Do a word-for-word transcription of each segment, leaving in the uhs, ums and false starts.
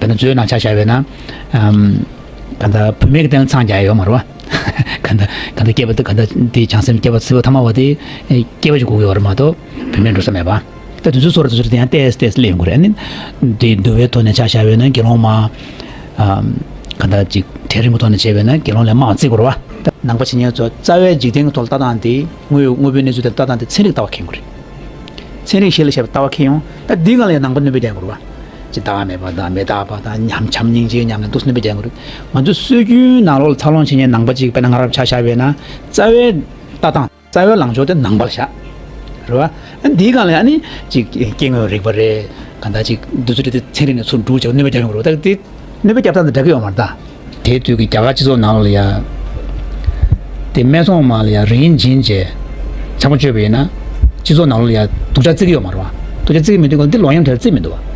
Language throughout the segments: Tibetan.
ང་ཚོའི་ནང་ཆ་བཞག་པ་ཡིན་ན། ཨམ། ག་འདྲ་བུད་མེད་ཀྱི་སྟེང་ལ་འཚང་རྒྱ་ཡོད་མ་རེད་བ། ག་འདྲ་ག་འདྲ་སྐྱེས་པ་དེ་ག་འདྲ་དེ་བྱང་སེམས་སྐྱེས་པ་སྲིད་པ་ཐ་མ་བ་དེ་སྐྱེས་པ་ཅིག་དགོས་ཀྱི་ཡོད་རེད་མ་གཏོགས་བུད་མེད་འགྲོ་ས་མེད་པ། ད་དུས་ཚོད་སོ་ར་དུས་ཚོད་དེ་ཡང་ཏོག་ཙམ་ཏོག་ཙམ་སླེབས་ཡོང་གི་རེད། ཨ་ནི་དེ་འདུལ་བའི་ཐོག་ནས་ཆ་བཞག་པ་ཡིན་ན་དགེ་སློང་མ། ཨམ། ག་འདྲ་ཅིག་གྲལ་རིམ་གྱི་ཐོག་ནས་བྱས་པ་ཡིན་ན་དགེ་སློང་ལས་མང་བརྩི་དགོས་རེད་བ། ད་ནང་པ་བྱེད་མཁན་ཚོ་རྩ་བའི་འཇིག་རྟེན་གྱི་ཐོག་ལ་ལྟ་སྟངས་དེ་དངོས་ཡོད་དངོས་པོའི་གནས་ཚུལ་དེ་ལ་ལྟ་སྟངས་དེ་ཚན་རིག་ལྟ་བ་མཁྱེན་དགོས་རེད། ཚན་རིག་གཞི་ལ་བཞག་པའི་ལྟ་བ་མཁྱེན་ཡོང་། ད་འདི་སྒང་ལ་ཡང་ནང་པ་གནོད་པ་སྐྱེལ་དགོས་རེད་བ། ཅི་བདག་མེད་པ་དང་མི་རྟག་པ་དང་ཉམས་བྱམས་སྙིང་རྗེའི་ཉམས་ལེན་འདུག་སེ་གནོད་པ་སྐྱེལ་དགོས་རེད། ང་ཚོའི་སྲོལ་རྒྱུན་ནང་ལོགས་ལ་འཚར་ལོངས་བྱེད་མཁན་ནང་པ་ཅིག་དཔེར་ན་ང་རང་ཆ་བཞག་པ་ཡིན་ན་རྩ་བའི་ལྟ་སྟངས་རྩ་བའི་ལངས་ཕྱོགས་དེ་ནང་པ་ལ་བཞག་རེད་བ། ཨ་འདི་སྒང་ལ་ཡང་ནི་ཅིག་སྐྱེ་དངོས་རིག་པ་རེད། གང་ལྟར་ཅིག་འདི་ཚོ་རེད་དེ་ཚན་རིག་ནས་ཚུར་འགྲོ་བྱས་གནོད་པ་རྒྱག་ཡོང་གི་རེད་བ། ད་དེ་གནོད་པ་རྒྱག་སྟངས་དང་འདྲ་གི་ཡོད་མ་རེད་ད། དེའི་དུས་ཀྱི་རྒྱ་གར་སྤྱི་ཚོགས་ནང་ལོགས་ལ་ཡ། དེ་སྨད་འཚོང་མ་ལ་ཡ་རིན་བྱིན་བྱས། ཚང་མ་བཅོས་པ་ཡིན་ན། སྤྱི་ཚོགས་ནང་ལོགས་ལ་ཡ་སྡུག་ཅག་བརྩི་གི་ཡོད་མ་རེད་བ། སྡུག་ཅག་བརྩི་གི་མི་འདུག་ག་འདི་ལོག་གཡེམ་དེར་བརྩི་མི་འདུག་བ།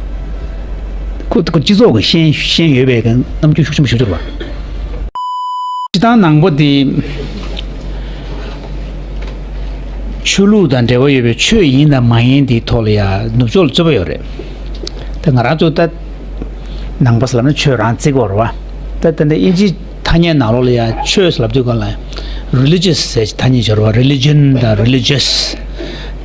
ཁོ་ཁོ་སྤྱི་ཚོགས་ཀྱི་ཤེས་ཤེས་ཡོད་པའི་རྣམ་འགྱུར་ཤུགས་ཆེན་པོ་ཞིག་འདུག་བ། སྤྱི་བཏང་ནང་པ་དེ། ཆོས་ལུགས་དང་འབྲེལ་བ་ཡོད་པའི་ཆོས་ཡིན་དང་མ་ཡིན་དེའི་ཐོག་ལ་ཡང་ནུབ་ཕྱོགས་ལ་རྩོད་པ་ཡོད་རེད། ད་ང་རང་ཚོ་ད་ནང་པ་ཟེར་ལབ་ན་ཆོས་རང་བརྩི་གི་ཡོད་རེད་བ། ད་ད་ལྟ་དབྱིན་ཇིའི་ཐ་སྙད་ནང་ལོགས་ལ་ཡང་ཆོས་ཟེར་ལབ་དུས་སྒང་ལ་religious ཟེར་ཐ་སྙད་ཡོད་རེད་བ། religion དང་religious།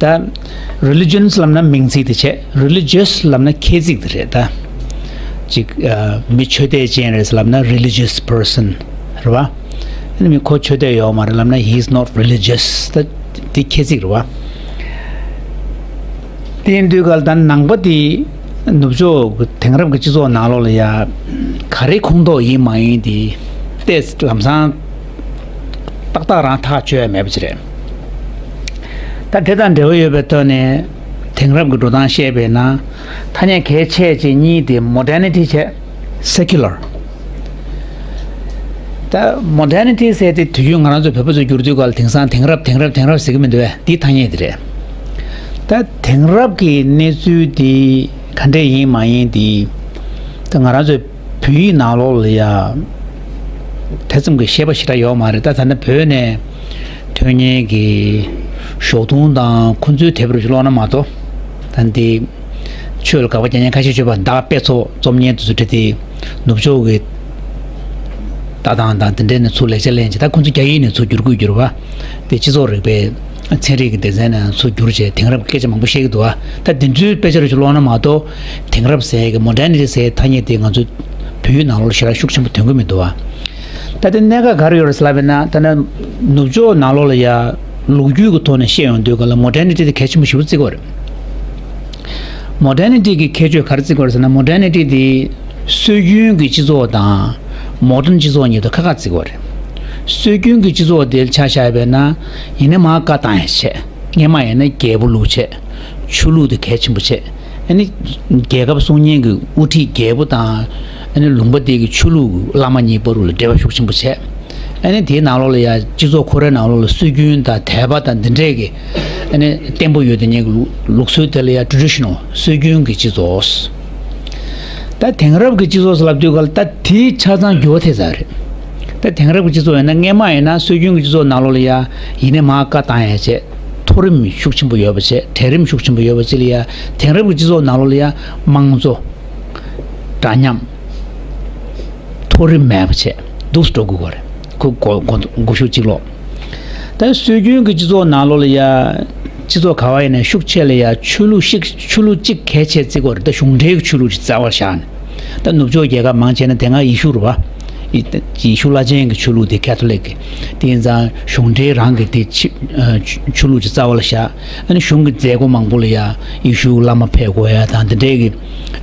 ད་religion ཟེར་ལབ་ན་མིང་ཚིག་དེ་བྱས། religious ལབ་ན་ཁྱད་ཚིག་དེ་རེད་ད། ཅིག་ཨ། མི་ཆོས་དད་ཅན་རེད་ཟེར་ལབ་ན་religious person རེད་བ། ཨ་ནི་མི་ཁོ་ཆོས་དད་ཡོད་མ་རེད་ལབ་ན་he is not religious ད་དེ་ཁྱད་ཚིག་རེད་བ། དེ་ཡིན་དུས་ག་ལ་ད་ནང་པ་དེ་ནུབ་ཕྱོགས་དེང་རབས་ཀྱི་སྤྱི་ཚོགས་ནང་ལོགས་ལ་ཡ་ག་རེ་ཁོངས་གཏོགས་ཡིན་མ་ཡིན་དེ་ཏོག་ཙམ་ལམ་སང་ཏག་ཏག་རང་ཐག་གཅོད་ཡ་མེད་པ་ཅིག་རེད། ད་དེ་དང་འབྲེལ་བ་ཡོད་པའི་ཐོག་ནས་དེང་རབས་ཀྱི་འགྲོ་སྟངས་བཤད་པས་ན་ཐ་སྙད་གལ་ཆེ་ཆེ་གཉིས་དེ་modernity བྱས། secular། ད་modernity ཟེར་དེ་དུས་རྒྱུན་ང་རང་ཚོ་བོད་པ་ཚོ་བསྒྱུར་དུས་སྐབས་ལ་དེང་སང་དེང་རབས་དེང་རབས་དེང་རབས་ཟེར་གི་མི་འདུག་བས། འདི་ཐ་སྙད་དེ་རེད། ད་དེང་རབས་ཀྱི་གནས་ཚུལ་འདི་ག་འདྲས་ཡིན་མ་ཡིན་འདི་ད་ང་རང་ཚོའི་བོད་ཡིག་ནང་ལོགས་ལ་ཡ་དེ་ཙམ་གྱི་བཤད་པ་ཞེ་དྲག་ཡོད་མ་རེད། ད་ད་ལྟ་བོད་ནས་ཐོན་མཁན་གྱི་ཞོགས་དུང་དང་ཁོང་ཚོའི་དེབ་རུ་ཀློག་ན་མ་གཏོགས་ད་འདི། ཆོས་ལ་དགག་པ་རྒྱག་མཁན་ཁ་ཤས་ཆོས་པ་བདག་དཔེ་ཚོགས་རྩོམ་མཁན་དེ་ཚོ་འདྲ་དེ་ནུབ་ཕྱོགས་ཀྱི་ལྟ་སྟངས་དང་དེ་འདྲའི་ནས་ཚུར་ལེགས་ཆ་ལེན་བྱས། ད་ཁོང་ཚོ་རྒྱ་ཡིག་ནས་ཚུར་བསྒྱུར་དགོས་བསྒྱུར་བ། དེ་སྤྱི་ཚོགས་རིག་པའི་ཚན་རིག་གི་སྡེ་ཚན་ནས་ཚུར་བསྒྱུར་བྱས་དེང་རབས་ཀྱི་སྐད་ཆ་མང་པོ་བཤད་ཀྱི་འདུག་བ། ད་དེ་ཚོའི་དཔེ་ཆ་རུ་ཅིག་ཀློག་ན་མ་གཏོགས་དེང་རབས་ཟེར་གི་modernity ཟེར་ཐ་སྙད་དེ་ང་ཚོ་བོད་ཡིག་ནང་ལོགས་ཞེ་དྲག་ཤུགས་ཆེན་པོ་ཐོན་གི་མི་འདུག་བ། ད་དེ་གནད་འགག་ག་རེ་ཡོད་རེད་ཟེར་ལབ་པ་ཡིན་ན། ད་ནི་ནུབ་ཕྱོགས་ནང་ལོགས་ལ་ཡ་ལོ་རྒྱུས་ཀྱི་ཐོག་ནས་བཤད་ཡོང་དུས་ག་ལ་modernity དེ་གལ་ཆེན་པོ་ཞེ་པོ་བརྩི་གི་ཡོད་རེད། modernity གི་ཁྱད་ཆོས་ག་རེ་བརྩི་གི་ཡོད་རེད་ཟེར་ན། modernity དེ་སྲོལ་རྒྱུན་གྱི་སྤྱི་ཚོགས་དང་modern སྤྱི་ཚོགས་གཉིས་དང་ཁ་ཁ་བརྩི་གི་ཡོད་རེད། སྲོལ་རྒྱུན་གྱི་སྤྱི་ཚོགས་དེ་ཆ་བཞག་པ་ཡིན་ན་ཡིན་ན་མར་བཀའ་བཏང་ཡ་བྱས། སྔས་མ་ཡིན་ན་རྒྱལ་པོ་ལུགས་བྱས། ཆོས་ལུགས་དེ་གལ་ཆེན་པོ་བྱས། ཨ་ནི་རྒྱལ་ཁབ་སྲུང་མཁན་གྱི་དབུ་ཁྲིད་རྒྱལ་པོ་དང་། ཨ་ནི་ལུང་པ་དེ་གི་ཆོས་ལུགས་བླ་མ་གཉིས་བར་ལ་འབྲེལ་བ་ཤུགས་ཆེན་པོ་བྱས། ཨ་ནི་དེའི་ནང་ལོགས་ལ་ཡ་སྤྱི་ཚོགས་ཁོ་རའི་ནང་ལོགས་ལ་སྲོལ་རྒྱུན་དང་དད་པ་དང་འདི་འདྲས་ཀྱི་ཨ་ནི་བརྟན་པོ་ཡོད་དེ་ཉིད་ཀྱི་ལུགས་ལུགས་སྲོལ་དེ་ལ་ཡ་traditional སྲོལ་རྒྱུན་གྱི་སྤྱི་ཚོགས། ད་དེང་རབས་ཀྱི་སྤྱི་ཚོགས་ལབ་དུས་ག་ལ་ད་དེའི་ཆ་ཚང་འགྱུར་བ་ཐེབས་ཚར་རེད། ད་དེང་རབས་ཀྱི་སྤྱི་ཚོགས་ཡིན་ན་སྔས་མ་ཡིན་ན་སྲོལ་རྒྱུན་གྱི་སྤྱི་ཚོགས་ནང་ལོགས་ལ་ཡ་ཡིན་ནའི་མར་བཀའ་བཏང་ཡ་བྱས། མཐོ་རིམ་ཤུགས་ཆེན་པོ་ཡོད་པ་བྱས། གྲལ་རིམ་ཤུགས་ཆེན་པོ་ཡོད་པ་ཅིག་ལ་ཡ། དེང་རབས་ཀྱི་སྤྱི་ཚོགས་ནང་ལོགས་ལ་ཡ་དམངས་གཙོ། འདྲ་མཉམ། མཐོ་རིམ་མེད་པ་བྱས། འདུག་སེ་འགྲོ་དགོས་ཀྱི་རེད། ཁོ་མགོ་མགོ་མགོ་གཞུག་གཅིག་ལོག་ད་སྲོལ་རྒྱུན་གྱི་སྤྱི་ཚོགས་ནང་ལོགས་ལ་ཡ། སྤྱི་ཚོགས་ག་བ་ཡིན་ནའི་ཤུགས་ཆེ་ལ་ཡ་ཆོས་ལུགས་ཤིག་ཆོས་ལུགས་གཅིག་གལ་ཆེ་བརྩི་གི་ཡོད་རེད། ད་གཞུང་འབྲེལ་གྱི་ཆོས་ལུགས་ཅིག་རྩ་བར་བཞག་ནས། ད་ནུབ་ཕྱོགས་རྒྱལ་ཁབ་མང་ཆེ་ན་དེ་སྔ་ཡེ་ཤུ་རེད་བ། ཡེ་ཡེ་ཤུ་བླ་ཆེན་གྱི་ཆོས་ལུགས་དེ་ཁ་ཐོ་ལིག་གི། དེ་ཡིན་ཙང་གཞུང་འབྲེལ་རང་གི་དེ་ཆི་ཨ་ཆོས་ལུགས་ཅིག་རྩ་བར་བཞག་ཨ་ནི་གཞུང་གི་མཛད་སྒོ་མང་པོ་ལ་ཡ་ཡེ་ཤུ་བླ་མ་ཕེབས་དགོས་ཡ་དང་དེ་འདྲས་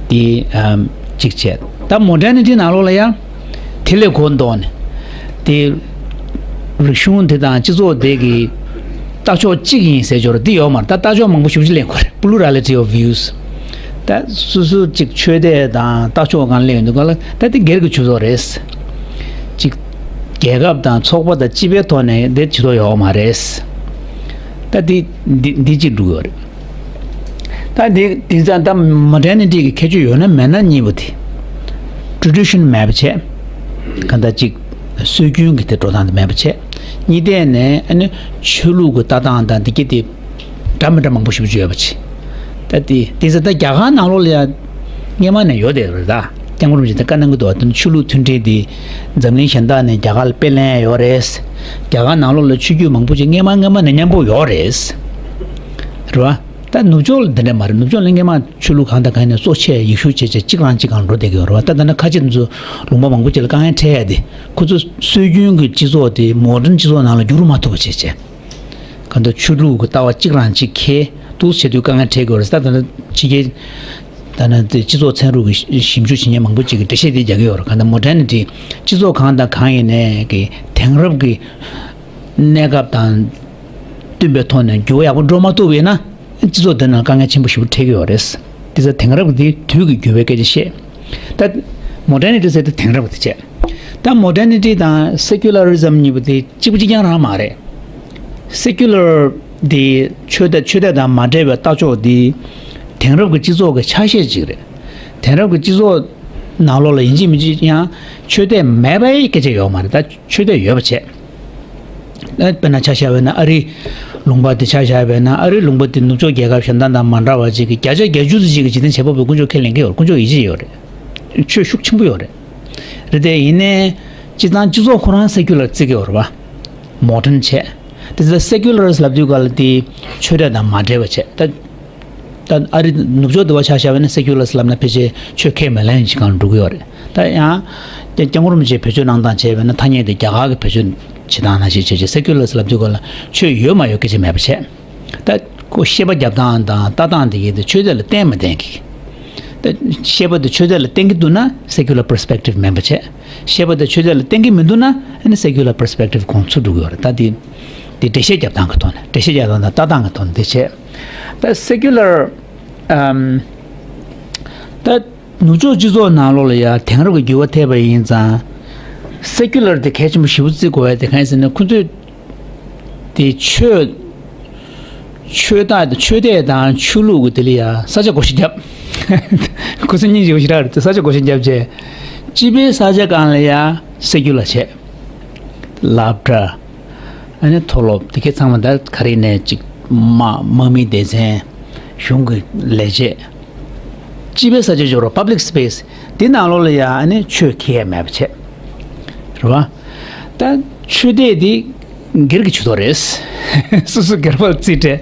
ཀྱི་དེ་ཨ་གཅིག་བྱས། ད་modernity ནང་ལོགས་ལ་ཡ། དེ་ལས་གོ་མདོག་ནས། དེ། རིག་གཞུང་དེ་དང་སྤྱི་ཚོགས་དེ་གི་ལྟ་ཕྱོགས་གཅིག་ཡིན་ཟེར་སྦྱོར་འདི་ཡོད་མ་རེད། ད་ལྟ་ཕྱོགས་མང་པོ་ཞེ་པོ་ཅིག་གླེང་དགོས་རེད། plurality of views། ད་སོ་སོ་གཅིག་ཆོས་དད་དང་ལྟ་ཕྱོགས་སྒང་གླེང་ཡོང་དུས་ག་ལ་ད་འདི་སྒེར་གྱི་ཆོས་ཚོགས་རེད། གཅིག་རྒྱལ་ཁབ་དང་ཚོགས་པ་དང་སྤྱི་པའི་ཐོག་ནས་འདི་ཆོས་ཚོགས་ཡོད་མ་རེད། ད་འདི་འདི་འདི་གཅིག་འགྲོ་གི་ཡོད་རེད། ད་འདི་དེང་སང་ད་modernity གི་ཁྱད་ཆོས་ཡོད་ན་མེད་ན་གཉིས་པོ་དེ། tradition མེད་པ་བྱས། གང་ལྟར་ཅིག་སྲོལ་རྒྱུན་གྱི་དེ་འགྲོ་སྟངས་དེ་མེད་པ་བྱས། གཉིས་ཐད་ནས་ཨ་ནི་ཆོས་ལུགས་ཀྱི་ལྟ་སྟངས་དང་འདི་གྱད་དེ་འདྲ་མི་འདྲ་མང་པོ་ཞེ་པོ་ཅིག་ཡོད་པ་བྱས། ད་དེ་དེང་སང་ད་རྒྱ་གར་ནང་ལོགས་ལ་ཡ་སྔས་མ་ནས་ཡོད་བསྡད་རེད་ད། སྐྱབས་མགོན་རིན་པོ་ཆེ་དང་བཀའ་གནང་གི་འདུག་ད་ཆོས་ལུགས་མཐུན་སྒྲིལ་འདི་འཛམ་གླིང་གཞན་དག་ནས་རྒྱ་གར་ལ་དཔེ་ལེན་ཡ་ཡོད་རེད། རྒྱ་གར་ནང་ལོགས་ལ་ཆོས་བརྒྱུད་མང་པོ་ཅིག་སྔས་མ་སྔས་མ་ནས་མཉམ་པོ་ཡོད་རེད། རེད་བ། ད་ནུབ་ཕྱོགས་ལ་འདི་འདྲ་མ་རེད། ནུབ་ཕྱོགས་ལ་སྔས་མ་ཆོས་ལུགས་གང་དང་གང་ཡིན་ནའི་གཙོ་ཆེ་ཡིག་གཞུང་བྱས་བྱས་གཅིག་རང་གཅིག་གང་འགྲོ་བསྡད་ཀྱི་ཡོད་རེད་བ། ད་ད་ནི་ཁ་ཆེ་ཚོ་ལུང་པ་མང་པོ་ཅིག་ལ་དཀའ་ངལ་འཕྲད་ཡ་དེ་ཁོ་ཚོ་སྲོལ་རྒྱུན་གྱི་སྤྱི་ཚོགས་དེ་མོ་ཌན་སྤྱི་ཚོགས་ནང་ལ་བསྒྱུར་མ་ཐུབ་པ་བྱས་བྱས། གང་ལྟར་ཆོས་ལུགས་ཀྱི་ལྟ་བ་གཅིག་རང་གཅིག་ཁེལ་འདུག་བྱེད་དུས་དཀའ་ངལ་འཕྲད་ཀྱི་ཡོད་རེད། ད་ད་ནི་ཕྱི་རྒྱལ་ད་ནི་དེ་སྤྱི་ཚོགས་ཚན་རིག་གི་ཞིབ་འཇུག་བྱེད་མཁན་མང་པོ་ཅིག་གིས་འགྲེལ་བཤད་དེ་རྒྱག་གི་ཡོད་རེད། གང་ལྟར་མོ་ཌར་ནི་ཊི་སྤྱི་ཚོགས་གང་དང་གང་ཡིན་ནའི་གི་དེང་རབས་ཀྱི་གནས་སྐབས་དང་བསྟུན་པའི་ཐོག་ནས་འགྱུར་བ་ཡག་པོ་འགྲོ་མ་ཐུབ་པ་ཡིན་ན། སྤྱི་ཚོགས་འདི་ནང་དཀའ་ངལ་ཆེན་པོ་ཞེ་པོ་འཕྲད་ཀྱི་ཡོད་རེད། དེ་ཚོ་དེང་རབས་ཀྱི་དུས་ཀྱི་འགྱུར་བའི་སྐད་ཆ་བཤད། ད་མོ་ཌར་ནི་ཊི་ཟེར་དེ་དེང་རབས་ཀྱི་དེ་བྱས། ད་མོ་ཌར་ནི་ཊི་དང་སེ་ཀུ་ལ་རི་ཛམ་གཉིས་པོ་དེ་གཅིག་པ་གཅིག་རྐྱང་རང་མ་རེད། སེ་ཀུ་ལར་དེ་ཆོས་དད་ཆོས་དད་དང་མ་འབྲེལ་བའི་ལྟ་ཕྱོགས་དེ་དེང་རབས་ཀྱི་སྤྱི་ཚོགས་ཀྱི་ཆ་ཤས་ཅིག་རེད། དེང་རབས་ཀྱི་སྤྱི་ཚོགས་ནང་ལོགས་ལ་ཡིན་གཅིག་མིན་གཅིག་ཡང་ཆོས་དད་མེད་པའི་སྐད་ཆ་ཡོད་མ་རེད། ད་ཆོས་དད་ཡོད་པ་བྱས། ཨ་དཔེར་ན་ཆ་བཞག་པ་ཡིན་ན་ཨ་རི་ལུང་པ་དེ་ཆ་བཞག་པ་ཡིན་ན་ཨ་རི་ལུང་པ་དེ་ནུབ་ཕྱོགས་རྒྱལ་ཁབ་གཞན་དག་དང་མ་འདྲ་བ་ཅིག་གི་བརྒྱ་ཆ་བརྒྱད་ཅུ་ཙམ་ཅིག་གི་འཇིག་རྟེན་བྱེད་པ་པོའི་དཀོན་མཆོག་ཁས་ལེན་གྱི་ཡོད་རེད། དཀོན་མཆོག་ཡིད་ཆེས་ཡོད་རེད། ཆོས་ཤུགས་ཆེན་པོ་ཡོད་རེད། རེད་དེ་ཡིན་ནའི་སྤྱིར་བཏང་སྤྱི་ཚོགས་ཁོ་རང་སེ་ཀུ་ལར་བརྩི་གི་ཡོད་རེད་བ། མོ་ཌརན་བྱས། དེ་ཚོ་སེ་ཀུ་ལར་ལབ་དུས་ག་ལ་དེ་ཆོས་དད་དང་མ་འབྲེལ་བ་བྱས། ད་ད་ཨ་རི་ནུབ་ཕྱོགས་དུ་བ་ཆ་བཞག་པ་ན་སེ་ཀུ་ལར་ལབ་ན་ཕལ་ཆེར་ཆོས་ཁས་མི་ལེན་ཡིན་ཅིག་གང་འགྲོ་གི་ཡོད་རེད། ད་ཡང་སྐྱབས་མགོན་རིན་པོ་ཆེས་བེད་སྤྱོད་གནང་སྟངས་བྱས་པ་ན་ཐ་སྙད་དེ་རྒྱ་གར་གྱི་བེད་སྤྱོད་བྱེད་སྟངས་ནང་བཞིན་བྱས་བྱས་སེ་ཀུ་ལར་ལབ་དུས་ག་ལ་ཆོས་ཡོད་མ་ཡོད་སྐད་ཆ་མེད་པ་བྱས། ད་ཁོ་བཤད་པ་རྒྱབ་སྟངས་དང་ལྟ་སྟངས་དེ་གའི་དེ་ཆོས་དད་ལ་བརྟེན་མི་བརྟེན་གི། ད་བཤད་པ་དེ་ཆོས་དད་ལ་བརྟེན་གི་འདུག་ན་སེ་ཀུ་ལར་པར་སི་པེག་ཊིབ་མིན་པ་བྱས། བཤད་པ་དེ་ཆོས་དད་ལ་བརྟེན་གི་མི་འདུག་ན་ཨ་ནི་སེ་ཀུ་ལར་པར་སི་པེག་ཊིབ་ཁོང་ཚུར་འགྲོ་གི་ཡོད་རེད། ད་དེ་དེ་འགྲེལ་བཤད་རྒྱབ་སྟངས་ཀྱི་ཐོག་ནས་འགྲེལ་བཤད་རྒྱབ་སྟངས་དང་ལྟ་སྟངས་ཀྱི་ཐོག་ནས་དེ་བྱས། ད་སེ་ཀུ་ལར་ཨམ་ད་ནུབ་ཕྱོགས་སྤྱི་ཚོགས་ནང་ལོགས་ལ་ཡང་དེང་རབས་ཀྱི་འགྱུར་བ་ཐེབས་པ་ཡིན་ཙང་། སེ་ཀུ་ལར་དེ་གལ་ཆེན་པོ་ཞེ་པོ་བརྩི་དགོས་ཡ་དེ་གང་ཡིན་ཟེར་ན་ཁོ་ཚོས་དེ་ཆོས་ཆོས་དད་ཆོས་དད་དང་ཆོས་ལུགས་ཀྱི་དེ་ལ་ཡང་ས་ཆ་བགོ་བཤའ་བརྒྱབ། ཁོ་ཚོ་སྙིང་རྗེ་པོ་ཞེ་དྲག་རེད། ས་ཆ་བགོ་བཤའ་བརྒྱབ་བྱས། སྤྱི་པའི་ས་ཆ་སྒང་ལ་ཡང་སེ་ཀུ་ལར་བྱས། སློབ་གྲྭ། ཨ་ནི་མཐོ་སློབ་དེ་གའི་ཚང་མ་ད་ག་རེ་ནས་ཅིག་དམག་དམག་མིའི་སྡེ་ཚན། གཞུང་གི་ལས་བྱེད། སྤྱི་པའི་ས་ཆ་འབྱོར་བ་པབ་ལིག་སི་པེ་སི་དེ་ནང་ལོགས་ལ་ཡང་ཨ་ནི་ཆོས་ཁེལ་ཡ་མེད་པ་བྱས། རེད་བ། ད་ཆོས་དད་དེ་སྒེར་གྱི་ཆོས་ཐོག་རེད། སོ་སོ་སྒེར་པར་རྩིས་སྤྲད།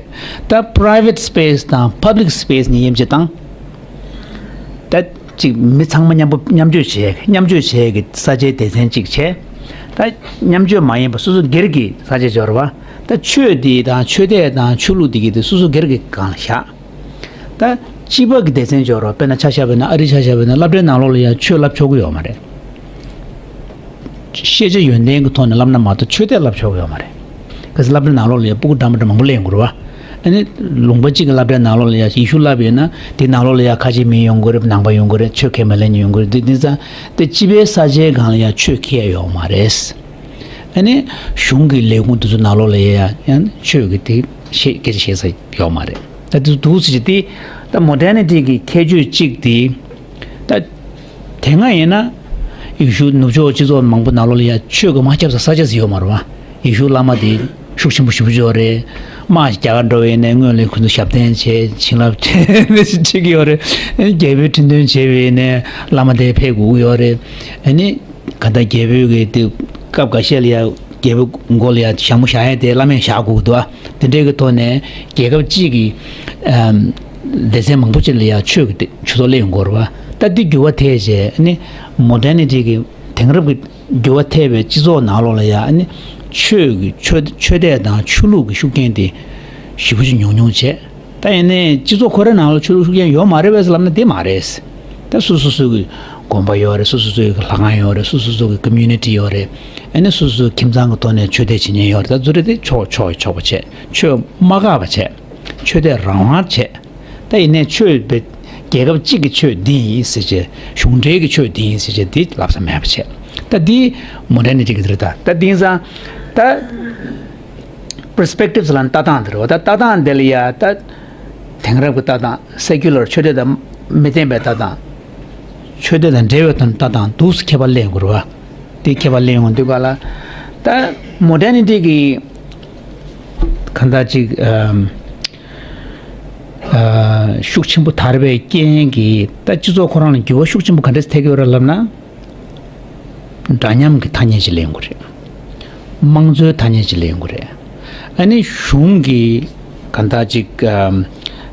ད་པ་རའི་ཝེ་ཊི་སི་པེ་སི་དང་པབ་ལིག་སི་པེ་སི་གཉིས་དབྱེ་འབྱེད་བཏང་། ད་ཅིག་མི་ཚང་མ་མཉམ་པོ་མཉམ་སྤྱོད་བྱེད་མཉམ་སྤྱོད་བྱེད་ཀྱི་ས་ཆའི་སྡེ་ཚན་གཅིག་བྱས། ད་མཉམ་སྤྱོད་མ་ཡིན་པ་སོ་སོ་སྒེར་གྱི་ས་ཆ་འབྱོར་བ། ད་ཆོས་འདི་དང་ཆོས་དད་དང་ཆོས་ལུགས་འདི་གི་དེ་སོ་སོ་སྒེར་གྱི་སྒང་ལ་བཞག་ད་སྤྱི་པ་གི་སྡེ་ཚན་འབྱོར་བ་དཔེར་ན་ཆ་བཞག་པ་ཡིན་ན་ཨ་རི་ཆ་བཞག་པ་ཡིན་ན་སློབ་གྲྭའི་ནང་ལོགས་ལ་ཡང་ཆོས་བསླབ་ཆོག་གི་ཡོད་མ་རེད། ཤེས་བྱ་ཡོན་ཏན་གྱི་ཐོག་ནས་བསླབ་ན་མ་གཏོགས་ཆོས་དད་བསླབ་ཆོག་གི་ཡོད་མ་རེད། གལ་སྲིད་སློབ་གྲྭའི་ནང་ལོགས་ལ་ཡང་སྤུ་གུ་འདྲ་མི་འདྲ་མང་པོ་སླེབས་ཡོང་གི་རེད་བ། ཨ་ནི་ལུང་པ་གཅིག་གི་སློབ་གྲྭའི་ནང་ལོགས་ལ་ཡང་ཡེ་ཤུ་བསླབ་ཡོད་ན་དེའི་ནང་ལོགས་ལ་ཡང་ཁ་ཆེ་མི་ཡོང་གི་རེད། ནང་པ་ཡོང་གི་རེད། ཆོས་ཁས་མི་ལེན་མཁན་ཡོང་གི་རེད། དེ་དེ་ཙང་དེ་སྤྱི་པའི་ས་ཆའི་སྒང་ལ་ཡང་ཆོས་ཁས་ཡ་ཡོད་མ་རེད། ཨ་ནི་གཞུང་གི་ལས་ཁུངས་དེ་ཚོ་ནང་ལོགས་ལ་ཡང་ཡང་ཆོས་ཀྱི་དེ་བཤད་སྐད་ཆ་བཤད་ས་ཡོད་མ་རེད། ད་དེ་འདུག་ཟེར་གྱི་དེ་ད་མོ་ཌར་ནི་ཊི་གི་ཁྱད་ཆོས་གཅིག་དེ་ད་དེ་སྔ་ཡིན་ན་ཡེ་ཤུ་ནུབ་ཕྱོགས་སྤྱི་ཚོགས་མང་པོ་ནང་ལོགས་ལ་ཡང་ཆོས་ཀྱི་དམག་རྒྱབ་ས་ས་ཆ་ཟིག་ཡོད་མ་རེད་བ། ཡེ་ཤུ་བླ་མ་དེ་ཤུགས་ཆེན་པོ་ཞེ་པོ་ཅིག་ཡོད་རེད། དམག་ཅིག་རྒྱག་གར་འགྲོ་བའི་ནས་སྔོན་ལ་ཁོ་ཚོ་ཞབས་བརྟན་བྱས་བྱིན་རླབས་བྱེད་ཀྱི་ཡོད་རེད། རྒྱལ་པོའི་ཁྲི་འདོན་བྱས་པའི་ནས་བླ་མ་དེ་ཕེབས་དགོས་ཀྱི་ཡོད་རེད། ཨ་ནི། ག་ད་རྒྱལ་པོའི་གི་དེ་སྐབས་འགའ་ཤས་ལ་ཡ་རྒྱལ་པོའི་མགོ་ལ་ཡ་ཞྭ་མོ་བཞག་ཡ་དེ་བླ་མས་བཞག་དགོས་འདུག་ཨ། དེ་འདྲའི་གི་ཐོག་ནས་རྒྱལ་ཁབ་གཅིག་གི་ཨམ་སྡེ་ཚན་མང་པོ་ཅིག་ལ་ཡ་ཆོས་ཀྱི་དེ་ཆོས་ཐོག་སླེབས་ཡོང་གི་ཡོད་རེད་བ། ད་འདི་འགྱུར་བ་ཐེབས་བྱས་ནི་མོ་ཌར་ནི་ཊི་གི་དེང་རབས་ཀྱི་འགྱུར་བ་ཐེབས་པའི་སྤྱི་ཚོགས་ནང་ལོགས་ལ་ཡ་ནི་ཆོས་ཀྱི་ཆོས་ཆོས་དད་དང་ཆོས་ལུགས་ཀྱི་ཤུགས་རྐྱེན་དེ་ཞེ་པོ་ཅིག་ཉུང་ཉུང་བྱས། ད་ཡིན་ནའི་སྤྱི་ཚོགས་ཁོ་རའི་ནང་ལ་ཆོས་ལུགས་ཤུགས་རྐྱེན་ཡོད་མ་རེད་པས་ལབ་ན་དེ་མ་རེད། ད་སོ་སོ་སོ་གི་དགོན་པ་ཡོད་རེད། སོ་སོ་སོ་གི་ལྷ་ཁང་ཡོད་རེད། སོ་སོ་སོ་གི་ཀོ་མུ་ནི་ཊི་ཡོད་རེད། ཨ་ནི་སོ་སོ་སོ་ཁྱིམ་ཚང་གི་ཐོག་ནས་ཆོས་དད་བྱེད་མཁན་ཡོད་རེད། ད་ཚོ་རེ་དེ་ཆོག་ཆོག་ཆོག་པ་བྱས། ཆོས་མ་བཀག་པ་བྱས། ཆོས་དད་རང་དབང་བྱས། ད་ཡིན་ནའི་ཆོས་པའི་རྒྱལ་ཁབ་གཅིག་གི་ཆོས་འདི་ཡིན་ཟེར་བྱས། གཞུང་འབྲེལ་གྱི་ཆོས་འདི་ཡིན་ཟེར་བྱས་འདི་ལབ་ས་མེད་པ་བྱས། ད་འདི་མོ་ཌར་ནི་ཊི་གི་རེད། ད་ད་འདི་ཡིན་ཙང་ད། པར་སི་པེག་ཊིབ་ལབ་ན་ལྟ་སྟངས་དེ་རེད་བ། ད་ལྟ་སྟངས་དེ་ལ་ཡ་ད་དེང་རབས་ཀྱི་ལྟ་སྟངས། སེ་ཀུ་ལར་ཆོས་དད་དང་མི་བརྟེན་པའི་ལྟ་སྟངས། ཆོས་དད་དང་འབྲེལ་བའི་དོན་ལྟ་སྟངས་འདུག་སེ་ཁྱད་པར་སླེབས་ཡོང་གི་རེད་བ། དེ་ཁྱད་པར་སླེབས་ཡོང་དུས་ག་ལ་ད་མོ་ཌར་ནི་ཊི་གི་གང་ལྟར་ཅིག་ཨམ། ཨ། ཤུགས་ཆེན་པོ་དར་བའི་རྐྱེན་གྱིས་ད་སྤྱི་ཚོགས་ཁོ་རང་ལ་འགྱུར་བ་ཤུགས་ཆེན་པོ་ག་འདྲས་ཐེབས་ཀྱི་ཡོད་རེད་ལབ་ན། འདྲ་མཉམ་གྱི་ཐ་སྙད་ཅིག་སླེབས་ཡོང་གི་རེད། དམངས་གཙོའི་ཐ་སྙད་ཅིག་སླེབས་ཡོང་གི་རེད། ཨ་ནི་གཞུང་གི་ག་འདྲ་ཅིག་ཨམ།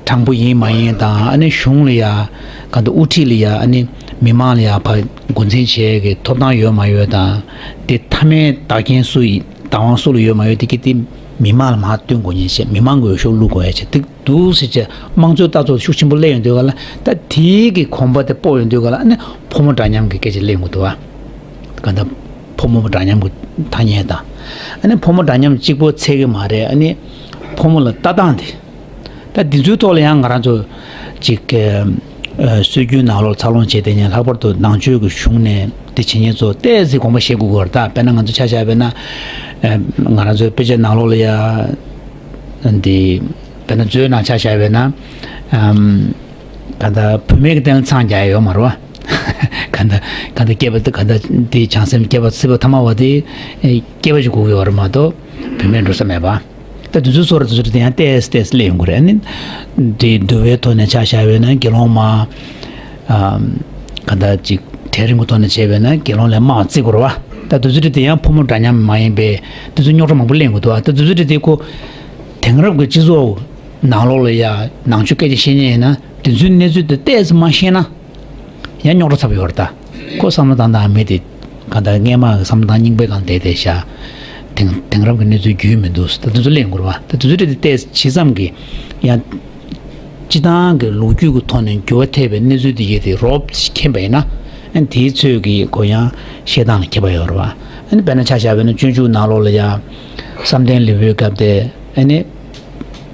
དྲང་པོ་ཡིན་མ་ཡིན་དང་ཨ་ནི་གཞུང་ལ་ཡ་ག་འདྲ་དབུ་ཁྲིད་ལ་ཡ་ཨ་ནི་མི་མང་ལ་ཡ་ཕར་འགོ་འཛིན་བྱེད་ཀྱི་ཐོབ་ཐང་ཡོད་མ་ཡོད་དང་དེ་མཐའ་མའི་བདག་རྐྱེན་སུ་ཡིན་བདག་དབང་སུ་ལ་ཡོད་མ་ཡོད་དེ་གི་དེ་མི་མང་ལ་མར་བསྟུན་དགོས་མཁན་བྱས་མི་མང་གི་འོས་ཤོག་བླུག་དགོས་ཡ་བྱས་དེ། འདུག་ཟེར་བྱས་དམངས་གཙོའི་ལྟ་ཚུལ་ཤུགས་ཆེན་པོ་སླེབས་ཡོང་དུས་ག་ལ་ད་དེའི་གི་གོམ་པ་དེ་སྤོ་ཡོང་དུས་ག་ལ་ཨ་ནི་ཕོ་མོ་འདྲ་མཉམ་གི་སྐད་ཆ་སླེབས་ཡོང་གི་འདུག་བ། ག་ད་ཕོ་མོ་འདྲ་མཉམ་གི་ཐ་སྙད་དང་ཨ་ནི་ཕོ་མོ་འདྲ་མཉམ་གཅིག་པོ་ཚད་གི་མ་རེད། ཨ་ནི་ཕོ་མོ་ལ་ལྟ་སྟངས་དེ་ད་འདི་ཚོའི་ཐོག་ལ་ཡང་ང་རང་ཚོ་ཅིག་ཨ་སྲོལ་རྒྱུན་ནང་ལོགས་འཚར་ལོངས་བྱས་ཏེ་ཡང་ལྷག་པར་དུ་ནང་ཆོས་ཀྱི་གཞུང་ནས་དེ་བྱེད་མཁན་ཚོ་ཏོག་ཙམ་དགོངས་པ་བཞེས་དགོས་ཀྱི་ཡོད་རེད། ད་དཔེར་ན་ང་ཚོ་ཆ་བཞག་པ་ཡིན་ན་ཨ་ང་རང་ཚོའི་དཔེ་ཆ་ནང་ལོགས་ལ་ཡང་། འདི། དཔེར་ན་མཛོད་ནང་ཆ་བཞག་པ་ཡིན་ན། ཨམ། ག་ད་བུད་མེད་ཀྱི་སྟེང་ལ་མཚང་རྒྱག་ཡ་ཡོད་མ་རེད་བ། ག་ད་ག་ད་སྐྱེས་པ་དེ་ག་ད་དེ་བྱང་སེམས་སྐྱེས་པ་སྲིད་པ་ཐ་མ་བ་དེ་སྐྱེས་པ་ཞིག་དགོས་ཀྱི་ཡོད་རེད་མ་གཏོགས་བུད་མེད་འགྲོ་ས་མེད་པ། ད་དུས་ཚོད་སོ་ར་དུས་ཚོད་དེ་ཡང་ཏོག་ཙམ་ཏོག་ཙམ་སླེབས་ཡོང་གི་རེད། ཨ་ནི་དེ་འདུལ་བའི་ཐོག་ནས་ཆ་བཞག་པ་ཡིན་ན་དགེ་སློང་མ། ཨམ། ག་ད་ཅིག་གྲལ་རིམ་གྱི་ཐོག་ནས་བྱས་པ་ཡིན་ན་དགེ་སློང་ལས་དམའ་བ་བརྩི་དགོས་རེད་བ། ད་དུས་ཚོད་དེ་ཡང་ཕོ་མོ་འདྲ་མཉམ་མ་ཡིན་པའི་དུས་ཚོད་རྙོག་དྲ་མང་པོ་སླེབས་ཡོང་གི་འདུག་བ། ད་དུས་ཚོད་དེ་ཁོ། དེང་རབས་ཀྱི་སྤྱི་ཚོགས་ནང་ལོགས་ལ་ཡ་ནང་ཆོས་སྐད་ཆ་བཤད་མཁན་ཡིན་ན་དེ་ཚོའི་གནས་ཚུལ་དེ་ཏོག་ཙམ་མ་ཤེས་ན་ཡང་རྙོག་དྲ་ཚ་པོ་ཡོད་རེད་ད། ཁོ་བསམ་བློ་བཏང་སྟངས་མི་དེ་གང་ལྟར་སྔས་མ་གི་བསམ་བློ་བཏང་རྙིང་པའི་སྒང་བསྡད་བསྡད་ཤག་དེང་དེང་རབས་ཀྱི་གནས་ཚུལ་རྒྱུས་མི་འདུག་ད་དེ་ཚོ་གླེང་དགོས་རེད་བ། ད་དེ་ཚོ་དེ་ཏོག་ཙམ་ཇི་ཙམ་གྱི་ཡང་། སྤྱི་བཏང་གི་ལོ་རྒྱུས་ཀྱི་ཐོག་ནས་འགྱུར་བ་ཐེབས་པའི་གནས་ཚུལ་དེ་ཡོད་དེ་རོབ་མཁྱེན་པ་ཡིན་ན། ཨ་ནི་དེའི་ཚོད་ཀྱི་གོ་ཡང་བཤད་སྟངས་ལ་ཁྱད་པར་ཡོད་རེད་བ། ཨ་ནི་དཔེར་ན་ཆ་བཞག་པ་ཡིན་ན་སྤྱོད་འཇུག་ནང་ལོགས་ལ་ཡང་བསམ་གཏན་ལེའུའི་སྐབས་དེ་ཨ་ནི་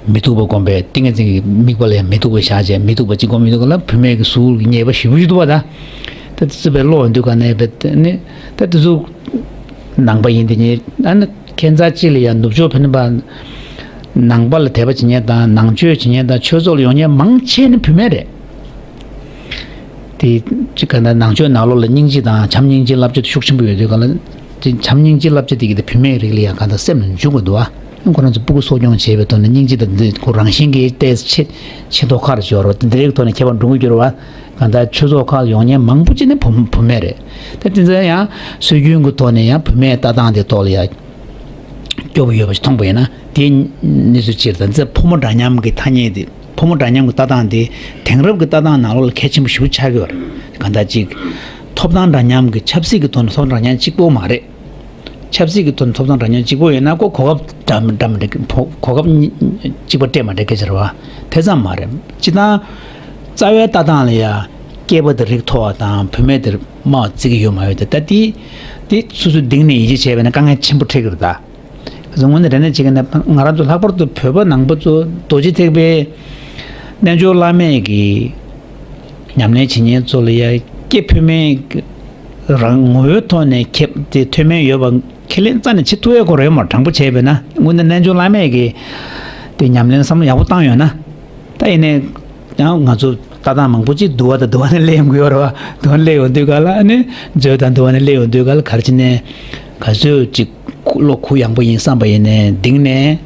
མི་ཐུབ་པ་བསྒོམས་པས་ཏིང་ངེ་འཛིན་གྱི་དམིགས་པ་ལ་ཡང་མི་ཐུབ་པ་བཞག་བྱས་མི་ཐུབ་པ་གཅིག་བསྒོམས་ཡོང་དུས་ག་ལ་བུད་མེད་ཀྱི་གཟུགས་ཀྱི་ཉེས་པ་ཞེ་པོ་ཞིག་འདུག་བ་ད། ད་དེ་ཚོ་བས་ཀློག་ཡོང་དུས་ག་ནས་བས་ཨ་ནི་ད་དེ་ཚོ་ནང་པ་ཡིན་དེ་ཉིད་ཨ་ནི། ཁྱད་མཚར་གཅིག་ལ་ཡང་ནུབ་ཕྱོགས་ཕན་པ། ནང་པ་ལ་དད་པ་བྱེད་མཁན་དང་ནང་ཆོས་བྱེད་མཁན་དང་ཆོས་ཚོགས་ལ་ཡོང་མཁན་མང་ཆེ་ནི་བུད་མེད་རེད། དེ་གཅིག་ག་ན་ནང་ཆོས་ནང་ལོགས་ལ་སྙིང་རྗེ་དང་བྱམས་སྙིང་རྗེ་བསླབ་བྱ་དེ་ཤུགས་ཆེན་པོ་ཡོད་དུས་ག་ལ། དེ་བྱམས་སྙིང་རྗེ་བསླབ་བྱ་དེ་གི་དེ་བུད་མེད་རིགས་ལ་ཡང་གང་ལྟར་སེམས་ལ་འཇུག་དགོས་འདུག་ཨ། ཁོ་རང་ཚོ་སྤུ་གུ་གསོ་སྐྱོང་བྱེད་པའི་ཐོག་ནས་སྙིང་རྗེ་དང་འདི་ཁོ་རང་བཞིན་གྱི་ཏོག་ཙམ་ཆེ་ཆེ་མཐོ་ཁག་རེ་ཡོད་རེད། དེ་འདྲའི་ཐོག་ནས་ཁྱད་པར་འགྲོ་གི་ཡོད་རེད་བ། གང་ལྟར་ཆོས་ཚོགས་ཁག་ཡོང་མཁན་མང་པོ་ཅིག་ནི་བུ་བུད་མེད་རེད། ད་དེ་ཚོ་ཡང་སྲོལ་རྒྱུན་གྱི་ཐོག་ནས་ཡང་བུད་མེད་ལྟ་སྟངས་དེ་ཐོག་ལ་ཡང་སྐྱོ་པོ་ཡོད་པ་ཞིག་མཐོང་པ་ཡིན་ན་དེའི་གནས་ཚུལ་སྤྱིར་དང་ཚེ་ཕོ་མོ་འདྲ་མཉམ་གྱི་ཐ་སྙད་དེ་ཕོ་མོ་འདྲ་མཉམ་གྱི་ལྟ་སྟངས་དེ་དེང་རབས་ཀྱི་ལྟ་སྟངས་ནང་ལོགས་ལ་གལ་ཆེན་པོ་ཞེ་པོ་ཆགས་ཀྱི་ཡོད་རེད། གང་ལྟར་ཅིག་ཐོབ་ཐང་འདྲ་མཉམ་གྱི་ཆབ་སྲིད་ཀྱི་ཐོག་ནས་ཐོབ་ཐང་འདྲ་མཉམ་གཅིག་པོ་མ་རེད། ཆབ་སྲིད་ཀྱི་ཐོག་ནས་ཐོབ་ཐང་འདྲ་མཉམ་གཅིག་པོ་ཡོད་ན་ཁོ་གོ་སྐབས་འདྲ་མི་འདྲ་མི་འདྲ་གོ་སྐབས་གཉིས་གཅིག་པ་སྤྲད་མ་སྤྲད་སྐད་ཆ་རེད་བ། དེ་ཙམ་མ་རེད། སྤྱི་བཏང་རྩ་བའི་ལྟ་སྟངས་ལ་ཡ་སྐྱེས་པ་དེ་རིགས་མཐོ་བ་དང་བུད་མེད་དེ་དམའ་བ་བརྩི་གི་ཡོད་མ་ཡོད་དེ་ད་དེ་དེ་སོ་སོའི་གདིང་ནས་ཡིད་ཆེས་བྱས་པ་ན་དཀའ་ངལ་ཆེན་པོ་འཕྲད་ཀྱི་རེད་ད། དངོས་གནས་དྲང་གནས་བྱེད་ཀྱི་ན་ང་རང་ཚོ་ལྷག་པར་དུ་བོད་པ་ནང་པ་ཚོ་རྡོ་རྗེ་ཐེག་པའི་རྣལ་འབྱོར་བླ་མེད་ཀྱི་ཉམས་ལེན་བྱེད་མཁན་ཚོ་ལ་ཡ་སྐྱེ་བུད་མེད་རང་ངོ་བོའི་ཐོག་ནས་ཁེབས་ཏེ་མཐུན་མིན་ཡོད་པ་ཁས་ལེན་རྩ་ནས་བྱེད་ཐུབ་ཡ་སྐོར་ཡོད་མ་རེད། དྲང་པོ་བྱས་པས་ན་དངོས་གནས་རྣལ་འབྱོར་བླ་མེད་ཀྱི་དེ་ཉམས་ལེན་བསམ་བློ་ཡག་པོ་བཏང་ཡོད་ན་ད་ཡིན་ནའི་ཡང་ང་ཚོ་ལྟ་སྟངས་མང་པོ་ཅིག་འདུལ་བ་དང་འདུལ་བ་ནས་སླེབས་ཡོང་གི་ཡོད་རེད་བ། འདུལ་བ་ནས་སླེབས་ཡོང་དུས་ག་ལ་ཨ་ནི་མཛོད་དང་འདུལ་བ་ནས་སླེབས་ཡོང་དུས་ག་ལ་ག་རེ་བྱས་ནས་ག་ཚོད་ཅིག་བློ་གུ་ཡངས་པོ་ཡིན་བསམ་པ་ཡིན་ནའི་གདིང་ནས་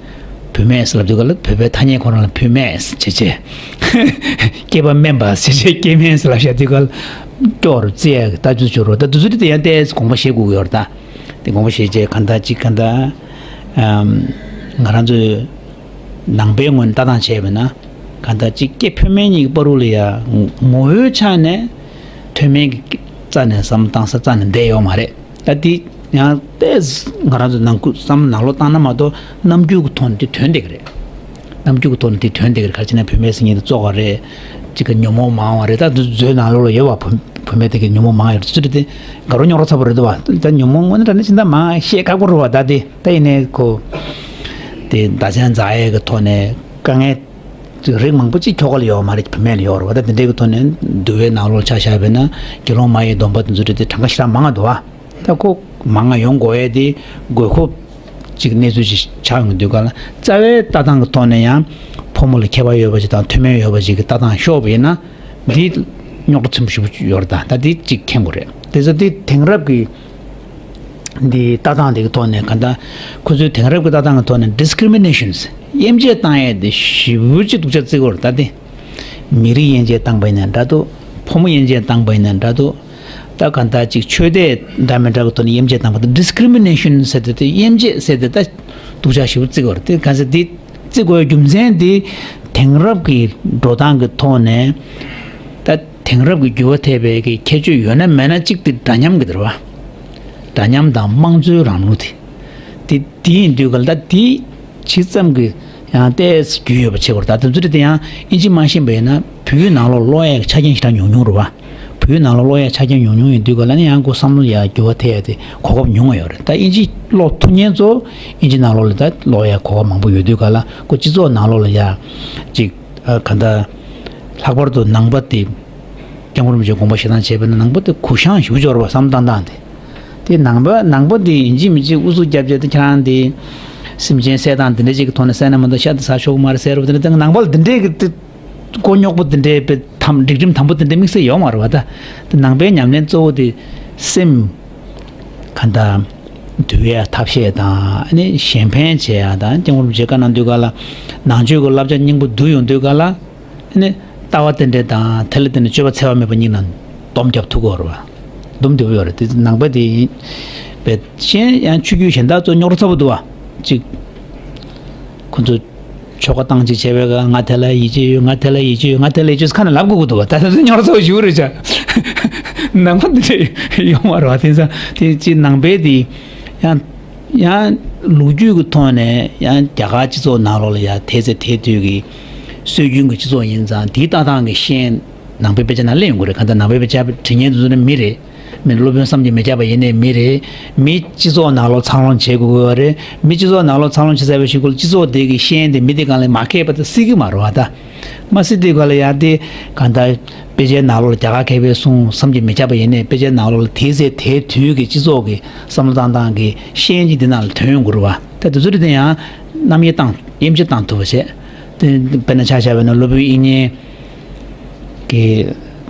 བུད་མེད་ཟེར་ལབ་དུས་ག་ལ་བོད་པའི་ཐ་སྙད་ཁོ་རང་ལ་བུད་མེད་ཟེར་བྱས་བྱས། སྐྱེས་པ་དམན་པ་ཟེར་བྱས་སྐྱེས་དམན་ཟེར་ལབ་བཞག་དུས་ག་ལ་སྐྱོ་བོར་བརྩི་ཡ་གི་ལྟ་ཚུལ་བྱུང་རོགས། ད་དུས་ཚོད་དེ་ཡང་ཏོག་ཙམ་དགོངས་པ་བཞེས་དགོས་ཀྱི་ཡོད་རེད་ད། དེ་དགོངས་པ་བཞེས་བྱས་གང་ལྟར་ཅིག་གང་ལྟར་ང་རང་ཚོའི་ནང་པའི་ངོས་ནས་ལྟ་སྟངས་བྱས་པ་ན་གང་ལྟར་ཅིག་སྐྱེ་བུད་མེད་གཉིས་ཀྱི་བར་དུ་ལ་ཡ་ངོ་བོའི་ཆ་ནས་མཐུན་མིན་གྱི་རྩ་ནས་བསམ་བློ་བཏང་ས་རྩ་ནས་བསྡད་ཡོད་མ་རེད། ད་འདི་ཡང་ཏོག་ཙམ་ང་རང་ཚོ་ནང་ཁུལ་བསམ་བློ་ནང་ལོགས་བཏང་ན་མ་གཏོགས་རྣམ་འགྱུར་གྱི་ཐོག་ནས་དེ་དོན་བསྡད་ཀྱི་རེད། རྣམ་འགྱུར་གྱི་ཐོག་ནས་དེ་དོན་བསྡད་ཀྱི་རེད། ག་རེ་བྱས་ན་བུད་མེད་ཟེར་མཁན་དེ་བཙོག་པ་རེད། གཅིག་གི་ཉོན་མོངས་མང་བ་རེད། ད་དུ་མཛོད་ནང་ལོགས་ལ་ཡོད་པ་བུ་བུད་མེད་དེ་གི་ཉོན་མོངས་མང་ཡོད་རེད། ཚུལ་དེ་དགའ་རོགས་རྙོག་དྲ་ཚ་པོ་རེད་འདུག་བ། ད་ཉོན་མོངས་དངོས་གནས་དྲང་གནས་ཕྱིན་ད་མང་བཤད་ཁག་པོ་རེད་བ། ད་དེ་ད་ཡིན་ནའི་ཁོ་དེ་བརྡ་ཆད་འཛེག་ཡས་ཀྱི་ཐོག་ནས་དཀའ་ངལ་རིགས་མང་པོ་ཅིག་ཁྱོ་ག་ལ་ཡོད་མ་རེད། བུད་མེད་ལ་ཡོད་རེད་བ། ད་དེ་འདྲའི་གི་ཐོག་ནས་འདུལ་བའི་ནང་ལོགས་ཆ་བཞག་པས་ན་དགེ་སློང་མ་ཡི་སྡོམ་པ་དེ་ཚོ་རེད་དེ་གྲངས་ཀ་ཞེ་དྲག་མང་ང་འདུག་བ། ད་ཁོ་མང་ང་ཡོང་དགོས་ཡས་དེ་དགོས་མཁོ་ཅིག་གནས་ཚུལ་ཅིག་ཆགས་ཡོང་དུས་ག་ལ་རྩ་བའི་ལྟ་སྟངས་ཀྱི་ཐོག་ནས་ཡང་ཕོ་མོ་ལ་ཁྱད་པར་ཡོད་པ་ཅིག་དང་མཐུན་མིན་ཡོད་པ་ཅིག་གི་ལྟ་སྟངས་ཤོར་བ་ཡིན་ན་འདི་རྙོག་དྲ་ཆེན་པོ་ཞེ་པོ་ཡོད་རེད། ད་ད་འདི་གཅིག་མཁྱེན་དགོས་རེད། དེ་ཚོ་འདི་དེང་རབས་ཀྱི་འདི་ལྟ་སྟངས་འདི་གི་ཐོག་ནས་ག་ད་ཁོ་ཚོའི་དེང་རབས་ཀྱི་ལྟ་སྟངས་ཀྱི་ཐོག་ནས་ཌིས་ཀི་རི་མི་ནེ་ཤན་དབྱེ་འབྱེད་བཏང་ཡས་འདི་ཞེ་པོ་ཅིག་སྡུག་ཅག་བརྩི་གི་ཡོད་རེད། ད་འདི་ མི་རིགས་དབྱེ་འབྱེད་བཏང་པ་ཡིན་ན་འདྲ་འདུག་ཕོ་མོ་དབྱེ་འབྱེད་བཏང་པ་ཡིན་ན་འདྲ་འདུག་ད་ག་འདྲ་ཅིག་ཆོས་དད་འདྲ་མི་འདྲ་གི་ཐོག་ནས་དབྱེ་འབྱེད་བཏང་པ་དང་། ཌི་སི་ཀི་རི་མི་ནེ་ཤན་ཟེར་དེ་དེ་དབྱེ་འབྱེད་ཟེར་དེ་ད་སྡུག་ཅག་ཞེ་པོ་བརྩི་གི་ཡོད་རེད། དེ་ག་ཟེར་དེ་བརྩི་དགོས་རྒྱུ་མཚན་དེ་དེང་རབས་ཀྱི་འགྲོ་སྟངས་ཀྱི་ཐོག་ནས་ད་དེང་རབས་ཀྱི་འགྱུར་བ་ཐེབས་པའི་གི་ཁྱད་ཆོས་ཡོད་ན་མེད་ན་གཅིག་དེ་འདྲ་མཉམ་གི་དེ་རེད་བ། འདྲ་མཉམ་དང་དམངས་གཙོའི་རིང་ལུགས་དེ། དེ་དེ་ཡིན་དུས་ག་ལ་ད་དེ་ཇི་ཙམ་གྱི་ཡང་ཏོག་ཙམ་རྒྱུས་ཡོད་པ་བྱེད་དགོས་རེད། ད་དེ་ཚོ་དེ་ཡང་ཨིན་ཇི་མ་ཤེས་པ་ཡིན་ན་བོད་ཡིག་ནང་ལོགས་ཀློག་ཡག་གི་ཆ་རྐྱེན་ཞེ་དྲག་ཉུང་ཉུང་རེད་བ། བོད་ཡིག་ནང་ལོགས་ཀློག་ཡག་ཆ་རྐྱེན་ཉུང་ཉུང་ཡིན་དུས་ག་ལ་ནི་ཡང་ཁོ་བསམ་བློ་ཡ་འགྱུར་བ་ཐེབས་ཡ་དེ་གོ་སྐབས་ཉུང་བ་ཡོད་རེད། ད་ཨིན་ཇི་ཀློག་ཐུབ་མཁན་ཚོ་ཨིན་ཇི་ནང་ལོགས་ལ་ད་ཀློག་ཡག་གོ་སྐབས་མང་པོ་ཡོད་དུས་ག་ལ་ཁོ་སྤྱི་ཚོགས་ནང་ལོགས་ལ་ཡ་ཅིག་ཨ་ག་འདྲ་ལྷག་པར་དུ་ནང་པ་དེ་སྐྱབས་མགོན་རིན་པོ་ཆེའི་དགོངས་པ་བཞེས་སྟངས་བྱས་པ་ན་ནང་པ་དེ་གུ་ཤང་ཞེ་པོ་ཅིག་ཡོད་རེད་བ། བསམ་བློ་བཏང་སྟངས་དེ། དེ་ནང་པ་ནང་པ་དེ་ཡིན་གཅིག་མིན་གཅིག་ཨུ་ཚུགས་རྒྱབ་བྱས་དེ་ཁྱེད་རང་དེ་སེམས་ཅན་བསད་སྟངས་དེ་འདྲ་ཅིག་གི་ཐོག་ནས་བསད་ན་མ་གཏོགས་ཤ་དེ་ཟ་ཆོག་གི་མ་རེད་ཟེར་རོ། དེ་འདྲ་དེ་ནང་པ་ལ་དེ་འདྲས་ཀྱི་དེ་མགོ་རྙོག་པོ་དེ་འདྲས་པའི་དམ་སྒྲིག་ཁྲིམས་དམ་པོ་དེ་འདྲས་དམིགས་བསལ་ཡོད་མ་རེད་བ། ད་དེ་ནང་པའི་ཉམས་ལེན་གཙོ་བོ་དེ་སེམས་ག་འདྲ་འདུལ་ཡ་ཐབས་ཤེས་དང་ཨ་ནི་གཞན་ཕན་བྱེད་ཡ་དང་། སྐྱབས་མགོན་རིན་པོ་ཆེས་བཀའ་གནང་དུས་ག་ལ་ནང་ཆོས་ཀྱི་བསླབ་བྱ་སྙིང་པོ་བསྡུ་ཡོང་དུས་ག་ལ། ནི་ལྟ་བ་རྟེན་འབྲེལ་དང་དེ་ལ་བརྟེན་ནས་སྤྱོད་པ་འཚེ་བ་མེད་པ་གཉིས་ནང་སྡོམ་རྒྱབ་ཐུབ་ཀྱི་ཡོད་རེད་བ། སྡོམ་རྒྱབ་ཡོད་རེད། དེ་ནང་པ་དེ་ཡིན་པས་གཞན་ཡང་ཆོས་བརྒྱུད་གཞན་དག་ཚོ་རྙོག་དྲ་ཚ་པོ་འདུག་བ། གཅིག་ཁོ་ཚོ་ཆོ་ག་བཏང་ཅིག་བྱས་པའི་སྐབས་ང་དེ་ལ་ཡིད་ཆེས་ཡོད། ང་དེ་ལ་ཡིད་ཆེས་ཡོད། ང་དེ་ལ་ཡིད་ཆེས་ཡོད་ཟེར་ཁ་ནས་ལབ་དགོས་ཀྱི་འདུག་བ། ད་དེ་ཚོ་རྙོག་དྲ་ཚ་པོ་ཞེ་པོ་རེད་བྱ། ནང་པ་འདི་འདྲ་ཡོད་མ་རེད་བ། དེ་ཚོ་དེ་གཅིག་ནང་པའི་དེ་ཡང་། ཡང་ལོ་རྒྱུས་ཀྱི་ཐོག་ནས་ཡང་རྒྱ་གར་སྤྱི་ཚོགས་ནང་ལོགས་ལ་ཡང་དེ་ཚེ་དེ་དུས་ཀྱི་སྲོལ་རྒྱུན་གྱི་སྤྱི་ཚོགས་ཡིན་ཙང་དེའི་ལྟ་སྟངས་ཀྱི་ཤན་ནང་པའི་དཔེ་ཆ་ནང་སླེབས་ཡོང་གི་རེད། གང་ལྟར་ནང་པའི་དཔེ་ཆ་འབྲི་མཁན་དེ་ཚོ་ནི་མི་རེད། མི་སློབ་དཔོན་བསམ་གྱིས་མི་ཁྱབ་པ་ཡིན་ནའི་མི་རེད། མི་སྤྱི་ཚོགས་ནང་ལོགས་འཚར་ལོངས་བྱེད་དགོས་ཀྱི་ཡོད་རེད། མི་སྤྱི་ཚོགས་ནང་ལོགས་འཚར་ལོངས་བྱེད་ཚར་བའི་གཞུག་གུ་ལ་སྤྱི་ཚོགས་དེ་གི་ཤན་དེ་མི་དེ་སྒང་ལ་མ་ཁེལ་བ་དེ་སྲིད་ཀྱི་མ་རེད་བ། ད་མ་སྲིད་དུས་ག་ལ་ཡ་དེ་གང་ལྟར་དཔེ་ཆའི་ནང་ལོགས་ལ་རྒྱ་གར་མཁས་པའི་གསུང་བསམ་གྱིས་མི་ཁྱབ་པ་ཡིན་ནའི་དཔེ་ཆའི་ནང་ལོགས་ལ་དེའི་ཚེ་དེའི་དུས་ཀྱི་སྤྱི་ཚོགས་ཀྱི་བསམ་བློ་བཏང་སྟངས་ཀྱི་ཤན་གྱི་འདི་ནང་ལ་ཐོན་ཡོང་གི་རེད་བ། ད་དེ་ཚོ་རེད་དེ་ཡང་རྣམ་དབྱེ་བཏང་དབྱེ་འབྱེད་བཏང་ཐུབ་པ་བྱས། དེ་དཔེར་ན་ཆ་བཞག་པ་ཡིན་ན་སློབ་དཔོན་དབྱིག་གཉེན་གྱི་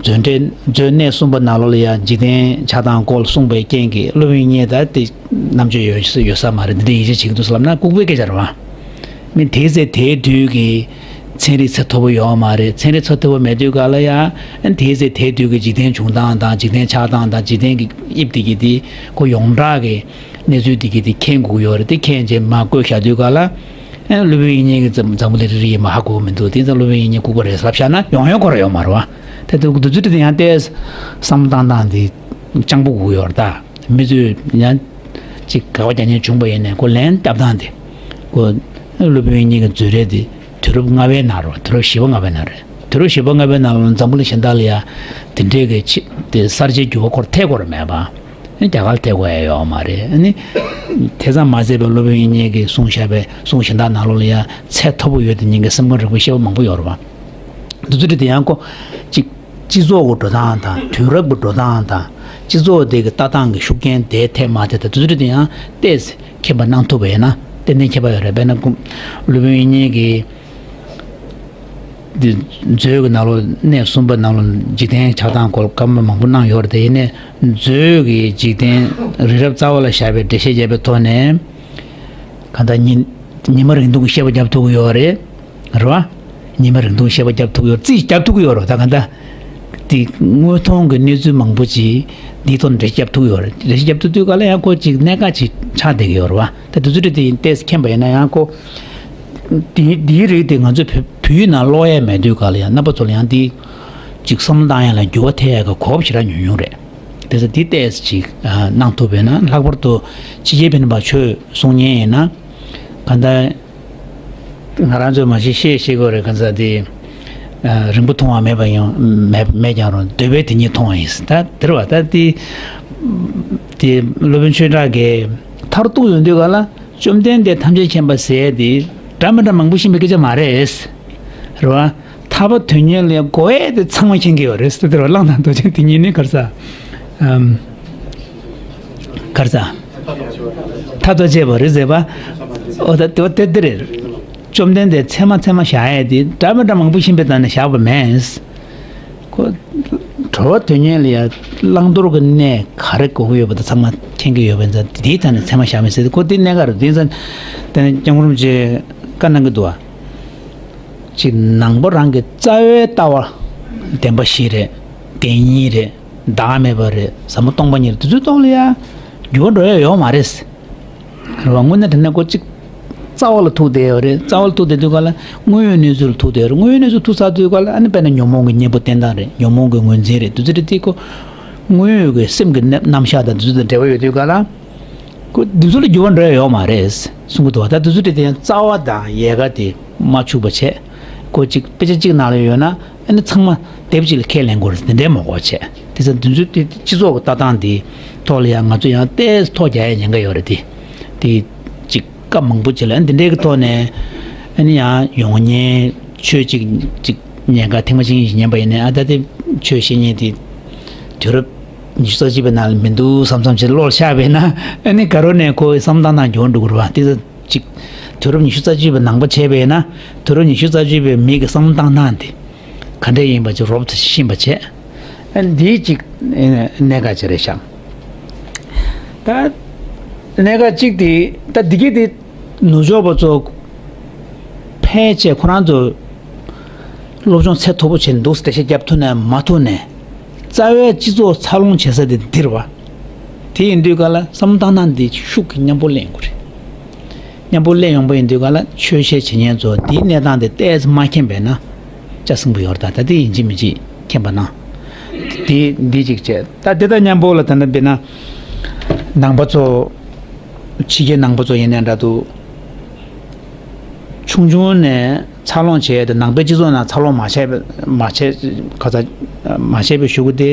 མཛོད་འགྲེལ་མཛོད་གནས་གསུམ་པ་ནང་ལོགས་ལ་ཡང་འཇིག་རྟེན་ཆགས་སྟངས་སྐོར་གསུངས་པའི་རྐྱེན་གྱིས་སློབ་དཔོན་དབྱིག་གཉེན་ད་དེ་རྣམ་དཔྱོད་ཡོད་ས་ཡོད་ས་མ་རེད། འདི་འདྲའི་ཡིད་ཆེས་བྱེད་ཀྱི་འདུག་ཟེར་ལབ་ན་ལྐུགས་པའི་སྐད་ཆ་རེད་བ། མི་དེའི་ཚེ་དེའི་དུས་ཀྱི་ཚན་རིག་ཚད་མཐོ་པོ་ཡོད་མ་རེད། ཚན་རིག་ཚད་མཐོ་པོ་མེད་དུས་ག་ལ་ཡ་དེའི་ཚེ་དེའི་དུས་ཀྱི་འཇིག་རྟེན་བྱུང་སྟངས་དང་འཇིག་རྟེན་ཆགས་སྟངས་དང་འཇིག་རྟེན་གྱི་དབྱིབས་དེ་གི་དེ་ཁོ་ཡོངས་གྲགས་ཀྱི་གནས་ཚུལ་དེ་གི་དེ་མཁྱེན་དགོས་ཡོད་རེད། དེ་མཁྱེན་བྱས་མར་བཀོད་བཞག་དུས་ག་ལ་སློབ་དཔོན་དབྱིག་གཉེན་གྱི་འཛམ་འཛམ་བུ་གླིང་རིལ་རིལ་ཡིན་པ་ཧ་གོ་གི་མི་འདུག་དེ་ཚོ་སློབ་དཔོན་དབྱིག་གཉེན་ལྐུགས་པ་རེད་ལབ་བཞག་ན་ཡོང་ཡོང་ཁོ་རང་ཡོད་མ་རེད་བ། དེ་དུས་དུས་ཚོད་དེ་ཡང་ཏོག་ཙམ་བསམ་བློ་བཏང་སྟངས་དེ་སྤྱང་པོ་དགོས་ཡོད་རེད་ད། མི་ཚོས་ཡང་ཅིག་དགག་པ་རྒྱག་མཁན་བྱུང་པ་ཡིན་ནའི་ཁོ་ལན་བརྒྱབ་སྟངས་དེ། ཁོ་སློབ་དཔོན་དབྱིག་གཉེན་གྱི་མཛོད་རེད་དེ་དུས་རབས་ལྔ་པའི་ནང་རེད་བ། དུས་རབས་བཞི་པ་ལྔ་པའི་ནང་རེད། དུས་རབས་བཞི་པ་ལྔ་པའི་ནང་ལ་འཛམ་བུ་གླིང་གཞན་དག་ལ་ཡ་དེ་འདྲའི་གི་ཆེ་དེ་གསར་བརྗེའི་འགྱུར་བ་ཁོར་ཐེབས་དགོས་རེད་མེད་པ། རྒྱ་གར་ཐེབས་དགོས་ཡ་ཡོད་མ་རེད། ཨ་ནི་དེ་ཙམ་མ་ཟད་པའི་སློབ་དཔོན་དབྱིག་གཉེན་གྱིས་གསུངས་བཞག་པའི་གསུང་གཞན་དག་ནང་ལོགས་ལ་ཡ་ཚད་མཐོ་པོ་ཡོད་དེ་ཉིད་ཀྱི་སེམས་ཁམས་རིག་པའི་ཤེས་པ་མང་པོ་ཡོད་རེད་བ། དེ་ཚོ་དེ་ཡང་ཁོ་གཅིག་སྤྱི་ཚོགས་ཀྱི་འགྲོ་སྟངས་དང་དུས་རབས་ཀྱི་འགྲོ་སྟངས་དང་སྤྱི་ཚོགས་དེ་གི་ལྟ་སྟངས་ཀྱི་ཤུགས་རྐྱེན་དེ་ཐེབས་མ་ཐེབས་དང་དེ་ཚོ་དེ་ཡང་ཏོག་ཙམ་མཁྱེན་པ་གནང་ཐུབ་པ་ཡིན་ན་ཏན་ཏན་ཁྱད་པར་ཡོད་རེད། དཔེར་ན་ཁོ་སློབ་དཔོན་དབྱིག་གཉེན་གྱིས་འདི་མཛོད་ཀྱི་ནང་ལོགས་གནས་གསུམ་པ་ནང་ལོགས་འཇིག་རྟེན་ཆགས་སྟངས་སྐོར་བཀའ་མོལ་མང་པོ་གནང་ཡོད་རེད། དེ་ཡིན་ནའི་མཛོད་ཀྱི་འཇིག་རྟེན་རི་རབ་རྩ་བ་ལ་བཞག་པའི་འགྲེལ་བཤད་བརྒྱབ་པའི་ཐོག་ནས་གང་ལྟར་ཉི་ཉི་མ་རིང་ཐུང་གི་བཤད་པ་བརྒྱབ་ཐུབ་ཀྱི་ཡོད་རེད། རེད་བ། ཉི་མ་རིང་ཐུང་བཤད་པ་བརྒྱབ་ཐུབ་ཀྱི་ཡོད། རྩིས་བརྒྱབ་ཐུབ་ཀྱི་ཡོད་རེད། ད་གང་ལྟར་དེ་དངོས་མཐོང་གི་གནས་ཚུལ་མང་པོ་ཅིག་འདིའི་ཐོག་ནས་འགྲེལ་བཤད་བརྒྱབ་ཐུབ་ཀྱི་ཡོད་རེད། འགྲེལ་བཤད་བརྒྱབ་ཐུབ་དུས་ག་ལ་ཡང་ཁོ་ཅིག་གནད་འགག་ཅིག་ཆགས་བསྡད་ཀྱི་ཡོད་རེད་བ། ད་དེ་ཚོ་དེ་ཏོག་ཙམ་མཁྱེན་པ་ཡིན་ན་ཡང་ཁོ། དེ་དེའི་རིགས་དེ་ང་ཚོས་བོད་བོད་ཡིག་ནང་ཀློག་ཡས་མེད་དུས་ག་ལ་ཡང་རྣམ་པ་ཚོ་ལ་ཡང་དེ་ཅིག་བསམ་བློ་བཏང་ཡས་ལ་འགྱུར་བ་ཐེབས་ཡས་ཀྱི་གོ་སྐབས་ཞེ་དྲག་ཉུང་ཉུང་རེད། དེ་ཚོ་དེ་ཏོག་ཙམ་ཅིག་གནང་ཐུབ་པས་ན། ལྷག་པར་དུ་ཕྱི་རྒྱལ་བོད་མི་ནང་པ་ཆོས་གསུང་མཁན་ཡིན་ན་གང་ལྟར་ང་རང་ཚོས་མ་གཞི་བཤད་ཤེས་དགོས་རེད། གང་ཟག་དེ་རིང་པོ་མཐོང་བ་མེད་པ་ཡང་མེད་མེད་ཀྱང་རུང་འདོད་པས་དེ་ཉིད་མཐོང་བ་ཡིན། ད་དེ་རེད་བ། ད་དེ་དེ་སློབ་དཔོན་ཆོས་གྲགས་ཀྱིས་མཐར་གཏུགས་ཡོང་དུས་ག་ལ། བཅོམ་ལྡན་འདས་ཐམས་ཅད་མཁྱེན་པ་ཟེར་དེ་འདྲ་མི་འདྲ་མང་པོ་ཤེས་པའི་སྐད་ཆ་མ་རེད། རེད་བ། ཐར་པ་དོན་གཉེར་ལ་དགོས་ཡས་དེ་ཚང་མ་མཁྱེན་གྱི་ཡོད་རེད་ཟེར། དེ་རེད་བ། གླང་དང་རྡོ་རྗེ་དེ་གཉིས་ནི་ག་རེ་ཟ། ཨམ། ག་རེ་ཟ། མཐར་ཐུག་བྱས་པ་རེད་ཟེར་བ། འོ་ད་དེ་བ་དེ་དེ་རེད། བཅོམ་ལྡན་འདས་ཚད་མ་ཚད་མ་བཞག་ཡས་དེ་འདྲ་མི་འདྲ་མང་པོ་ཤེས་པའི་སྟེང་ནས་བཞག་པ་མེད། ཁོ། གྲོལ་བ་དོན་གཉེར་ལ་ཡང་བླང་དོར་གྱི་གནས་ག་རེ་དགོས་ཀྱི་ཡོད་པ་དེ་ཚང་མ་མཁྱེན་གྱི་ཡོད་པ་ཡིན་ཙང་། དེའི་ཐད་ནས་ཚད་མ་བཞག་མེད་ཟེར་ཏེ་ཁོ་དེ་གནད་འགག་རེད། དེ་ཡིན་ཙང་དེ་ནས་སྐྱབས་མགོན་རིན་པོ་ཆེས་བཀའ་གནང་གི་འདུག་བ། ཅིག་ནང་པ་རང་གི་རྩ་བའི་ལྟ་བ། བདེན་པ་བཞི་རེད། བདེན་གཉིས་རེད། བདག་མེད་པ་རེད། ཟབ་མོ་སྟོང་པ་ཉིད་རེད། དེ་ཚོའི་ཐོག་ལ་ཡ་འགྱུར་བ་འགྲོ་ཡ་ཡོད་མ་རེད། རེད་བ། དངོས་གནས་དྲང་གནས་ཁོ་ཅིག་རྩ་བ་ལ་ཐུག་བསྡད་ཡོད་རེད། རྩ་བ་ལ་ཐུག་བསྡད་དུས་ག་ལ་དངོས་ཡོད་གནས་ཚུལ་ལ་ཐུག་བསྡད་ཡོད་རེད། དངོས་ཡོད་གནས་ཚུལ་ཐུག་ཚར་དུས་ག་ལ་ཨ་ནི་དཔེར་ན་ཉོན་མོངས་ཀྱི་གཉེན་པོ་བསྟེན་སྟངས་རེད། ཉོན་མོངས་ཀྱི་ངོས་འཛིན་རེད། དེ་ཚོ་རེད་དེ་ཁོ་དངོས་ཡོད་ཀྱི་སེམས་ཀྱི་རྣམ་རྣམ་གཞག་དང་དེ་ཚོ་དང་འབྲེལ་བ་ཡོད་དུས་ག་ལ། ཁོ་འདི་ཚོ་ལ་འགྱུར་བ་འགྲོ་ཡ་ཡོད་མ་རེད་གསུང་གི་འདུག་བ། ད་འདི་ཚོ་དེ་དེ་ཡང་རྩ་བ་དང་ཡལ་ག་དེ་མ་འཆུགས་པ་བྱས། ཁོ་གཅིག་དཔེ་ཆ་གཅིག་ནང་ལ་ཡོད་ན་ཨ་ནི་ཚང་མ་དེབ་གཅིག་ལ་ཁས་ལེན་དགོས་རེད། དེ་འདྲའི་མ་དགོས་བྱས། དེ་ཚོ་འདི་ཚོ་དེ་སྤྱི་ཚོགས་ཀྱི་ལྟ་སྟངས་དེ་ཐོག་ལ་ཡང་ང་ཚོ་ཡང་ཏོག་ཙམ་ཐོ་རྒྱག་ཡ་ཉེན་ཁ་ཡོད་རེད་དེ། དེ་གཅིག་སྐབས་མང་པོ་ཅིག་ལ་ཨ་ནི་འདི་འདྲའི་གི་ཐོག་ནས་ཨ་ནི་ཡང་ཡོང་ཉེན། ཆོས་གཅིག་གཅིག་ཉན་ག་ཐེངས་མ་གཅིག་གཉིས་ཤིག་ཉན་པ་ཡིན་ནའི་ཨ་ད་དེ་ཆོས་བཤད་མཁན་དེ་དུས་རབས་ཉི་ཤུ་རྩ་གཅིག་པའི་ནང་ལ་མི་འདུག་བསམ་བསམ་བྱས་བློ་ལ་ཤར་བས་ན་ཨ་ནི་དགའ་རོགས་ནས་ཁོའི་བསམ་བློ་བཏང་སྟངས་འགྱུར་བ་འགྲོ་གི་རེད་བ། དེ་ཚོ་གཅིག་དུས་རབས་ཉི་ཤུ་རྩ་གཅིག་པའི་ནང་པ་བྱས་པས་ན་དུས་རབས་ཉི་ཤུ་རྩ་གཅིག་པའི་མི་གི་བསམ་བློ་བཏང་སྟངས་དེ་ག་འདྲས་ཡིན་པ་ཅིག་རོབ་ཙམ་ཤེས་པ་བྱས། ཨ་ནི་འདིའི་གཅིག་གནད་འགག་ཅིག་རེད་ཤག་ད་གནད་འགག་གཅིག་དེ་ད་འདི་གི་དེ། ནུབ་ཕྱོགས་པ་ཚོ་ཕལ་ཆེར་ཁོ་རང་ཚོ་སློབ་སྦྱོང་ཚད་མཐོ་པོ་བྱས་འདུག་འགྲེལ་བཤད་རྒྱབ་ཐུབ་ནས་མ་ཐུབ་ནས་རྩ་བའི་སྤྱི་ཚོགས་འཚར་ལོངས་བྱེད་ས་དེ་འདིར་བ། དེ་ཡིན་དུས་ག་ལ་བསམ་བློ་བཏང་སྟངས་འདི་ཤུགས་ཀྱིས་མཉམ་པོ་སླེབས་ཡོང་གི་རེད། མཉམ་པོ་སླེབས་ཡོང་པ་ཡིན་དུས་ག་ལ་ཆོས་བཤད་བྱེད་མཁན་ཚོ་འདིའི་གནས་སྟངས་དེ་ཏོག་ཙམ་མ་མཁྱེན་པས་ན་ལྕགས་སྲིན་པོ་ཡོད་རེད། ད་ད་དེ་ཡིན་གཅིག་མིན་གཅིག་མཁྱེན་པ་ན། དེ་འདི་གཅིག་བྱས། ད་དེ་དང་མཉམ་པོ་ལ་ད་ནི་དཔེར་ན་ནང་པ་ཚོ། ཕྱི་རྒྱལ་ནང་པ་ཚོ་ཡིན་ནའི་འདྲ་འདུག་ཆུང་ཆུང་ནས་འཚར་ལོངས་བྱས་ཏེ་ནང་པའི་སྤྱི་ཚོགས་ནང་འཚར་ལོངས་མ་བྱས་པའི་མ་བྱས་ག་ཚ་མ་བྱས་པའི་གཞུག་གུ་དེ།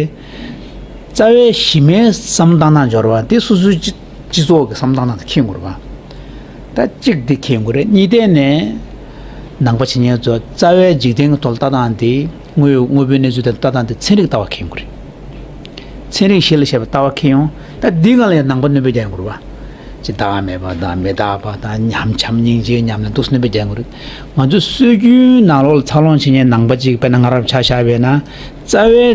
རྩ་བའི་གཞི་མའི་བསམ་བཏང་སྟངས་འབྱོར་བ་དེ་སོ་སོའི་སྤྱི་སྤྱི་ཚོགས་ཀྱི་བསམ་བཏང་སྟངས་དེ་ཁེངས་དགོས་རེད་བ། ད་གཅིག་དེ་ཁེངས་དགོས་རེད། གཉིས་ཐད་ནས་ནང་པ་བྱེད་མཁན་ཚོ་རྩ་བའི་འཇིག་རྟེན་གྱི་ཐོག་ལ་ལྟ་སྟངས་དེ་དངོས་དངོས་པོའི་གནས་ཚུལ་དེ་ལྟ་སྟངས་དེ་ཚན་རིག་ལྟ་བ་ཁེངས་དགོས་རེད། ཚན་རིག་གཞི་ལ་བཞག་པའི་ལྟ་བ་ཁེངས་ཡོང་། ད་འདི་སྒང་ལ་ཡང་ནང་པ་སྣོན་པ་རྒྱག་ཡོང་དགོས་རེད་བ། ཅི་བདག་མེད་པ་དང་མི་རྟག་པ་དང་ཉམས་བྱམས་སྙིང་རྗེ་ཉམས་ལེན་འདུག་སྣོན་པ་རྒྱག་ཡོང་དགོས་རེད། ང་ཚོའི་སྲོལ་རྒྱུན་ནང་ལོགས་ལ་འཚར་ལོངས་བྱེད་མཁན་ནང་པ་ཅིག་དཔེར་ན་ང་རང་ཆ་བཞག་པས་ན་རྩ་བའི་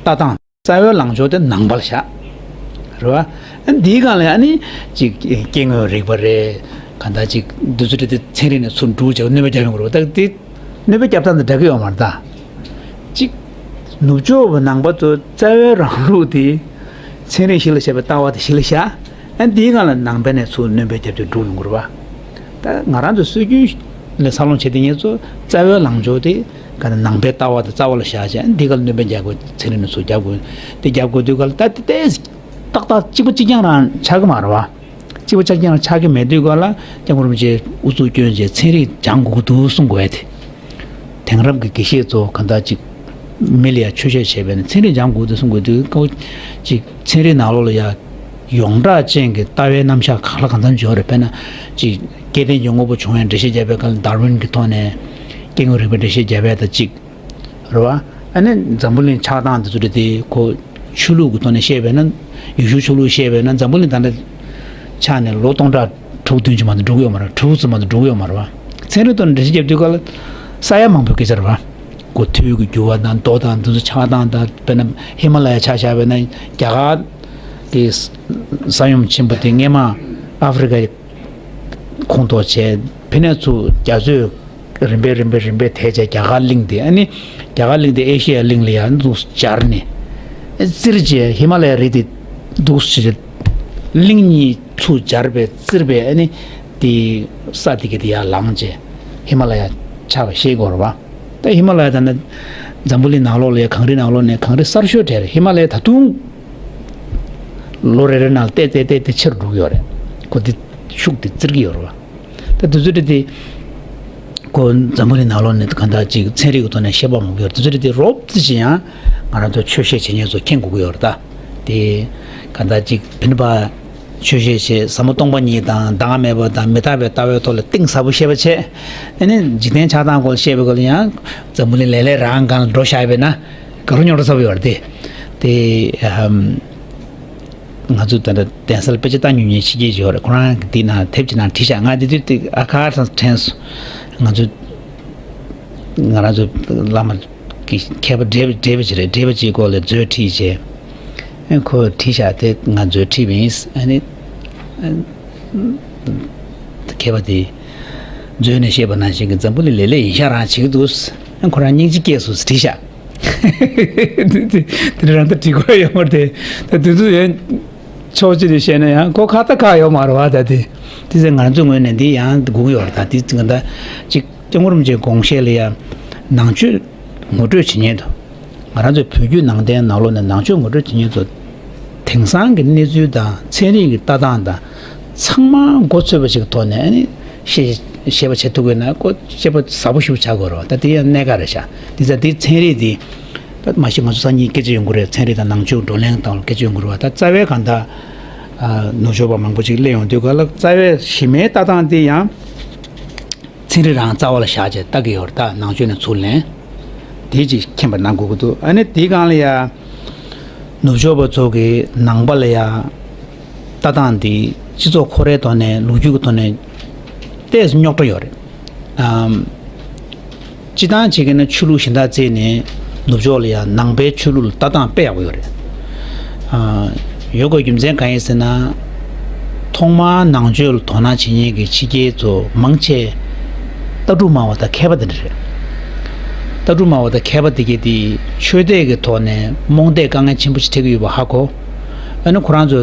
ལྟ་སྟངས་རྩ་བའི་ལངས་ཕྱོགས་དེ་ནང་པ་ལ་བཞག་རེད་བ། ཨ་འདིའི་སྒང་ལ་ཨ་ནི་ཅིག་སྐྱེ་དངོས་རིག་པ་རེད། གང་ལྟར་ཅིག་འདི་ཚོ་རེད་དེ་ཚན་རིག་ནས་ཚུར་འགྲུལ་བྱས་སྣོན་པ་རྒྱག་ཡོང་དགོས་རེད་བ། ད་དེ། གནོད་པ་བརྒྱབ་སྟངས་དང་འདྲ་གི་ཡོད་མ་རེད་ད། གཅིག་ནུབ་ཕྱོགས་པ་ནང་པ་ཚོ་རྩ་བའི་རང་ལུགས་དེ་ཚན་རིག་གཞི་ལ་བཞག་པའི་ལྟ་བ་དེ་གཞི་ལ་བཞག་ཨ་འདིའི་སྒང་ལ་ནང་པ་ནས་ཚུར་སྣོན་པ་བརྒྱབ་སྟེ་འགྲོ་ཡོང་གི་རེད་བ། ད་ང་རང་ཚོ་སྲོལ་རྒྱུན་ནས་འཚར་ལོངས་བྱེད་དེ་ངེད་ཚོ་རྩ་བའི་ལངས་ཕྱོགས་དེ་ག་ནང་པའི་ལྟ་བ་དེ་རྩ་བ་ལ་བཞག་བྱས་ཨ་འདི་སྒང་ལ་སྣོན་པ་རྒྱག་དགོས། ཚན་རིག་ནས་ཚུར་རྒྱག་དགོས། དེ་རྒྱབ་དགོས་དུས་སྒང་ལ་ད་དེ་ཏོག་ཏོག་གཅིག་པ་གཅིག་རྐྱང་རང་ཆགས་ཀྱི་མ་རེད་བ། གཅིག་པ་ཆགས་ཀྱང་ཆགས་ཀྱི་མེད་དུས་སྒང་ལ་སྐྱབས་མགོན་རིན་པོ་ཆེས་ཨུ་ཚུགས་བསྐྱོན་བྱས་ཚན་རིག་སྦྱང་དགོས་ཀྱི་འདུག་གསུང་དགོས་ཏེ། དེང་རབས་ཀྱི་དགེ་བཤེས་ཚོ་གང་ལྟར་ཅིག་མི་ལ་ཡ་ཆོས་བཤད་བྱས་པས་ན་ཚན་རིག་སྦྱང་དགོས་འདུག་གསུང་དགོས་དུས་ཀོ་ཅིག་ཚན་རིག་ནང་ལོགས་ལ་ཡ་ཡོངས་གྲགས་ཅན་གྱི་ལྟ་བའི་རྣམ་གཞག་གང་ལ་གང་འཚམ་ཅིག་ཡོད་རེད། དཔེར་ན་ཅིག་སྐྱེ་ལྡན་གྱི་དངོས་པོ་བྱུང་བའི་འགྲེལ་བཤད་བརྒྱབ་པའི་སྐབས་ལ་ཌར་ཝིན་གྱི་ཐོག་ནས་སྐྱེ་དངོས་རིག་པའི་འགྲེལ་བཤད་བརྒྱབ་པ་དང་གཅིག་རེད་བ། ཨ་ནི་འཛམ་བུ་གླིང་ཆགས་སྟངས་འདི་ཚོ་རེད་དེ་ཁོ་ཆོས་ལུགས་ཀྱི་ཐོག་ནས་བཤད་པས་ན་ཡེ་ཤུ་ཆོས་ལུགས་བཤད་པས་ན་འཛམ་བུ་གླིང་ད་ལྟ་ཆགས་ནས་ལོ་སྟོང་ཕྲག་དྲུག་བདུན་ཅུ་མ་གཏོགས་འགྲོ་གི་ཡོད་མ་རེད། དྲུག་ཙམ་མ་གཏོགས་འགྲོ་གི་ཡོད་མ་རེད་བ། ཚན་རིག་ཐོག་ནས་འགྲེལ་བཤད་བརྒྱབ་དུས་སྐབས་ལ་ས་ཡ་མང་པོའི་སྐད་ཆ་རེད་བ། གོ་ཐོས་ཀྱི་འགྱུར་བ་དང་མདོ་དང་འདི་ཚོ་ཆགས་སྟངས་དང་དཔེར་ན་ཧི་མ་ལ་ཡ་ཆ་བཞག་པས་ན་རྒྱ་གར་གྱི་ས་ཡོམ་ཆེན་པོ་དེ་སྔས་མ་ཨ་ཧྥེ་རི་ཀའི་ཁོངས་གཏོགས་བྱས་ཕ་ནས་ཚུར་རྒྱ་མཚོས། རིམ་པས་རིམ་པས་རིམ་པས་དེད་བྱས་རྒྱ་གར་གླིང་དེ་ཨ་ནི་རྒྱ་གར་གླིང་དེ་ཨེ་ཤེ་ཡ་གླིང་ལ་ཡང་འདུག་སྦྱར་ནས་ཨེ་བཙིར་བྱས་ཧི་མ་ལ་ཡ་རི་དེ་འདུག་ཟེར་གླིང་གཉིས་ཚུར་སྦྱར་བས་བཙིར་བས་ཨ་ནི་དེ་ས་དེ་ག་དེ་ཡར་ལངས་བྱས་ཧི་མ་ལ་ཡ་ཆགས་པ་ཤེས་དགོས་རེད་བ། ད་ཧི་མ་ལ་ཡ་ད་ནི་འཛམ་བུ་གླིང་ནང་ལོགས་ལ་ཡ་གངས་རི་ནང་ལོགས་ནས་གངས་རི་གསར་ཤོས་གྲས་རེད། ཧི་མ་ལ་ཡ་ད་དུང་ལོ་རེ་རེ་ནང་ལ་ཏེ་ཏེ་ཏེ་ཏེ་ཆེ་རུ་འགྲོ་གི་ཡོད་རེད། ཁོ་དེ་ཤུགས་དེ་བཙིར་གི་ཡོད་རེད་བ། ད་དེ་ཚོ་དེ་དེ་ཁོ་འཛམ་བུ་གླིང་ནང་ལོགས་ནས་གང་ལྟར་ཅིག་ཚན་རིག་གི་ཐོག་ནས་བཤད་པ་མང་པོ་ཡོད་རེད། དེ་ཚོ་དེ་དེ་རོབ་ཙམ་ཅིག་ཡང་ང་རང་ཚོ་ཆོས་བཤད་བྱེད་མཁན་ཚོ་མཁྱེན་དགོས་ཀྱི་ཡོད་རེད། ད་དེ་གང་ལྟར་ཅིག་བིན་པ་ཆོས་བཤད་བྱེད་ཟབ་མོ་སྟོང་པ་ཉིད་དང་བདག་མེད་པ་དང་མི་རྟག་པའི་ལྟ་བའི་ཐོག་ལ་གཏིང་ཟབ་པོ་བཤད་པ་བྱས། ཨ་ནི་འཇིག་རྟེན་ཆགས་སྟངས་སྐོར་ལ་བཤད་པའི་སྐོར་ལ་ཡང་འཛམ་བུ་གླིང་ལེ་ལེ་རང་སྒང་ལ་འགྲོ་བཞག་པས་ན་དགའ་རབ་རྙོག་དྲ་ཚ་པོ་ཡོད་རེད་དེ། དེ་ཨམ། ང་ཚོ་ད་ལྟ་གདན་སར་དཔེ་ཆ་ལྟ་མྱོང་མཁན་ཕྱི་རྒྱལ་ཅིག་ཡོད་རེད། ཁོ་རང་གིས་འདི་ནང་དེབ་ཅིག་ནང་བྲིས་ཤག་ང་འདི་དུས་དེ་ཨ་ཁ་དང་དྲན་སོང་། ང་ཚོ་ང་རང་ཚོ་བླ་མ་གི་མཁས་པ་བགྲེས་པ་བགྲེས་པ་ཅིག་རེད། བགྲེས་པ་ཅིག་སྐོར་ལ་མཛོད་ཁྲིད་བྱས། ཨ་ཁོས་བྲིས་ཤག་དེ་ང་མཛོད་ཁྲིད་པ་ཡིན། ཨ་ནི་ཨ་མཁས་པ་དེ་ མཛོད་ནས་བཤད་པ་ནང་བཞིན་གྱི་འཛམ་བུ་གླིང་ལེ་ལེ་ཡིན་ཤག་རང་བྱེད་ཀྱི་འདུག་ཨ་ཁོ་རང་སྙིང་རྗེ་སྐྱེས་སོང་ཟེར་བྲིས་ཤག་དེ་རང་ད་བྲིས་དགོས་ཡོད་མ་རེད་དེ། ད་དེ་ཚོ་ཡང་ཕྱོགས་གཅིག་ནས་བཤད་ན་ཡང་ཁོ་ཁ་ད་ཁག་ཡོད་མ་རེད་བ། ད་དེ་དེ་ཚོ་ང་ཚོའི་ངོས་ནས་འདི་ཡང་སྒུག་ཡོད་རེད། ད་དེ་ཚོ་ད་ཅིག་སྐྱབས་མགོན་རིན་པོ་ཆེའི་དགོངས་བཞེད་ལ་ཡང་ནང་ཆོས་ངོ་སྤྲོད་བྱེད་མཁན་དང་། ང་རང་ཚོའི་བོད་བརྒྱུད་ནང་བསྟན་ནང་ལོགས་ནས་ནང་ཆོས་ངོ་སྤྲོད་བྱེད་མཁན་ཚོ་དེང་སང་གི་གནས་ཚུལ་དང་ཚན་རིག་གི་ལྟ་སྟངས་དང་ཚང་མ་མགོ་ཚོས་པ་ཞིག་གི་ཐོག་ནས་ཨ་ནི་ཤེས་ཤེས་པ་བྱེད་ཐུབ་དགོས་ན་ཁོ་ཤེས་པ་ཟབ་པོ་ཞིག་ཆགས་དགོས་རེད་བ། ད་དེ་ཡང་གནད་འགག་རེད་ཤག་དེ་ཚ་དེ་ཚན་རིག་དེ་ད་མ་གཞི་ང་ཚོ་སང་ཉིན་སྐད་ཆ་ཡོང་གི་རེད། ཚན་རིག་དང་ནང་ཆོས་བགྲོ་གླེང་སྟངས་ལ་སྐད་ཆ་ཡོང་གི་རེད་བ། ད་རྩ་བའི་གང་ལྟར་ནུབ་ཕྱོགས་པ་མང་པོ་ཅིག་སླེབས་ཡོང་དུས་ག་ལ་རྩ་བའི་གཞི་མའི་ལྟ་སྟངས་དེ་ཡང་ཚན་རིག་རང་རྩ་བ་ལ་བཞག་བྱས་ལྟ་གི་ཡོད་རེད། ད་ནང་ཆོས་ནས་ཚུར་ལེན། དེ་ཅིག་མཁྱེན་པ་གནང་དགོས་ཀྱི་འདུག་ཨ་ནི་དེའི་སྒང་ལ་ཡ་ནུབ་ཕྱོགས་པ་ཚོ་གི་ནང་པ་ལ་ཡ་ལྟ་སྟངས་འདི་སྤྱི་ཚོགས་ཁོ་རའི་ཐོག་ནས་ལོ་རྒྱུས་ཀྱི་ཐོག་ནས་ཏོག་ཙམ་རྙོག་དྲ་ཡོད་རེད། ཨམ། སྤྱི་བཏང་བྱེད་ཀྱི་ན་ཆོས་ལུགས་གཞན་དག་བརྩིས་ནས་ནུབ་ཕྱོགས་ལ་ཡང་ནང་པའི་ཆོས་ལུགས་ལ་ལྟ་སྟངས་དཔེ་ཡག་པོ་ཡོད་རེད། ཨ། ཡོད་དགོས་རྒྱུ་མཚན་གང་ཡིན་ཟེར་ན། ཐོག་མར་ནང་ཆོས་ལ་དོ་སྣང་བྱེད་མཁན་གྱི་ཕྱི་རྒྱལ་ཚོ་མང་ཆེ་ལྟ་གྲུབ་སྨྲ་བ་དང་མཁས་པ་དེ་འདྲ་རེད། ལྟ་གྲུབ་སྨྲ་བ་དང་མཁས་པ་དེ་གས་དེ་ཆོས་དད་ཀྱི་ཐོག་ནས་རྨོངས་དད་དཀའ་ངལ་ཆེན་པོ་ཞིག་འཕྲད་ཀྱི་ཡོད་པ་ཧ་གོ། ཨ་ནི་ཁོ་རང་ཚོ་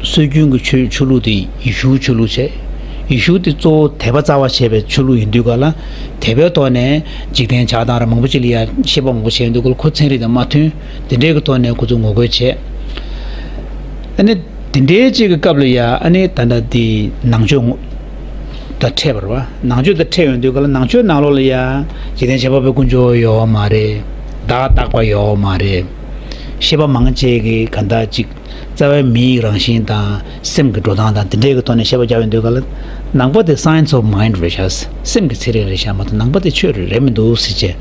སྲོལ་རྒྱུན་གྱི་ཆོས་ཆོས་ལུགས་དེ་ཡེ་ཤུའི་ཆོས་ལུགས་བྱས། ཡེ་ཤུ་དེ་གཙོ་བོ་དད་པ་རྩ་བ་བྱས་པའི་ཆོས་ལུགས་ཡིན་དུས་ག་ལ། དད་པའི་ཐོག་ནས་འཇིག་རྟེན་ཆགས་སྟངས་ར་མང་པོ་ཅིག་ལ་ཡ་བཤད་པ་མང་པོ་བྱས་ཡོང་དུས་ག་ལ་ཁོ་ཚན་རིག་དང་མ་མཐུན། དེ་འདྲའི་གི་ཐོག་ནས་ཁོ་ཚོ་ངོ་རྒོལ་བྱས། ཨ་ནི་དེ་འདྲའི་ཅིག་གི་སྐབས་ལ་ཡ་ཨ་ནི་ད་ལྟ་དེ་ནང་ཆོས་ངོ་ད་འཕྲད་པ་རེད་བ། ནང་ཆོས་དང་འཕྲད་ཡོང་དུས་ག་ལ་ནང་ཆོས་ནང་ལོགས་ལ་ཡ་འཇིག་རྟེན་བྱེད་པ་པོའི་དཀོན་མཆོག་ཡོད་མ་རེད། བདག་རྟག་པ་ཡོད་མ་རེད། བཤད་པ་མང་ཆེ་གི་ག་འདྲ་ཅིག་རྩ་བའི་མིའི་རང་བཞིན་དང་སེམས་ཀྱི་འགྲོ་སྟངས་དང་དེ་འདྲའི་གི་ཐོག་ནས་བཤད་པ་རྒྱག་ཡོང་དུས་ག་ལ། ནང་པ་དེ་science of mind རེད་ཤག་སེམས་ཀྱི་ཚན་རིག་རེད་ཤག་མ་གཏོགས་ནང་པ་དེ་ཆོས་རེད་མི་འདུག་ཟེར་བྱས།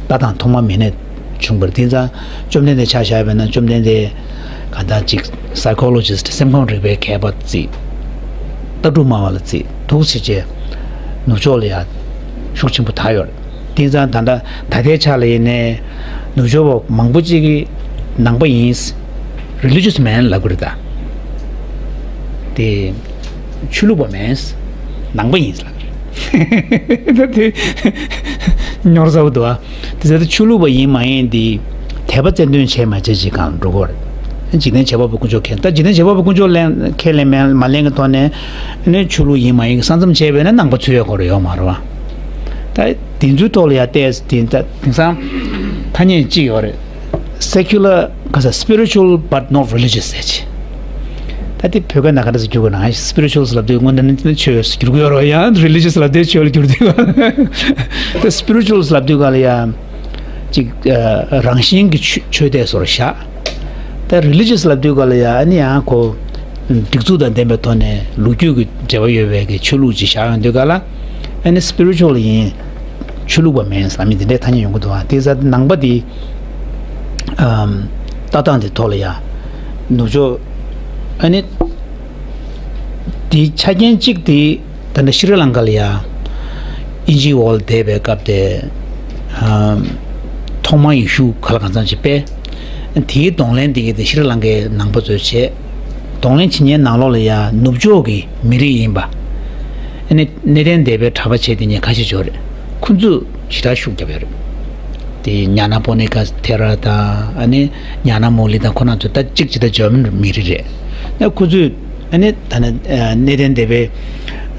ལྟ་སྟངས་ཐོག་མ་མེད་ནས་བྱུང་བ་རེད། དེ་ཙང་བཅོམ་ལྡན་འདས་ཆ་བཞག་པ་ཡིན་ན་བཅོམ་ལྡན་འདས་ག་འདྲ་ཅིག་psychologist སེམས་ཁམས་རིག་པའི་མཁས་པ་བརྩིས། ལྟ་གྲུབ་སྨྲ་བ་ལ་བརྩིས་འདུག་ཟེར་བྱས། ནུབ་ཕྱོགས་ལ་ཡ་ཤུགས་ཆེན་པོ་དར་ཡོད་རེད། དེ་ཙང་ད་ལྟ་ད་ལྟའི་ཆ་ལ་ཡིན་ནའི་ནུབ་ཕྱོགས་པ་མང་པོ་ཅིག་གིས་ནང་པ་ཡིན། religious man ལབ་ཀྱི་རེད་ད། དེ་ཆོས་ལུགས་པ་མིན། ནང་པ་ཡིན་ལབ་ཀྱི་རེད། ད་དེ་ཉོར་ཟ་བོ་འདུག་ཨ། དེ་ཚོ་ཆོས་ལུགས་པ་ཡིན་མ་ཡིན་དེ་དད་པ་རྩལ་འདོན་བྱས་མ་བྱས་ཅིག་གང་འགྲོ་གི་རེད། འཇིག་རྟེན་བྱེད་པ་པོ་དཀོན་མཆོག་མཁྱེན། ད་འཇིག་རྟེན་བྱེད་པ་པོ་དཀོན་མཆོག་ལེན་ཁས་ལེན་མེད་མ་ལེན་གྱི་ཐོག་ནས་ནི་ཆོས་ལུགས་ཡིན་མ་ཡིན་གྱི་ས་མཚམས་བྱས་པས་ན་ནང་པ་ཚུད་ཡོད་དགོས་རེད་ཡོད་མ་རེད་བ། ད་དེ་ཚོའི་ཐོག་ལ་ཡ་བལྟས་དེ་ད་དེང་སང་ཐ་སྙད་གཅིག་ཡོད་རེད། secular ག་ས་spiritual but not religious ཟེར་ཅིག་ད་དེ་བོད་སྐད་ནང་ག་འདྲ་ཟེར་སྒྱུར་དགོས་ན་spiritual ཟེར་ལབ་དུས་སྔོན་ད་ནི་ཆོས་ཟེར་སྒྱུར་གི་ཡོད་རེད་ཡང་religious ལབ་དུས་ཆོས་ལ་སྒྱུར་དུས་ད་spiritual ཟེར་ལབ་དུས་ག་ལ་ཡ། ཅིག་ཨ། རང་བཞིན་གྱི་ཆོས་ཆོས་དེ་སོར་བཞག་ད་religious ལབ་དུས་ག་ལ་ཡ་ཨ་ནི་ཡང་ཁོ་སྒྲིག་འཛུགས་དང་ལྡན་པའི་ཐོག་ནས་ལོ་རྒྱུས་ཀྱི་འབྲེལ་བ་ཡོད་པའི་གི་ཆོས་ལུགས་ཅིག་བཞག་ཡོང་དུས་ག་ལ་ཨ་ནི་spiritual ཡིན། ཆོས་ལུགས་པ་མིན་ཟེར་མི་དེ་འདྲའི་ཐ་སྙད་ཡོང་གི་འདུག་ཨ་དེ་ཟ་ནང་པ་དེ་ཨམ། ལྟ་སྟངས་དེ་ཐོག་ལ་ཡ་ནུབ་ཕྱོགས་ཨ་ནི་དེའི་ཆ་རྐྱེན་གཅིག་དེ། ད་ལྟ་ཤྲི་ལང་ཀ་ལ་ཡ་དབྱིན་ཇིའི་འོག་ལ་བསྡད་པའི་སྐབས་དེ། ཨ། ཐོག་མར་ཡེ་ཤུ་ག་ལ་གང་འཚམ་ཞིག་སྤེལ། དེའི་གདོང་ལེན་དེ་གས་དེ་ཤྲི་ལང་ཀའི་ནང་པ་ཚོས་བྱས། གདོང་ལེན་བྱེད་མཁན་ནང་ལོགས་ལ་ཡ་ནུབ་ཕྱོགས་ཀྱི་མི་རིགས་ཡིན་པ། ཨ་ནི་གནས་བརྟན་སྡེ་པའི་གྲྭ་པ་བྱས་དེ་ཉིད་ཁ་ཤས་ཅིག་ཡོད་རེད། ཁོ་ཚོས་ཞེ་དྲག་ཤུགས་བརྒྱབ་ཡོད་རེད། དེ་ཉ་ན་པོ་ནི་ཀ་ཐེ་ར་དང་ཨ་ནི་ཉ་ན་མོ་ལི་དང་ཁོ་རང་ཚོ་ད་གཅིག་ཇི་ལྟར་འཇར་མན་མི་རིགས་རེད། ཨ་ཁོ་ཚོས་ཨ་ནི་ད་ནི་གནས་བརྟན་སྡེ་པའི་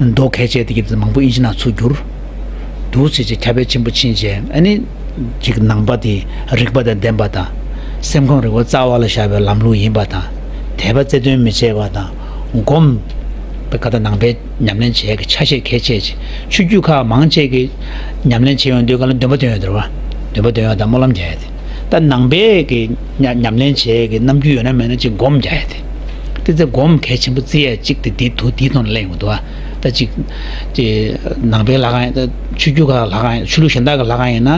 མདོ་གལ་ཆེ་དེ་གི་མང་པོ་ཨིན་ཇི་ནང་ཚུར་བསྒྱུར་འདུག་ཟེར་བྱས་ཁྱབ་སྤེལ་ཆེན་པོ་ཕྱིན་བྱས་ཨ་ནི་ཅིག་ནང་པ་དེ་རིག་པ་དང་ལྡན་པ་དང་སེམས་ཁམས་རིག་པ་རྩ་བ་ལ་བཞག་པའི་ལམ་ལུགས་ཡིན་པ་དང་དད་པ་རྩལ་འདོན་མི་བྱེད་པ་དང་སྒོམ་པའི་ཀ་ད་ནང་པའི་ཉམས་ལེན་བྱེད་ཀྱི་ཆ་ཤས་གལ་ཆེ་ཆེ། ཆོས་བརྒྱུད་ཁག་མང་ཆེ་གི་ཉམས་ལེན་བྱེད་ཡོང་དུས་ག་ལ་འདོན་པ་འདོན་ཡོད་དེ་རེད་བ། འདོན་པ་འདོན་ཡོད་དང་སྨོན་ལམ་རྒྱག་ཡ་དེ། ད་ནང་པའི་གི་ཉ་ཉམས་ལེན་བྱེད་ཀྱི་རྣམ་འགྱུར་ཡོད་ན་མེད་ན་ཅིག་སྒོམ་རྒྱག་ཡ་དེ། དེ་ཚེ་སྒོམ་གལ་ཆེན་པོ་བརྩི་ཡ་གཅིག་དེ་དེའི་ཐོག་དེའི་ཐོག་ནས་གླེང་ཡོང་འདུག་བ། ད་ཅིག་ཅིག་ནང་པའི་ལྷ་ཁང་ཡིན་ད་ཆོས་བརྒྱུད་ཁག་ལྷ་ཁང་ཡིན་ཆོས་ལུགས་གཞན་དག་གི་ལྷ་ཁང་ཡིན་ན་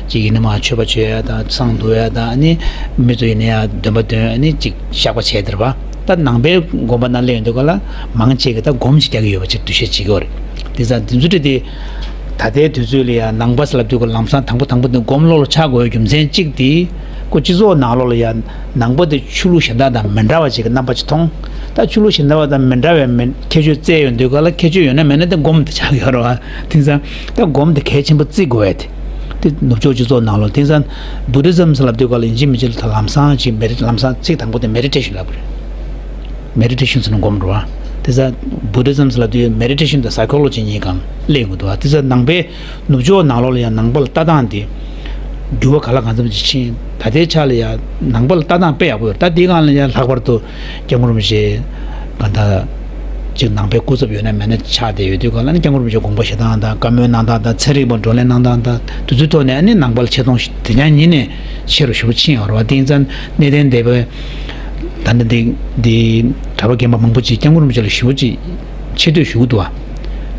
ཅིག་ཡིན་ན་མ་མཆོད་པ་བྱོས་ཡ་དང་བསང་བསྡུ་ཡ་དང་ཨ་ནི་མི་ཚོ་ཡིན་ན་ཡ་འདོན་པ་འདོན་ཨ་ནི་ཅིག་བཤགས་པ་བྱས་དེ་རེད་བ། ད་ནང་པའི་དགོན་པ་ནང་སླེབས་ཡོང་དུས་ག་ལ་མང་ཆེ་གི་ད་སྒོམ་ཅིག་རྒྱག་གི་ཡོད་པ་ཅིག་འདུ་ཤེས་བྱེད་ཀྱི་ཡོད་རེད། དེ་ཙང་དེ་ཚོ་དེ་ད་ལྟའི་དུས་ཚོད་ལ་ཡང་ནང་པ་ཟེར་ལབ་དུས་ག་ལམ་སང་དང་པོ་དང་པོ་དེ་སྒོམ་བློ་ལ་ཆགས་དགོས་རྒྱུ་མཚན་གཅིག་དེ་ཁོ་སྤྱི་ཚོགས་ནང་ལོགས་ལ་ཡང་ནང་པ་དེ་ཆོས་ལུགས་གཞན་དག་དང་མི་འདྲ་བ་ཅིག་གི་རྣམ་པ་ཅིག་མཐོང་། ད་ཆོས་ལུགས་གཞན་པ་དང་མི་འདྲ་བའི་མི་ཁྱད་ཆོས་བཙལ་ཡོང་དུས་ག་ལ་ཁྱད་ཆོས་ཡོད་ན་མེད་ན་དེ་སྒོམ་དེ་ཆགས་ཡོད་རེད་བ། དེང་སང་ད་སྒོམ་དེ་གལ་ཆེན་པོ་བརྩི་དགོས་ཡ་དེ། དེ་ནུབ་ཕྱོགས་སྤྱི་ཚོགས་ནང་ལོགས་དེང་སང་བུ་དྷི་ཛམ་ཟེར་ལབ་དུས་ག་ལ་ཡིན་གཅིག་མིན་གཅིག་ལ་ད་ལམ་སང་ཅིག་མེ་རི་ལམ་སང་ཚིག་དང་པོ་དེ་མེ་ཌི་ཊེ་ཤན་ལབ་པ་རེད། མེ་ཌི་ཊེ་ཤན་ཟེར་ན་སྒོམ་རེད་བ། དེང་སང་བུ་དྷི་ཛམ་ཟེར་ལབ་དུས་མེ་ཌི་ཊེ་ཤན་དང་སའི་ཁོ་ལོ་ཇི་གཉིས་ཀ་སླེབས་ཡོང་གི་འདུག་བ། དེང་སང་ནང་པའི་ནུབ་ཕྱོགས་ནང་ལོགས་ལ་ཡང་ནང་པ་ལ་ལྟ་སྟངས་དེ་འགྱུར་བ་ག་ལ་གང་འཚམ་ཅིག་ཕྱིན། ད་ལྟའི་ཆ་ལ་ཡང་ནང་པ་ལ་ལྟ་སྟངས་དཔེ་ཡག་པོ་ཡོད། ད་དེའི་སྒང་ལ་ཡང་ལྷག་པར་དུ་སྐྱབས་མགོན་རིན་པོ་ཆེ་གང་ལྟར་ཅིག་ནང་པའི་སྐུ་ཚབ་ཡོད་ན་མེད་ན་ཆགས་བསྡད་ཡོད་དུས་ག་ལ་ནི་སྐྱབས་མགོན་རིན་པོ་ཆེ་དགོངས་པ་བཞེས་སྟངས་དང་བཀའ་མོལ་གནང་སྟངས་དང་ཚན་རིག་པ་བགྲོ་གླེང་གནང་སྟངས་དང་དེ་ཚོའི་ཐོག་ནས་ཨ་ནི་ནང་པ་ལ་ཆེ་མཐོང་དེ་ཉག་ཉིད་ནས་ཆེ་རུ་ཞེ་པོ་ཕྱིན་ཡོད་རེད་བ། དེ་ཡིན་ཙང་གནས་བརྟན་སྡེ་པའི་ད་ནི་འདི་འདི་གྲྭ་པ་རྒན་པ་མང་པོ་ཅིག་སྐྱབས་མགོན་རིན་པོ་ཆེ་ལ་ཞེ་པོ་ཅིག་ཆེ་བསྟོད་ཞུ་གི་འདུག་བ།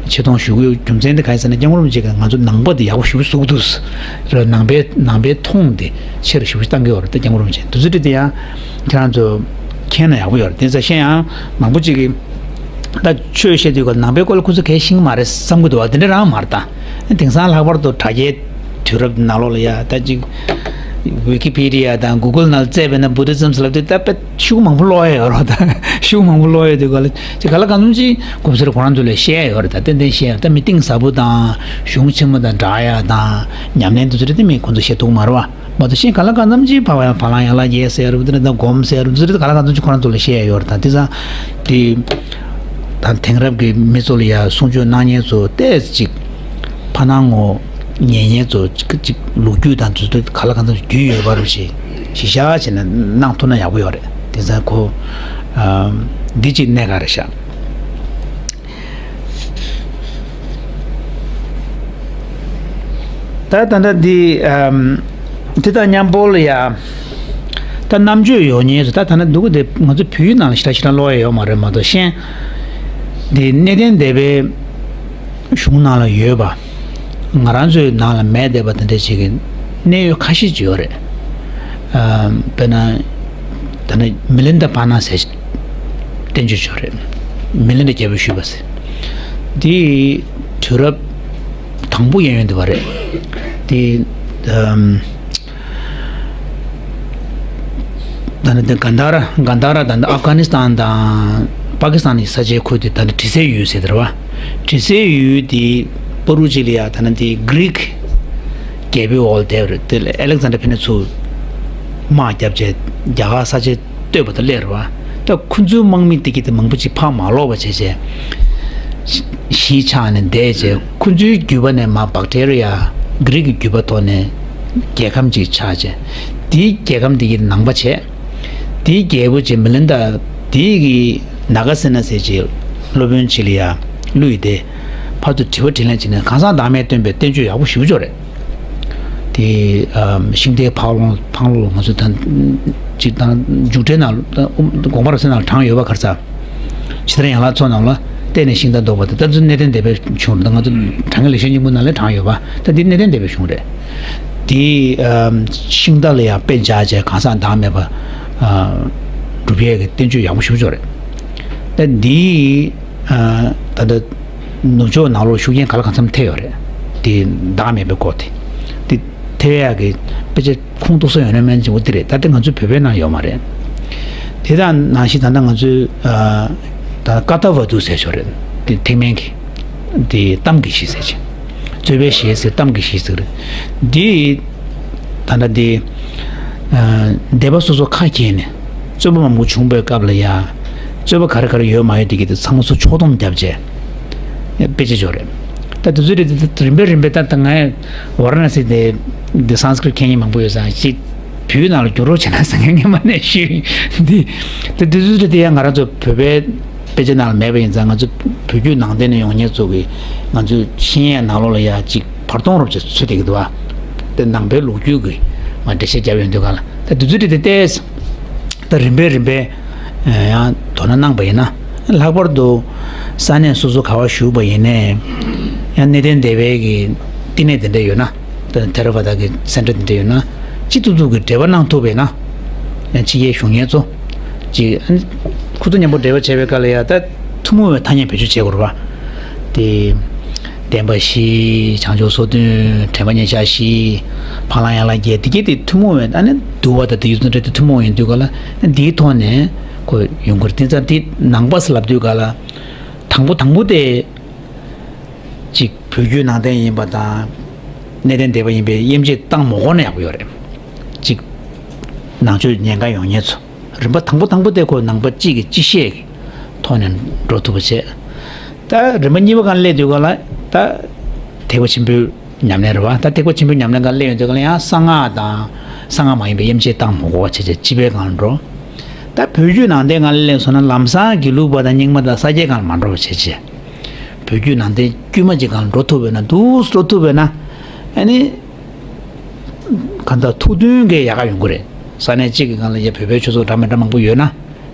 ཆེ་མཐོང་ཞུ་གི་ཡོད། རྒྱུ་མཚན་དེ་ག་རེ་ཟེར་ན་སྐྱབས་མགོན་རིན་པོ་ཆེ་གིས་ང་ཚོ་ནང་པ་འདི་ཡག་པོ་ཞེ་པོ་བཟོ་གི་འདུག་རེད། ནང་པའི་ནང་པའི་མཐོང་འདི་ཆེ་རུ་ཞེ་པོ་ཅིག་བཏང་གི་ཡོད་རེད། ད་སྐྱབས་མགོན་རིན་པོ་ཆེ་དེ་ཚོ་འདྲ་དེ་ཡང་ཁྱེད་རང་ཚོ་མཁྱེན་ན་ཡག་པོ་ཡོད་རེད། དེ་ཚོ་གཞན་ཡང་མང་པོ་ཅིག་གིས་ད་ཆོས་བཤད་དུས་ཀ་ནང་པའི་སྐོར་ལ་ཁོ་ཚོ་གལ་ཤེས་ཀྱི་མ་རེད་བསམ་གྱི་འདུག་བ། དེ་འདྲ་རང་མ་རེད། ད་དེང་སང་ལྷག་པར་དུ་དྲ་རྒྱའི་དུས་རབས་ནང་ལོགས་ལ་ཡ་ད་ཅིག་ཝི་ཀི་པི་ཌི་ཡ་དང་གུ་གལ་ནང་བཙལ་བས་ན་བུ་དྷི་ཛམ་ཟེར་ལབ་དུས་ད་དཔེ་ཤུགས་མང་པོ་ཀློག་ཡ་ཡོད་རེད། ད་ཤུགས་མང་པོ་ཀློག་ཡ་དུས་ག་ལ་ཅིག་ག་ལ་གང་འཚམ་ཅིག་གོམས་སྲོལ་ཁོ་རང་ཚོ་ལ་བཤད་ཡ་ཡོད་རེད། ད་ཏན་ཏན་བཤད་ཡ་ད་མི་གཏིང་ཟབ་པོ་དང་གཞུང་ཆེན་མོ་དང་འདྲ་ཡ་དང་ཉམས་ལེན་དེ་ཚོ་རེད། དེ་མི་ཁོ་ཚོ་བཤད་ཐུབ་མ་རེད་བ། མ་གཏོགས་གཞན་གང་ལ་གང་འཚམ་ཅིག་བག་ཡངས་བག་ལང་ཡང་ལ་རྒྱས་ཟེར་རུ་དེ་འདྲ་དང་སྒོམ་ཟེར་རུ་དེ་ཚོ་གང་ལ་གང་འཚམ་ཅིག་ཁོ་རང་ཚོ་ལ་བཤད་ཡ་ཡོད་རེད། ད་དེ་ཚང་དེ་ད་དེང་རབས་ཀྱི་མི་ཚོ་ལ་ཡ་གསུང་ཆོས་གནང་མཁན་ཚོ་ཏོག་ཙམ་ཅིག་ཕ་ནང་ངོ་ཉན་མཁན་ཚོ་ཅིག་ཅིག་ལོ་རྒྱུས་དང་དེ་ཚོ་གང་ལ་གང་འཚམ་ཅིག་རྒྱུས་ཡོད་པ་རུ་ཞིག་གཞི་བཞག་བྱས་ནས་གནང་ཐུབ་ན་ཡག་པོ་ཡོད་རེད། དེ་ཚང་ཁོ་འདི་ཅིག་གནད་འགག་རེད་ཤག་ད་ད་ལྟ་འདི་ཨམ། དེ་དང་མཉམ་པོ་ལ་ཡ། ད་རྣམ་དཔྱོད་ཡོད་མཁན་ཚོ་ད་ད་ལྟ་འདུག་གི་དེ་ང་ཚོ་བོད་ཡིག་ནང་ལ་ཞེ་དྲག་ཞེ་དྲག་ཀློག་ཡ་ཡོད་མ་རེད། མ་གཏོགས་གཞན། འདི་གནས་བརྟན་སྡེ་པའི་གཞུང་ནང་ལ་ཡོད་པ། ང་རང་ཚོའི་ནང་ལ་མེད་བསྡད་པ་དེ་འདྲ་ཅིག་གི་གནད་ཡོད་ཁ་ཤས་ཅིག་ཡོད་རེད། ཨ། དཔེར་ན། ད་ནི་མི་ལིན་ད་པ་ན་ཟེར་བསྟན་བཅོས་ཅིག་ཡོད་རེད། མི་ལིན་ད་རྒྱལ་པོས་ཞུས་པ་ཟེར། འདི་དུས་རབས་དང་པོ་ཡན་ཡོད་འདི་བ་རེད། འདི། ཨམ། ད་ནི་འདི་གན་དྷ་ར་གན་དྷ་ར་དང་འདི་ཨབ་གྷ་ནི་སི་ཐན་དང་པ་ཀི་སི་ཐན་གྱི་ས་ཆའི་ཁུལ་དེ་ད་ནི་དྲི་ཟའི་ཡུལ་ཟེར་དེ་རེད་བ། དྲི་ཟའི་ཡུལ་དེ་པ་རུ་ཅི་ལི་ཡ་ད་ནི་འདི་གྷི་རིག་རྒྱལ་པོའི་འོག་ལ་བསྡད་པ་རེད། དེ་ལ་ཨ་ལེག་ཛན་ཌར་ཕེབས་ནས་ཚུར་དམག་བརྒྱབ་བྱས་རྒྱ་གར་ས་ཆ་གཏོད་པ་དང་སླེབས་རེད་བ། ད་ཁོ་ཚོའི་དམག་མི་དེ་གྱད་དེ་མང་པོ་ཅིག་ཕར་མ་ལོག་པ་བྱས་བྱས། གཞིས་ཆགས་ནས་བསྡད་བྱས་ཁོ་ཚོའི་རྒྱུད་པ་ནས་མར་བེག་ཊེ་རི་ཡ་གྷི་རིག་གི་རྒྱུད་པ་ཐོག་ནས་རྒྱལ་ཁམས་ཅིག་ཆགས་བྱས། དེའི་རྒྱལ་ཁམས་དེ་གྱད་ནང་པ་བྱས། དེའི་རྒྱལ་པོ་ཅིག་མི་ལིན་ད་དེ་གི་ནཱ་ག་སེ་ན་ཟེར་ཅིག་སློབ་དཔོན་ཅིག་ལ་ཡ་བསླུས་ཏེ་ཕར་ཚུར་དྲི་བ་དྲིས་ལན་བྱས་ནས་གང་ཟག་བདག་མེད་སྟོན་པའི་བསྟན་བཅོས་ཡག་པོ་ཞེ་པོ་ཅིག་ཡོད་རེད། དེ་ཨམ། ཤིང་རྟའི་འཕགས་ལུང་འཕགས་ལུང་ལ་ང་ཚོ་ད་ཅིག་དང་མཇུག་འབྲས་ནང་དགོངས་པ་རབ་གསལ་ནང་ལ་དྲངས་ཡོད་པ། ག་རེ་ཟེར། ཕྱི་དར་ཡན་ལག་ཚོགས་རྣམས་ལ་བརྟེན་ནས་ཤིང་རྟ་བཟློག་པ་དེ་ད་ཚོ་གནས་བརྟན་སྡེ་པའི་གཞུང་རེད། ད་ང་ཚོ་དྲང་ངེས་ལེགས་བཤད་སྙིང་པོ་ནང་ལ་དྲངས་ཡོད་པ། ད་འདི་གནས་བརྟན་སྡེ་པའི་གཞུང་རེད། དེ་ཨམ། ཤིང་རྟ་ལ་ཡང་དཔེ་འཇགས་བྱས་གང་ཟག་བདག་མེད་པ་ཨ། སྒྲུབ་ཡས་ཀྱི་བསྟན་བཅོས་ཡག་པོ་ཞེ་པོ་ཅིག་ཡོད་རེད། ད་འདི་ཨ། ད་ལྟ་ནུབ་ཕྱོགས་ནང་ལོགས་ཤུགས་རྐྱེན་ག་ལ་གང་འཚམ་ཐེབས་ཡོད་རེད། དེ་བདག་མེད་པའི་སྐོར་དེ། དེ་ཐེབས་ཡག་གི་དཔེ་ཆ་ཁུངས་གཏུགས་ས་ཡོད་ན་མེད་ན་གཅིག་པོ་དེ་རེད། ད་ལྟ་ང་ཚོའི་བོད་པའི་ནང་ཡོད་མ་རེད། དེ་དང་ནང་བཞིན་ད་ལྟ་ང་ཚོའི་ཨ། ད་ཀ་ཏ་ཝ་དུ་ཟེར་ཞིག་ཡོད་རེད། དེ་ཐེག་དམན་གྱི་དེ་གཏམ་གྱི་གཞི་ཟེར་ཅིག་རྩོད་པའི་གཞི་ཟེར། གཏམ་གྱི་གཞི་ཟེར་རེད། འདི་ད་ལྟ་འདི་ཨ། སྡེ་པ་སོ་སོ་ཁ་གྱེས་ནས་རྩོད་པ་མང་པོ་བྱུང་བའི་སྐབས་ལ་ཡ། རྩོད་པ་ག་རེ་ག་རེ་ཡོད་མ་ཡོད་དེ་གྱད་དེ་ཚང་མ་ཚུར་ཕྱོགས་བསྡོམས་བརྒྱབ་བྱས་དཔེ་ཆ་ཅིག་ཡོད་རེད། ད་དེ་ཚོའི་རིགས་དེ་རིམ་པས་རིམ་པས་ད་ད་ང་ཝ་ར་ཎ་སི་དེ་འདི་སཾ་སྐྲྀཏ་མཁྱེན་མཁན་མང་པོ་ཡོད་ཙང་ཅིག་བོད་ནང་ལ་བསྒྱུར་རོགས་བྱས་ན་བསམ་མཁན་སྔོན་མ་ནས་ཞུས། འདི་ད་དེ་ཚོའི་རིགས་དེ་ཡང་ང་རང་ཚོ་བོད་པའི་དཔེ་ཆ་ནང་ལ་མེད་པ་ཡིན་ཙང་ང་ཚོ་བོད་བརྒྱུད་ནང་བསྟན་ནས་ཡོང་མཁན་ཚོ་གིས་ང་ཚོས་ཤེས་ཡས་ནང་ལོགས་ལ་ཡ་ཅིག་བར་སྟོང་རོབ་ཅིག་ཚུད་བསྡད་ཀྱི་འདུག་བ། དེ་ནང་པའི་ལོ་རྒྱུས་ཀྱི་མ་འགྲེལ་བཤད་བརྒྱབ་ཡོང་དུས་ག་ལ་ད་དེ་ཚོའི་རིགས་དེ་ཏོག་ཙམ་ད་རིམ་པས་རིམ་པས་ཡང་དོ་སྣང་གནང་པ་ཡིན་ན། ལྷག་པར་དུ་ས་གནས་སོ་སོ་ག་བ་བཞུགས་པ་ཡིན་ནའི་ཡང་གནས་བརྟན་སྡེ་པའི་གི་བསྟི་གནས་དེ་འདྲ་ཡོད་ན། ཐེ་ར་ཝ་ད་གི་སེན་ཊར་དེ་འདྲ་ཡོད་ན་ཅི་ཐུབ་ཐུབ་ཀྱི་འབྲེལ་བ་གནང་ཐུབ་པས་ན། ཕྱི་རྒྱལ་བཞུགས་མཁན་ཚོ་ཅིག་ཁོ་ཚོ་མཉམ་པོ་འབྲེལ་བ་བྱས་པའི་སྐབས་ལ་ཡ་ད་ཐུན་མོང་བའི་ཐ་སྙད་བེད་སྤྱོད་བྱེད་དགོས་རེད་བ། དེ་བདེན་པ་བཞི། བྱང་ཆུབ་སོ་བདུན། དྲན་པ་ཉེར་བཞག་བཞི། འཕགས་ལམ་ཡན་ལག་བརྒྱད། དེ་གྱད་དེ་ཐུན་མོང་བའི་ཨ་ནི་འདུལ་བ་དང་དེ་ཡུལ་དང་འབྲེལ་ཏེ་ཐུན་མོང་ཡིན་དུས་ག་ལ་འདིའི་ཐོག་ནས་ ཁོ་ཡོང་གི་རེད། དེ་ཙང་དེ་ནང་པ་ཟེར་ལབ་དུས་ག་ལ། དང་པོ་དང་པོ་དེ། གཅིག་བོད་བརྒྱུད་ནང་བསྟན་ཡིན་པ་དང་། གནས་བརྟན་སྡེ་པ་ཡིན་པའི་དབྱེ་འབྱེད་བཏང་མ་དགོས་ན་ཡག་པོ་ཡོད་རེད། གཅིག་ནང་ཆོས་ཉན་ག་ཡོང་མཁན་ཚོ། རིམ་པ་དང་པོ་དང་པོ་དེ་ཁོ་ནང་པ་གཅིག་གིས་གཅིག་བཤད་ཀྱི་ཐོག་ནས་འགྲོ་ཐུབ་པ་བྱས། ད་རིམ་པ་གཉིས་པ་སྒང་སླེབས་དུས་ག་ལ། ད་ཐེག་པ་ཆེན་པོའི་ཉམས་ལེན་རེད་བ། ད་ཐེག་པ་ཆེན་པོའི་ཉམས་ལེན་སྒང་སླེབས་ཡོང་དུས་ག་ལ་ཡང་གསང་སྔགས་དང་གསང་སྔགས་མ་ཡིན་པའི་དབྱེ་འབྱེད་བཏང་མ་དགོས་པ་བྱས་བྱས་སྤྱི་པའི་སྒང་ལ་འགྲོ། ད་བོད་བརྒྱུད་ནང་བསྟན་སྒང་ལ་སླེབས་སོང་ན་ལམ་སང་དགེ་ལུགས་པ་དང་རྙིང་མ་དང་ས་སྐྱའི་སྒང་ལ་མ་འགྲོ་བ་བྱས་བྱས། བོད་བརྒྱུད་ནང་བསྟན་དཀྱུས་མ་ཅིག་སྒང་ལ་འགྲོ་ཐུབ་པས་ན། འདུག་སེ་འགྲོ་ཐུབ་པས་ན། ཨ་ནི། གང་ལྟར་ཐུགས་མཐུན་གྱི་ཡག་ག་ཡོང་གི་རེད། ས་གནས་གཅིག་གི་སྒང་ལ་ཡ་བོད་པའི་ཆོས་ཚོགས་འདྲ་མི་འདྲ་མང་པོ་ཡོད་ན།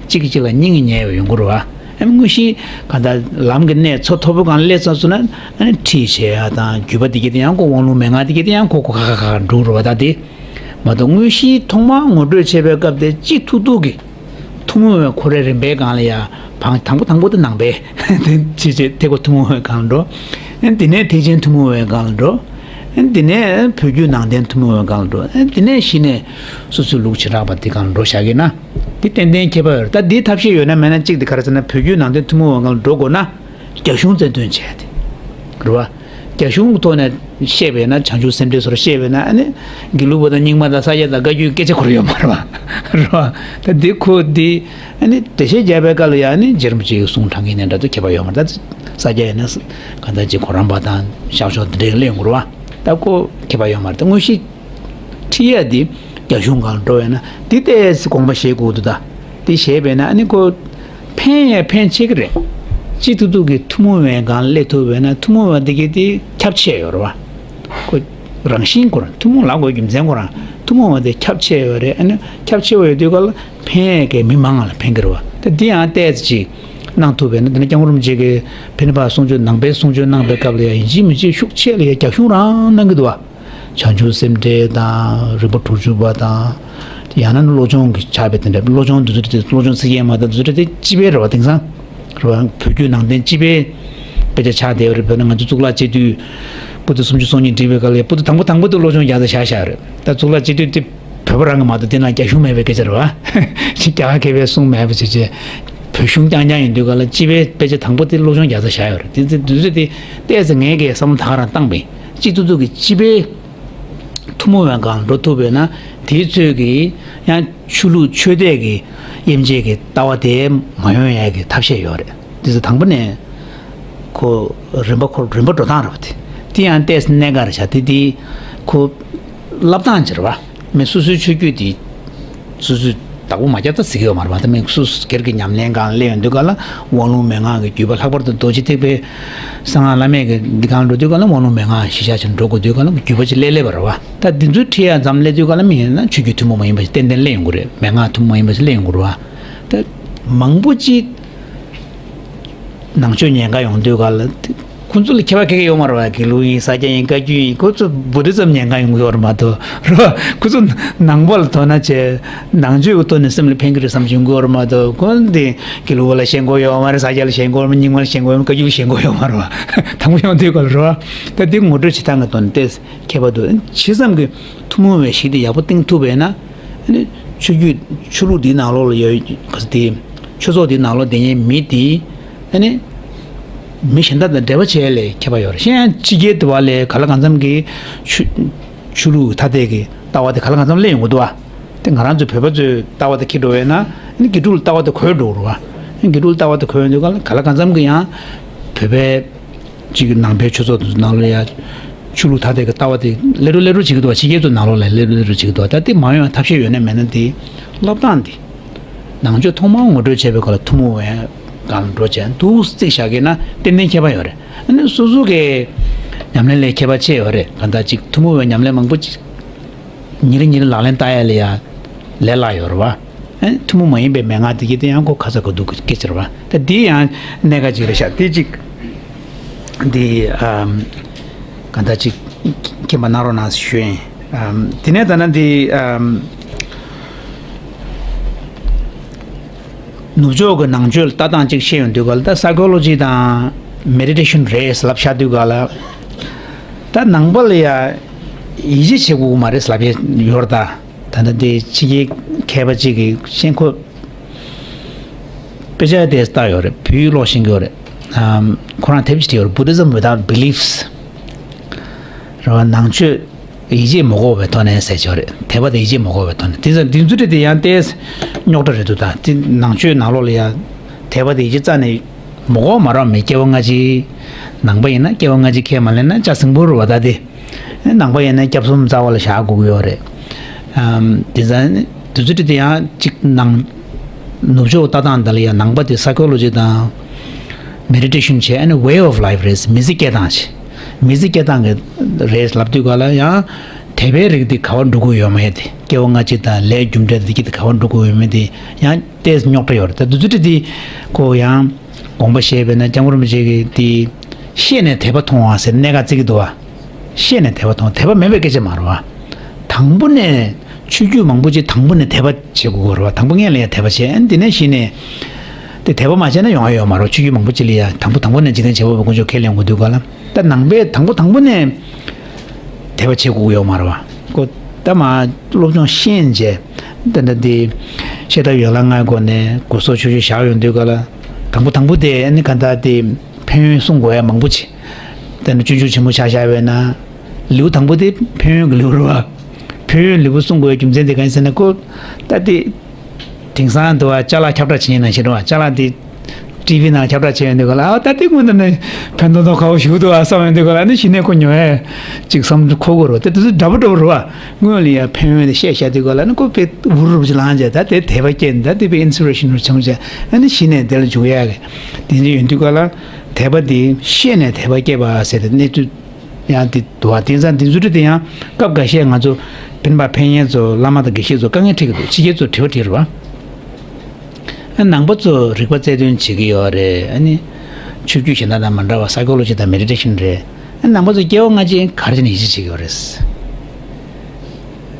གཅིག་གིས་གཅིག་ལ་སྙིང་ཉེ་བ་ཡོང་གི་རེད་བ། ཨ་ནི་དངོས་གཞི་གང་ལྟར་ལམ་གྱི་གནད་མཚོ་མཐོ་པོ་སྒང་ལ་སླེབས་ཚར་སོང་ན། ཨ་ནི་ཁྲིད་བྱེད་ཡ་དང་བརྒྱུད་པ་དེ་གྱད་དེ་ཡང་ཁོ། དབང་ལུང་མན་ངག་དེ་གྱད་དེ་ཡང་ཁོ་ཁོ་ཁ་ཁ་ཁ་འགྲོ་གི་རེད་བ། ད་དེ་མ་གཏོགས་དངོས་གཞི་ཐོག་མར་ངོ་སྤྲོད་བྱེད་པའི་སྐབས་དེ་གཅིག་ཐུག་ཐུག་གི། ཐུན་མོང་བའི་ཁོ་རའི་རིམ་པའི་སྒང་ལ་ཡ། བང་དང་པོ་དང་པོ་དེ་ནང་པའི་དེ་བྱས་བྱས་ཐེག་པ་ཐུན་མོང་བའི་སྒང་ལ་འགྲོ། ཨ་ནི་དེ་ནས་ཐེག་ཆེན་ཐུན་མོང་བའི་སྒང་ལ་འགྲོ། ཨ་ནི་དེ་ནས་བོད་བརྒྱུད་ནང་བསྟན་ཐུན་མོང་བའི་སྒང་ལ་འགྲོ། ཨ་ནི་དེ་ནས་གཞི་ནས་སོ་སོའི་ལུགས་བྱེ་བྲག་པ་དེ་སྒང་ལ་འགྲོ་བཞག་གི་ན། དེ་ཏན་ཏན་ཁྱད་པར་ཡོད་རེད། ད་འདིའི་ཐབས་ཤེས་ཡོད་ན་མེད་ན་གཅིག་དེ་ག་རེ་ཟེར་ན། བོད་བརྒྱུད་ནང་བསྟན་ཐུན་མོང་བའི་སྒང་ལ་འགྲོ་དགོས་ན། རྒྱ་གཞུང་རྩ་དོན་བྱས་ཏེ། རེད་བ། རྒྱ་གཞུང་གི་ཐོག་ནས་བཤད་པས་ན། བྱང་ཆུབ་སེམས་འགྲེལ་སོགས་བཤད་པས་ན། ཨ་ནི་དགེ་ལུགས་པ་དང་རྙིང་མ་དང་ས་སྐྱ་དང་བཀའ་བརྒྱུད་སྐད་ཆ་འཁོར་ཡོད་མ་རེད་བ། རེད་བ། ད་འདི་ཁོ་འདི་ཨ་ནི་འགྲེལ་བཤད་རྒྱག་པའི་སྐབས་ལ་ཡང་ནི་རྗེ་རིན་པོ་ཆེའི་གསུང་དྲང་གིན་ནས་འདྲ་འདུག་ཁྱད་པར་ཡོད་མ་རེད། ད་ས་སྐྱ་ཡིན་ན་གང་ལྟར་ཅིག་གོ་རམས་པ་དང་ཤག་ཤོག་འདི་འདྲའི་གླེང་དགོས་རེད་བ། ད་ཁོ་ཁྱད་པར་ཡོད་མ་རེད། ད་དངོས་གཞི། ཁྲིད་ཡ་དེ་རྒྱ་གཞུང་སྒང་ལ་འགྲོ་བས་ན་དེ་ལྟས་དགོངས་པ་བཞེས་དགོས་འདུག་ད་དེ་བཞེས་པས་ན་ཨ་ནི་ཁོ་ཕན་ཡ་ཕན་ཆེ་གི་རེད། སྤྱི་ཐུབ་ཐུབ་ཀྱི་ཐུན་མོང་བའི་སྒང་ལ་སླེབས་ཐུབ་པས་ན་ཐུན་མོང་བ་དེ་གི་དེ་ཁྱབ་ཆེ་ཡོད་རེད་བ། ཁོ་རང་བཞིན་ཁོ་རང་ཐུན་མོང་ལབ་དགོས་རྒྱུ་མཚན་ཁོ་རང་ཐུན་མོང་བ་དེ་ཁྱབ་ཆེ་ཡོད་རེད། ཨ་ནི་ཁྱབ་ཆེ་བ་ཡོད་དུས་ག་ལ་ཕན་ཡ་གི་མི་མང་ང་ལ་ཕན་གི་རེད་བ། ད་དེ་ཡང་ལྟས་ཅིག་གནང་ཐུབ་པས་ན། དེ་ནས་སྐྱབས་མགོན་རིན་པོ་ཆེ་གིས་ཕན་ནི་པ་གསུང་ཆོས་ནང་པའི་གསུང་ཆོས་གནང་པའི་སྐབས་ལ་ཡང་ཡིན་གཅིག་མིན་གཅིག་ཤུགས་ཆེ་ལ་ཡ་རྒྱ་གཞུང་རང་གནང་གི་འདུག་བ། བྱང་ཆུབ་སེམས་འགྲེལ་དང་རིམ་པ་དྲུག་ཅུ་པ་དང་། ཡང་ན་བློ་སྦྱོང་གི་ཆགས་པའི་དེ་འདྲ། བློ་སྦྱོང་འདི་ཚོ་དེ། བློ་སྦྱོང་ཚིག་བརྒྱད་མ་དང་འདི་ཚོ་དེ་སྤྱི་པའི་རེད་བ། དེང་སང་རེད་བ། བོད་བརྒྱུད་ནང་བསྟན་སྤྱི་པའི་དཔེ་ཆ་ཆགས་བསྡད་ཡོད་རེད། དཔེར་ན་ང་ཚོ་གཙུག་ལག་སྤྱི་འཐུས་པོ་ཏི་སུམ་ཅུ་སོ་གཉིས་བསྒྲིགས་པའི་སྐབས་ལ་པོ་ཏི་དང་པོ་དང་པོ་དེ་བློ་སྦྱོང་རྒྱག་ས་བཞག་བཞག་རེད། ད་གཙུག་ལག་སྤྱི་འཐུས་དེ་བོད་པ་རང་གི་མ་གཏོགས་དེ་ན་རྒྱ་གཞུང་མེད་པའི་སྐད་ཆ་རེད་བ། ཅིག་རྒྱ་གར་མཁས་པའི་གསུང་མེད་པ་བྱས་བྱས། བོད་གཞུང་རྐྱང་རྐྱང་ཡིན་དུས་ག་ལ་སྤྱི་པའི་དཔེ་ཆ་དང་པོ་དེ་བློ་སྦྱོང་རྒྱག་ས་བཞག་ཡོད་རེད། དེ་ཚེ་དུས་ཚོད་དེ་ཏོག་ཙམ་ངས་ཀྱི་བསམ་བློ་ད་ག་རང་བཏང་པས། སྤྱི་ཐུབ་ཐུབ་ཀྱི་སྤྱི་པའི་ཐུན་མོང་བའི་སྒང་འགྲོ་ཐུབ་པས་ན། དེའི་ཚོད་ཀྱི་ཡང་ཆོས་ལུགས་ཆོས་དད་ཀྱི་དབྱེ་འབྱེད་ཀྱི་ལྟ་བ་དེ་མ་ཡོང་ཡ་གི་ཐབས་ཤེས་ཡོད་རེད། དེ་ཚེ་དང་པོ་ནས་ཁོ་རིམ་པ་ཁོ་རིམ་པ་འགྲོ་སྟངས་རེད་བ། དེ་དེ་ཡང་ཏོག་ཙམ་གནད་འགག་རེད་ཤག་དེ་དེ་ཁོ་བསླབ་སྟངས་ཅིག་རེད་བ། མི་སོ་སོའི་ཆོས་བརྒྱུད་དེ་སོ་སོས་བདག་པོ་མ་རྒྱབ་ད་ཟེར་གྱི་ཡོད་མ་རེད་བ། ད་མི་སོ་སོ་སྒེར་གྱི་ཉམས་ལེན་སྒང་སླེབས་ཡོང་དུས་ག་ལ་དབང་ལུང་མན་ངག་གི་བརྒྱུད་པ། ལྷག་པར་དུ་རྡོ་རྗེ་ཐེག་པའི་གསང་སྔགས་བླ་མེད་ཀྱི་འདི་སྒང་འགྲོ་དུས་ག་ལ་དབང་ལུང་མན་ངག་གཞི་བཞག་བྱས་འགྲོ་དགོས་དུས་ག་ལ་བརྒྱུད་པ་ཅིག་སླེབས་སླེབས་པ་རེད་བ། ད་འདི་ཚོའི་ཁྲིད་ཡ་ཙམ་སླེབས་དུས་ག་ལ་མི་ཡིན་ན་ཆོས་བརྒྱུད་ཐུན་མོང་མ་ཡིན་པ་ཞིག་ཏན་ཏན་སླེབས་ཡོང་གི་རེད། མན་ངག་ཐུན་མོང་མ་ཡིན་པ་ཞིག་སླེབས་ཡོང་གི་རེད་བ། ད་མང་པོ་ཅིག་ནང་ཆོས་ཉན་ག་ཡོང་དུས་ག་ལ་ཁོ་ཚོ་ལ་ཁྱད་པར་ག་གེ་ཡོད་མ་རེད་བ། དགེ་ལུགས་ཡིན། ས་སྐྱ་ཡིན། བཀའ་བརྒྱུད་ཡིན། ཁོ་ཚོ་བོ་ཏི་ཙམ་ཉན་ག་ཡོང་གི་ཡོད་རེད་མ་གཏོགས་རེད་བ། ཁོ་ཚོ་ནང་པ་ལ་དོ་སྣང་བྱས། ནང་ཆོས་ཀྱི་ཐོག་ནས་སེམས་ལ་ཕན་གི་རེད་བསམ་བྱུང་གི་ཡོད་རེད་མ་གཏོགས། ཁོ་འདི་དགེ་ལུགས་པ་ལ་ཞེན་ཁོག་ཡོད་མ་རེད། ས་སྐྱ་ལ་ཞེན་ཁོག་ཡོད་མ་རེད། རྙིང་མ་ལ་ཞེན་ཁོག་ཡོད་མ་རེད། བཀའ་བརྒྱུད་ལ་ཞེན་ཁོག་ཡོད་མ་རེད་བ། དང་པོ་ཡོང་དུས་ག་ལ་རེད་བ། ད་འདི་ངོ་སྤྲོད་བྱེད་སྟངས་ཀྱི་ཐོག་ནས་ཏོག་ཙམ་ཁྱད་པར་འདུག་ཇི་ཙམ་གྱི་ཐུན་མོང་བའི་གཞི་དེ་ཡག་པོ་བཏིང་ཐུབ་པས་ན། ཨ་ནི་ཆོས་བརྒྱུད་ཆོས་ལུགས་འདིའི་ནང་ལོགས་ལ་ཡོད་ག་ས་དེ། ཆོས་ཚོགས་འདིའི་ནང་ལོགས་བསྡད་མཁན་མི་དེ་ཨ་ནི་མི་གཞན་དག་དང་འབྲེལ་བ་བྱེད་ཡ་ལ་ཁྱད་པར་ཡོད་རེད། གཞན་ཡང་ཕྱི་རྒྱལ་དུ་བ་ལས་ག་ལ་གང་འཚམ་གྱི་ཆོས་ཆོས་ལུགས་ཐ་དད་ཀྱི་ལྟ་བ་དེ་ག་ལ་གང་འཚམ་སླེབས་ཡོང་གི་འདུག་བ། དེ་ང་རང་ཚོའི་བོད་པ་ཚོའི་ལྟ་བ་དེ་འཁྱེར་འགྲོ་བས་ན། ཨ་ནི་དགེ་ཕྲུག་ལ་ལྟ་བ་དེ་གོ་འགྲོ་གི་རེད་བ། ཨ་ནི་དགེ་ཕྲུག་ལ་ལྟ་བ་དེ་གོ་ཡོང་དུས་ག་ལ་ག་ལ་གང་འཚམ་གྱི་ཡང་བོད་པའི་གཅིག་གི་ནང་པའི་ཆོས་ཚོགས་དེ་ཚོ་ནང་ལོགས་ལ་ཡ་ཆོས་ལུགས་ཐ་དད་ཀྱི་ལྟ་བ་དེ་སླེབས་འགྲོ་སླེབས་འགྲོ་བྱེད་ཀྱི་འདུག་བ། ཕྱི་རྒྱལ་ཚོ་ནང་ལོགས་ལ་སླེབས་འགྲོ་སླེབས་འགྲོ་བྱེད་ཀྱི་འདུག་བ། ད་དེ་མ་ཡོང་བའི་ཐབས་ཤེས་ཡོད་ན་མེད་ན་དེ་བསླབ་སྟངས་དེ་ནང་ཆོས་ཐོག་མར་ངོ་སྤྲོད་བྱས་པའི་སྐབས་ལ་ཐུན་མོང་བའི་སྒང་ལ་འགྲོ་བྱས་འདུག་རྩིས་བཞག་གི་ན་ཏན་ཏན་ཁྱད་པར་ཡོད་རེད། ཨ་ནི་སོ་སོ་གི་ཉམས་ལེན་ལས་ཁྱད་པར་ཕྱེ་ཡོད་རེད། གང་ལྟར་ཅིག་ཐུན་མོང་བའི་ཉམས་ལེན་མང་པོ་ཅིག་ཉིན་རེ་ཉིན་རེ་ལག་ལེན་བསྟར་ཡ་ལ་ཡ་ལས་སླ་ཡོད་རེད་བ། ཨེ་ཐུན་མོང་མ་ཡིན་པའི་མན་ངག་དེ་གྱད་དེ་ཡང་ཁོ་ཁ་ཚ་དགོས་གཏུགས་སྐད་ཆ་རེད་བ། ད་འདི་ཡང་གནད་འགག་ཅིག་རེད་ཤག་དེ་ཅིག་འདི་ཨམ་གང་ལྟར་ཅིག་མཁྱེན་པ་གནང་རོགས་གནང་ཞུ་ཡིན། ཨམ་དེ་ནས་ད་ན་འདི་ཨམ་ནུབ་ཕྱོགས་ཀྱི་ནང་ཆོས་ལ་ལྟ་སྟངས་ཅིག་བཤད་ཡོང་དུས་ག་ལ། ད་སའི་ཀོ་ལོ་ཇི་དང་མེ་ཌི་ཊེ་ཤན་རེད་ཟེར་ལབ་བཞག་དུས་ག་ལ། ད་ནང་པ་ལ་ཡ་ཡིད་ཆེས་བྱེད་དགོས་ཀྱི་མ་རེད་ཟེར་ལབ་ཡ་ཡོད་རེད་ད། ད་ལྟ་འདི་ཕྱི་རྒྱལ་མཁས་པ་གཅིག་གིས་ཤེས་ཁོ་ དཔེ་ཆ་དེ་ལྟ་ཡོད་རེད། བོད་ཡིག་ཀློག་ཤེས་ཀྱི་ཡོད་རེད། ཨམ། ཁོ་རང་དེབ་ཅིག་བྲིས་ཡོད་རེད། Buddhism without beliefs། རེད་བ། ནང་ཆོས་ཡིད་ཆེས་མ་དགོས་པའི་ཐོག་ནས་ཟེར་གྱི་ཡོད་རེད། དད་པ་དེ་ཡིད་ཆེས་མ་དགོས་པའི་ཐོག་ནས། དེ་ཙང་འདི་ཚོ་དེ་ཡང་ཏོག་ཙམ་རྙོག་དྲ་རེད་འདུག་ད་དེ་ནང་ཆོས་ནང་ལོགས་ལ་ཡང་དད་པ་དེ་ཡིད་ཆེས་རྩ་ནས་མ་དགོས་མ་རེད་བ། མི་སྐྱེ་བ་སྔ་ཕྱི། ནང་པ་ཡིན་ན་སྐྱེ་བ་སྔ་ཕྱི་ཁས་མ་ལེན་ན་ལྕགས་སྲིན་པོ་རེད་བ། ད་དེ་ནང་པ་ཡིན་ན་སྐྱབས་གསུམ་རྩ་བ་ལ་བཞག་དགོས་ཀྱི་ཡོད་རེད། ཨམ། དེ་ཙང་དེ་ཚོ་དེ་ཡང་གཅིག་ནང་ནུབ་ཕྱོགས་ལྟ་སྟངས་འདི་ལ་ཡང་ནང་པ་དེ་psychology དང་meditation བྱས། ཨ་ནི་way of life རེད། མི་ཚེ་སྐྱེལ་སྟངས་བྱས། མི་ཚེ་སྐྱེལ་སྟངས་ཀྱི་རེད་ལབ་དུས་ག་ལ་ཡང་དད་པའི་རིགས་དེ་ག་བ་འགྲོ་གི་ཡོད་མེད་དེ། སྐྱེ་བ་སྔ་ཕྱི་དང་ལས་རྒྱུ་འབྲས་དེ་གི་དེ་ག་བ་འགྲོ་གི་ཡོད་མེད་དེ་ཡང་ཏོག་ཙམ་རྙོག་དྲ་ཡོད་རེད། ད་དེ་ཚོ་དེ་དེ་ཁོ་ཡང་དགོངས་པ་བཞེས་པས་ན། སྐྱབས་མགོན་རིན་པོ་ཆེ་གིས་དེ་ཤེས་ནས་དད་པ་མཐོང་བ་ཟེར་གནད་འགག་བརྩི་གི་འདུག་བ། ཤེས་ནས་དད་པ་མཐོང་། དད་པ་མེད་པའི་སྐད་ཆ་མ་རེད་བ། དང་པོ་ནས་ཆོས་བརྒྱུད་མང་པོ་ཅིག་དང་པོ་ནས་དད་པ་བྱེད་དགོས་ཀྱི་རེད་བ། དང་པོ་སྔོན་ལ་ཡང་དད་པ་བྱས། ཨ་ནི་དེ་ནས་གཞི་ནས་དེ་དད་པ་མ་བྱས་ན་ཡོང་ཡ་ཡོད་མ་རེད། ཆོས་བརྒྱུད་མང་པོ་ཅིག་ལ་ཡང་དང་པོ་དང་པོ་ནས་འཇིག་རྟེན་བྱེད་པ་པོའི་དཀོན་མཆོག་ཁས་ལེན་དགོས་དུས་ག་ལ། ད་ནང་པས་དང་པོ་དང་པོ་ནས་དད་པ་བྱེད་དགོས་ཀྱི་ཡོད་མ་རེད་བ། ཁོ་ད་མ་སློབ་སྦྱོང་ཤེས་བྱས། ད་ལྟ་དེ་ཤེས་རབ་ཡན་ལག་ལྔའི་སྒོ་ནས་དགོས་གསོག་ཆོས་སྤྱོད་བཞག་ཡོང་དུས་ག་ལ། དང་པོ་དང་པོ་དེ་ཨ་ནི་ག་ད་དེ་ཕན་ཡོན་གསུང་དགོས་ཡ་མང་པོ་ཅིག་དེ་ནི་སྤྱོད་འཇུག་ཆེན་མོ་ཆ་བཞག་པས་ན། ལེའུ་དང་པོ་དེ་ཕན་ཡོན་གྱི་ལེའུ་རེད་བ། ཕན་ཡོན་ལེའུ་གསུང་དགོས་རྒྱུ་མཚན་དེ་གང་ཡིན་ཟེར་ན། ཁོ་ད་དེ་དེང་སང་དུ་བ་ཅ་ལག་ཁྱབ་བསྒྲགས་བྱེད་མཁན་ནང་བཞིན་རེད་བ། ཅ་ལག་དེ་ཊི་བི་ནང་ཁྱབ་བསྒྲགས་བྱས་ཡོང་དུས་ག་ལ། ཨ། ད་དེ་སྔོན་དུ་ནས་ཕན་ཐོགས་ཐོགས་ཁ་བོ་ཞིག་འདུག་ཨ་བསམ་ཡོང་དུས་ག་ལ། ཨ་ནི་གཞི་ནས་ཁོ་ཉོ་ཡ་ཅིག་བསམ་འཁོར་གྱི་རེད་བ། དེ་དུས་ཚོད་འདྲ་པོ་འདྲ་པོ་རེད་བ། སྔོན་ལ་ཡ་ཕན་ཡོན་དེ་བཤད་བཤད་དུས་ག་ལ། ཨ་ནི་ཁོ་དཔེ་འུར་རུབ་ཅིག་ལངས་བྱས། ད་དེ་དད་པ་སྐྱེས་ནས། ད་དེ་དཔེ་ཨིན་སི་པི་རེ་ཤན་རུ་བྱུང་བྱས། ཨ་ནི་གཞི་ནས་དེ་ལ་འཇུག་ཡ་གི་དེ་འདྲ་ཡོང་དུས་ག་ལ། དད་པ་དེ་ཤེས་ནས་དད་པ་སྐྱེས་པ་ཟེར་ཏེ་གནས་ཚུལ་ཡང་དེ་འདུག་བ། དེང་སང་དེ་ཚོ་དེ་ཡང་སྐབས་འགའ་ཤས་ང་ཚོ་སྤེན་པ་ཕན་ཡོན་ཚོ་བླ་མ་དང་དགེ་བཤེས་ཚོ་དཀའ་ངལ་འཕྲད་ཀྱི་འདུག་ཕྱི་རྒྱལ་ཚོ་དྲི་བ་དྲིས་རེད་བ། ཨ། ནང་པ་ཚོ་རིག་པ་རྩལ་འདོན་བྱེད་ཀྱི་ཡོད་རེད། ཨ་ནི་ཆོས་བརྒྱུད་གཞན་དག་དང་མ་འདྲ་བ་སའི་ཀོ་ལོ་ཇི་དང་མེ་ཌི་ཊེ་ཤན་རེད། ཨ། ནང་པ་ཚོ་སྐྱེ་བ་སྔ་ཕྱི་ག་རེ་བྱས་ནས་ཡིད་ཆེས་བྱེད་ཀྱི་ཡོད་རེད།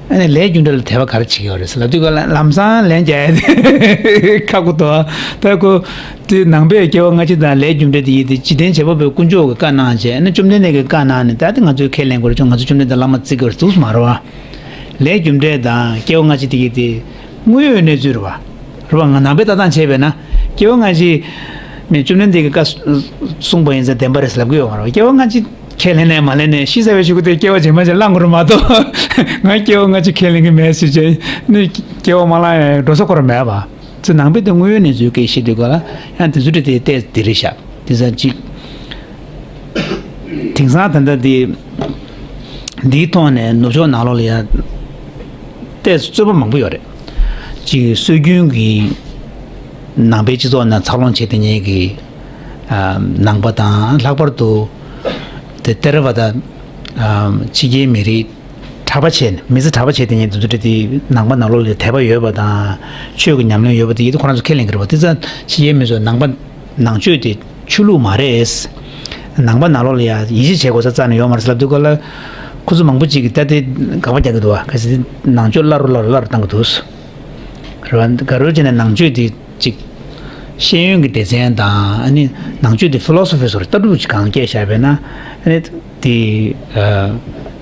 ཨ་ནི་ལས་རྒྱུ་འབྲས་ལ་དད་པ་ག་རེ་བྱེད་ཀྱི་ཡོད་རེད་ཟེར་ལབ་དུས་ག་ལ། ལམ་སང་ལན་རྒྱག་ཡ་དེ་ཁག་པོ་འདུག་ད་ཁོ་དེ་ནང་པའི་སྐྱེ་བ་སྔ་ཕྱི་དང་ལས་རྒྱུ་འབྲས་དེ་ཡིན་ཏེ། འཇིག་རྟེན་བྱེད་པ་པོའི་དཀོན་མཆོག་གིས་བཀའ་གནང་བྱས། ཨ་ནི་བཅོམ་ལྡན་འདས་ཀྱིས་བཀའ་གནང་ནས། ད་དེ་ང་ཚོས་ཁས་ལེན་དགོས་རེད། ང་ཚོ་བཅོམ་ལྡན་འདས་བླ་མ་བརྩི་དགོས་རེད་ཟེར་མ་རེད་བ། ལས་རྒྱུ་འབྲས་དང་སྐྱེ་བ་སྔ་ཕྱི་དེ་ཡིན་ཏེ། དངོས་ཡོད་གནས་ཚུལ་རེད་བ། རེད་བ། ང་ནང་པའི་ལྟ་སྟངས་བྱས་པས་ན། སྐྱེ་བ་སྔ་ཕྱི་ནས་བཅོམ་ལྡན་འདས་ཀྱིས་བཀའ་གསུངས་པ་ཡིན་ཙང་བདེན་པ་རེད་ཟེར་ལབ་ཀྱི་ཡོད་མ་རེད་བ། སྐྱེ་བ་སྔ་ཕྱི་ཁས་ལེན་ནས་མ་ལེན་ནས། ཤི་ཚར་བའི་གཞུག་གུ་དེ་སྐྱེ་བ་རྗེས་མ་ཅིག་བླང་དགོས་རེད་མ་གཏོགས། ང་སྐྱེ་བ་སྔ་ཕྱི་ཁས་ལེན་གྱི་མེད་ཟེར་བྱས་ནས་སྐྱེ་བ་མ་བླངས་ཡང་འགྲོ་ས་ཁོ་རང་མེད་པ། ཚེ་ནང་པའི་དེ་དངོས་ཡོད་གནས་ཚུལ་སྐད་བཤད་དུས་ག་ལ་ཡང་དེ་ཚོ་དེ་ལྟས་དེ་རེད་ཤག་དེ་ཙང་ཅིག་དེང་སང་ད་ལྟ་འདི་འདིའི་ཐོག་ནས་ནུབ་ཕྱོགས་ནང་ལོགས་ལ་ཡང་ཏོག་ཙམ་རྩོད་པ་མང་པོ་ཡོད་རེད། ཅིག་སྲོལ་རྒྱུན་གྱི་ནང་པའི་སྤྱི་ཚོགས་ནང་འཚར་ལོངས་བྱེད་བསྡད་མཁན་གྱི་ཨ་ནང་པ་དང་། ལྷག་པར་དུ་དེ་ཐེ་ར་ཝ་ད་ཨ་ཕྱི་རྒྱལ་མི་རིགས་གྲྭ་པ་བྱས་ནས། མི་ཚེ་གྲྭ་པ་བྱས་བསྡད་མཁན་དེ་ཚོ་དེ་ནང་པ་ནང་ལོགས་ལ་དད་པ་ཡོད་པ་དང་ཆོས་ཀྱི་ཉམས་ལེན་ཡོད་པ་དེ་ཡིན་དུས་ཁོ་རང་ཚོ་ཁས་ལེན་གྱི་རེད་བ། དེ་ཙང་ཕྱི་རྒྱལ་མི་ཚོས་ནང་པ་ནང་ཆོས་དེ་ཆོས་ལུགས་མ་རེད། ནང་པ་ནང་ལོགས་ལ་ཡ་ཡིད་ཆེས་བྱེད་དགོས་ས་རྩ་ནས་ཡོད་མ་རེད་ཟེར་ལབ་དུས་ག་ལ། ཁོ་ཚོ་མང་པོ་ཅིག་གིས་ད་དེ་དགག་པ་རྒྱག་གི་འདུག་བ། གལ་སྲིད་ནང་ཆོས་སླར་རུ་སླར་རུ་སླར་རུ་བཏང་གི་འདུག་རེད་བ། ག་རེ་བྱས་ནས་ནང་ཆོས་དེ་ཅིག་ཤེས་ཡོན་གྱི་སྡེ་ཚན་དང་། ཨ་ནི་ནང་ཆོས་དེ་ཕི་ལོ་སོ་ཕི་བཟོ་འདྲ་ལྟ་གྲུབ་ཅིག་གང་སྐྱེས་བཞག་པས་ན། ཨ་ནི་དེ་ཨ་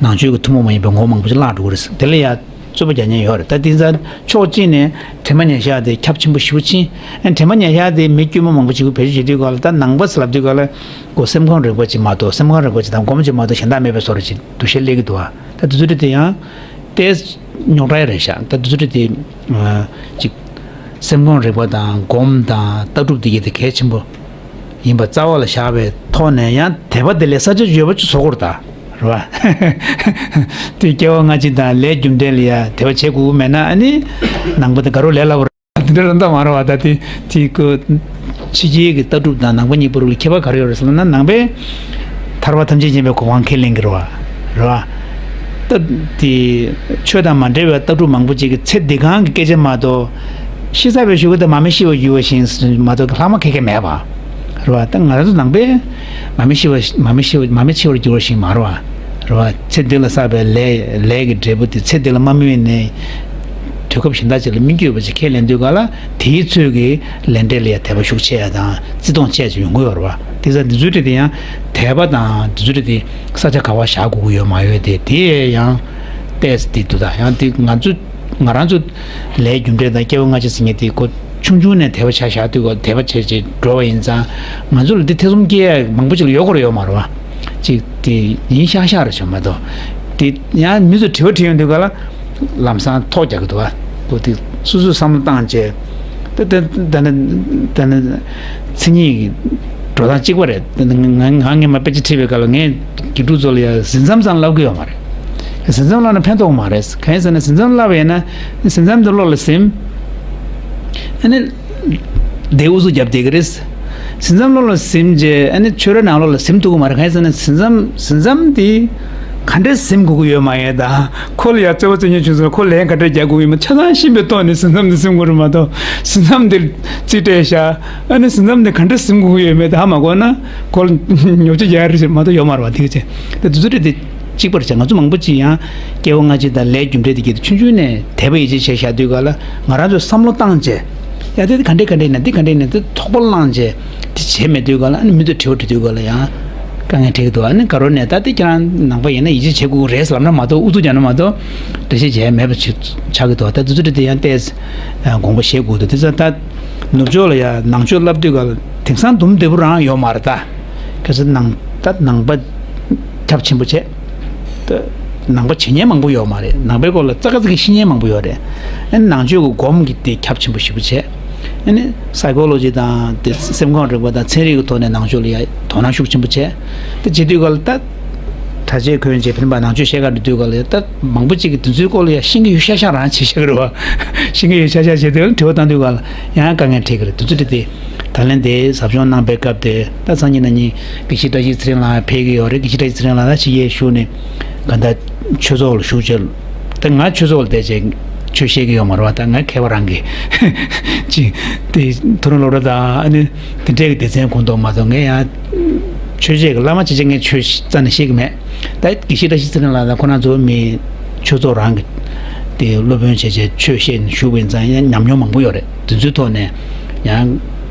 ནང་ཆོས་ཀྱི་ཐུན་མོང་མ་ཡིན་པའི་ངོ་བོ་མང་པོ་ཅིག་བརླག་འགྲོ་གི་རེད། དེ་ལ་ཡ་རྩོད་པ་རྒྱག་མཁན་ཡོད་རེད། ད་དེ་ཙང་ཕྱོགས་གཅིག་ནས་དྲི་མ་ཉེས་བྱ་དེ་ཁྱབ་ཆེན་པོ་ཞེ་པོ་ཕྱིན། ཨ་ནི་དྲི་མ་ཉེས་བྱ་དེ་མི་དཀྱུས་མ་མང་པོ་ཅིག་བེད་སྤྱོད་བྱེད་དུས་ག་ལ། ད་ནང་པ་ཟེར་ལབ་དུས་ག་ལ། ཁོ་སེམས་ཁམས་རིག་པ་ཅིག་མ་གཏོགས། སེམས་ཁམས་རིག་པ་ཅིག་དང་སྒོམ་ཅིག་མ་གཏོགས་གཞན་དག་མེད་པའི་བཟོ་འདྲ་ཅིག་འདུ་ཤེས་སླེབས་ཀྱི་འདུག་བ། ད་དེ་ཚོ་དེ་དེ་ཡང་ཏོག་ཙམ་རྙོག་དྲ་རེད་ཤག་ད་དེ་ཚོ་དེ་དེ་ཨ་ཅིག་སེམས་ཁམས་རིག་པ་དང་སྒོམ་དང་ལྟ་གྲུབ་དེ་གའི་དེ་གལ་ཆེན་པོ་ཡིན་པ་རྩ་བ་ལ་བཞག་པའི་ཐོག་ནས། ཡང་དད་པ་དེ་ལ་ས་ཆ་ཡོད་པ་ཅིག་བཟོ་དགོས་རེད་ད། རེད་བ། དེ་སྐྱེ་བ་སྔ་ཕྱི་དང་ལས་རྒྱུ་འབྲས་ལ་ཡ་དད་པ་བྱེད་དགོས་ཀྱི་མེད་ན། ཨ་ནི་ནང་པ་དེ་དགའ་རབ་ལས་སླ་པོ་རེད། དེ་འདྲ་རང་ད་མ་རེད་བ། ད་དེ་དེ་ཀོ་ཕྱི་རྒྱལ་གྱི་ལྟ་གྲུབ་དང་ནང་པ་གཉིས་བར་ལ་ཁྱད་པར་ག་རེ་ཡོད་རེད་ཟེར་ན། ནང་པས་ཐར་པ་ཐམས་ཅད་མཁྱེན་པའི་གོ་འཕང་ཁས་ལེན་གྱི་རེད་བ། རེད་བ། ད་དེ་ཆོས་དང་མ་འབྲེལ་བའི་ལྟ་གྲུབ་མང་པོ་ཅིག་གིས་ཚེ་འདི་གང་གི་སྐད་ཆ་མ་གཏོགས། ཤི་ཚར་བའི་གཞུག་གུ་དེ་མ་མི་ཤི་བར་འགྱུར་བ་བཞིན་མ་གཏོགས་ལྷག་མ་ག་གེ་མེད་པ། རེད་བ། ད་ང་རང་ཚོ་ནང་པས་མ་མི་ཤི་བ། མ་མི་ཤི་བ། མ་མི་འཆི་བར་འགྱུར་བ་ཞིག་མ་རེད་བ། རེད་བ། ཚེ་འདི་ལ་བསགས་པའི་ལས་ལས་ཀྱི་འབྲས་བུ་དེ་ཚེ་འདི་ལ་མ་སྨིན་པའི་ནས་དུས་སྐབས་གཞན་དག་ཅིག་ལ་སྨིན་གྱི་ཡོད་པ་ཅིག་ཁས་ལེན་དུས་ག་ལ། དེའི་ཚོད་ཀྱི་ལས་འབྲས་ལ་ཡང་དད་པ་ཤུགས་ཆེ་ཡ་དང་བརྩི་མཐོང་ཆེ་ཡ་ཅིག་ཡོང་གི་ཡོད་རེད་བ། དེ་ཙང་འདི་ཚོའི་གྲས་དེ་ཡང་དད་པ་དང་འདི་ཚོའི་གྲས་དེ་ས་ཆ་ག་པར་བཞག་དགོས་ཀྱི་ཡོད་མ་ཡོད་དེ། དེ་ཡང་ཏོག་ཙམ་དེ་འདུག་ད་ཡང་དེ་ང་ཚོ་ང་རང་ཚོ་ལས་རྒྱུ་འབྲས་དང་སྐྱེ་བ་སྔ་ཕྱི་ཟེར་མཁན་དེ་ཁོ་ ཆུང་ཆུང་ནས་དད་པ་ཆ་བཞག་དུས་ག་དད་པ་བྱས་བྱས་འགྲོ་བ་ཡིན་ཙང་། ང་ཚོ་ལ་འདི་ཐེ་ཚོམ་སྐྱེ་ཡ་མང་པོ་ཅིག་ལ་ཡོད་དགོས་རེད་ཡོད་མ་རེད་བ། ཅིག་དེ་ཡིན་ཤག་ཤག་རེད་བྱུང་མ་གཏོགས། དེ་ཡང་མི་ཚོས་དྲི་བ་དྲིས་ཡོང་དུས་ག་ལ་ལམ་སང་ཐོག་རྒྱག་གི་འདུག་བ། འོ་དེ་སོ་སོས་བསམ་བློ་བཏང་བྱས། ད་ད་ད་ནི་ད་ནི་མཚན་ཉིད་འགྲོ་སྟངས་གཅིག་པ་རེད། ད་ནི་ང་ང་ངས་མ་དཔེ་ཆ་ཁྲིད་པའི་སྐབས་ལ་ངས་དགེ་ཕྲུག་ཚོ་ལ་ཡ་ཟིན་མཚམས་ཙམ་བསླབ་གི་ཡོད་མ་རེད། ཟིན་མཚམས་བསླབ་ན་ཕན་ཐོགས་མ་རེད། གང་ཡིན་ཟེར་ན་ཟིན་མཚམས་བསླབ་པ་ཡིན་ན་ཟིན་མཚམས་དེ་བློ་ལ་ཟིན། ཨ་ནི་དེ་ཨུ་ཚུགས་རྒྱབ་བསྡད་ཀྱི་རེད། ཟིན་མཚམས་བློ་ལ་ཟིན་རྗེས་ཨ་ནི་ཆོས་རའི་ནང་ལོགས་ལ་ཟིན་ཐུབ་ཀྱི་མ་རེད། གང་ཡིན་ཟེར་ན་ཟིན་མཚམས་ཟིན་མཚམས་དེ་ག་འདྲས་ཟིན་དགོས་ཀྱི་ཡོད་མ་ཡོད་དང་། ཁོ་ལ་ཡ་རྩེད་པ་རྩེད་མཁན་བྱུང་ཚེ་ཁོ་ལན་ག་འདྲས་རྒྱག་དགོས་ཀྱི་ཡོད་མེད་ཆ་ཚང་ཤེས་པའི་ཐོག་ནས་ཟིན་མཚམས་འདི་ཟིན་དགོས་རེད་མ་གཏོགས། ཟིན་མཚམས་འདིར་རྩིས་སྤྲད་བཞག་ཨ་ནི་ཟིན་མཚམས་འདི་ག་འདྲས་ཟིན་དགོས་ཀྱི་ཡོད་མེད་ད་ཧ་མ་གོ་ན། ཁོ་ལ་ཉོབ་ཆ་རྒྱག་རེད་ཟེར་མ་གཏོགས་ཡོད་མ་རེད་བ། དེ་ག་ཚད་དེ་དུས་ཚོད་རེད་དེ། གཅིག་པར་བྱས། ང་ཚོ་མང་པོ་ཅིག་ཡང་སྐྱེ་བ་སྔ་ཕྱི་དང་ལས་རྒྱུ་འབྲས་དེ་གྱད་དུ་ཆུང་ཆུང་ནས་དད་པ་ཡིད་ཆེས་བྱས་བཞག་དུས་ག་ལ་ང་རང་ཚོས་བསམ་བློ་བཏང་བྱས། ཡ་དེ་ག་འདྲས་ག་འདྲས་ཡིན་ན་འདི་ག་འདྲས་ཡིན་ན་འདི་ཐོགས་པ་བླངས་བྱས་དེ་བྱས་མེད་དུས་ག་ལ་ཨ་ནི་མི་ཚོས་དྲི་བ་དྲི་དུས་ག་ལ་ཡང་དཀའ་ངལ་འཕྲད་ཀྱི་འདུག་ཨ་ནི་དགའ་རོགས་ནས་ད་དེ་ཁྱེད་རང་ནང་པ་ཡིན་ན་ཡིད་ཆེས་བྱེད་དགོས་ཀྱི་རེད་ལབ་ན་མ་གཏོགས། ཨུ་ཚུགས་རྒྱག་ན་མ་གཏོགས་འགྲེལ་བཤད་བྱས་མེད་པ་ཅིག་ཆགས་ཀྱི་འདུག་ད་དུས་ཚོད་དེ་ཡང་ཏོག་ཙམ་དགོངས་པ་བཞེས་དགོས་འདུག་དེ་ཚོ་ད་ནུབ་ཕྱོགས་ལ་ཡང་ནང་ཆོས་བསླབ་དུས་ག་ལ་དེང་སང་འདུམ་བདེ་པོ་རང་ཡོད་མ་རེད་ད། གལ་སྲིད་ནང་ད་ནང་པ་ཁྱབ་ཆེན་པོ་བྱས། ད་ནང་པ་བྱེད་མཁན་མང་པོ་ཡོད་མ་རེད། ནང་པའི་སྐོར་ལ་ཙག་ཙིག་ཤེས་མཁན་མང་པོ་ཡོད་རེད། ཨ་ནི་ནང་ཆོས་ཀྱི་སྒོམ་གྱི་དེ་ཁྱབ་ཆེན་པོ་ཞེ་པོ་བྱས། ཨ་ནི་སའི་ཀོ་ལོ་ཇི་དང་དེ་སེམས་ཁམས་རིག་པ་དང་ཚན་རིག་གི་ཐོག་ནས་ནང་ཆོས་ལ་ཡ་དོ་སྣང་ཤུགས་ཆེན་པོ་བྱས། དེ་བྱེད་དུས་ག་ལ་ད་གྲྭ་ཆས་གོན་བྱས་ཕན་པ་ནང་ཆོས་བཤད་ག་འགྲོ་དུས་ག་ལ་ཡ་ད་མང་པོ་ཅིག་གིས་དེ་ཚོའི་སྐོར་ལ་ཡ་ཤེས་ཀྱི་ཡོད་ཤག་ཤག་རང་བྱེད་ཤག་རེད་བ། ཤེས་ཀྱི་ཡོད་ཤག་ཤག་བྱེད་དུས་ག་ལ་དྲི་བ་བཏང་དུས་ག་ལ་ཡང་དཀའ་ངལ་འཕྲད་ཀྱི་རེད། དེ་ཚོ་དེ་དེ། ད་ལན་དེ་ཟབ་སྦྱོང་གནང་པའི་སྐབས་དེ་ད་སང་ཉིན་གནངས་ཉིན་དགེ་བཤེས་བཀྲ་ཤིས་ཚེ་རིང་ལགས་ཕེབས་ཀྱི་ཡོད་རེད། དགེ་བཤེས་བཀྲ་ཤིས་ཚེ་རིང་ལགས་ད་ཕྱི་རྒྱལ་བཞུགས་ནས་ག་ད་ཆོས་ཚོགས་ལ་ཞུགས་བྱས། ད་ང་ཆོས་ཚོགས་ལ་བསྡད་བྱས་ཆོས་བཤད་ཀྱི་ཡོད་མ་རེད་བ། ད་ང་མཁས་པ་རང་གི་ཅིག་དེ་མཐོ་རིམ་སློབ་གྲྭ་དང་ཨ་ནི་དེ་འདྲས་ཀྱི་སྡེ་ཚན་གོ་འདུག་མ་གཏོགས་ངས་ཡང་ཆོས་བཤད་ཀྱི་བླ་མ་བྱས་བྱས་ངས་ཆོས་རྩ་ནས་བཤད་ཀྱི་མེད། ད་དགེ་བཤེས་བཀྲ་ཤིས་ཚེ་རིང་ལགས་དང་ཁོ་རང་ཚོ་མི་ཆོས་ཚོགས་རང་གི་དེ་སློབ་དཔོན་བྱས་བྱས་ཆོས་བཤད་ནས་བཞུགས་པ་ཡིན་ཙང་ཡང་ཉམས་མྱོང་མང་པོ་ཡོད་རེད། དེ་ཚོའི་ཐོག་ནས་ཡང་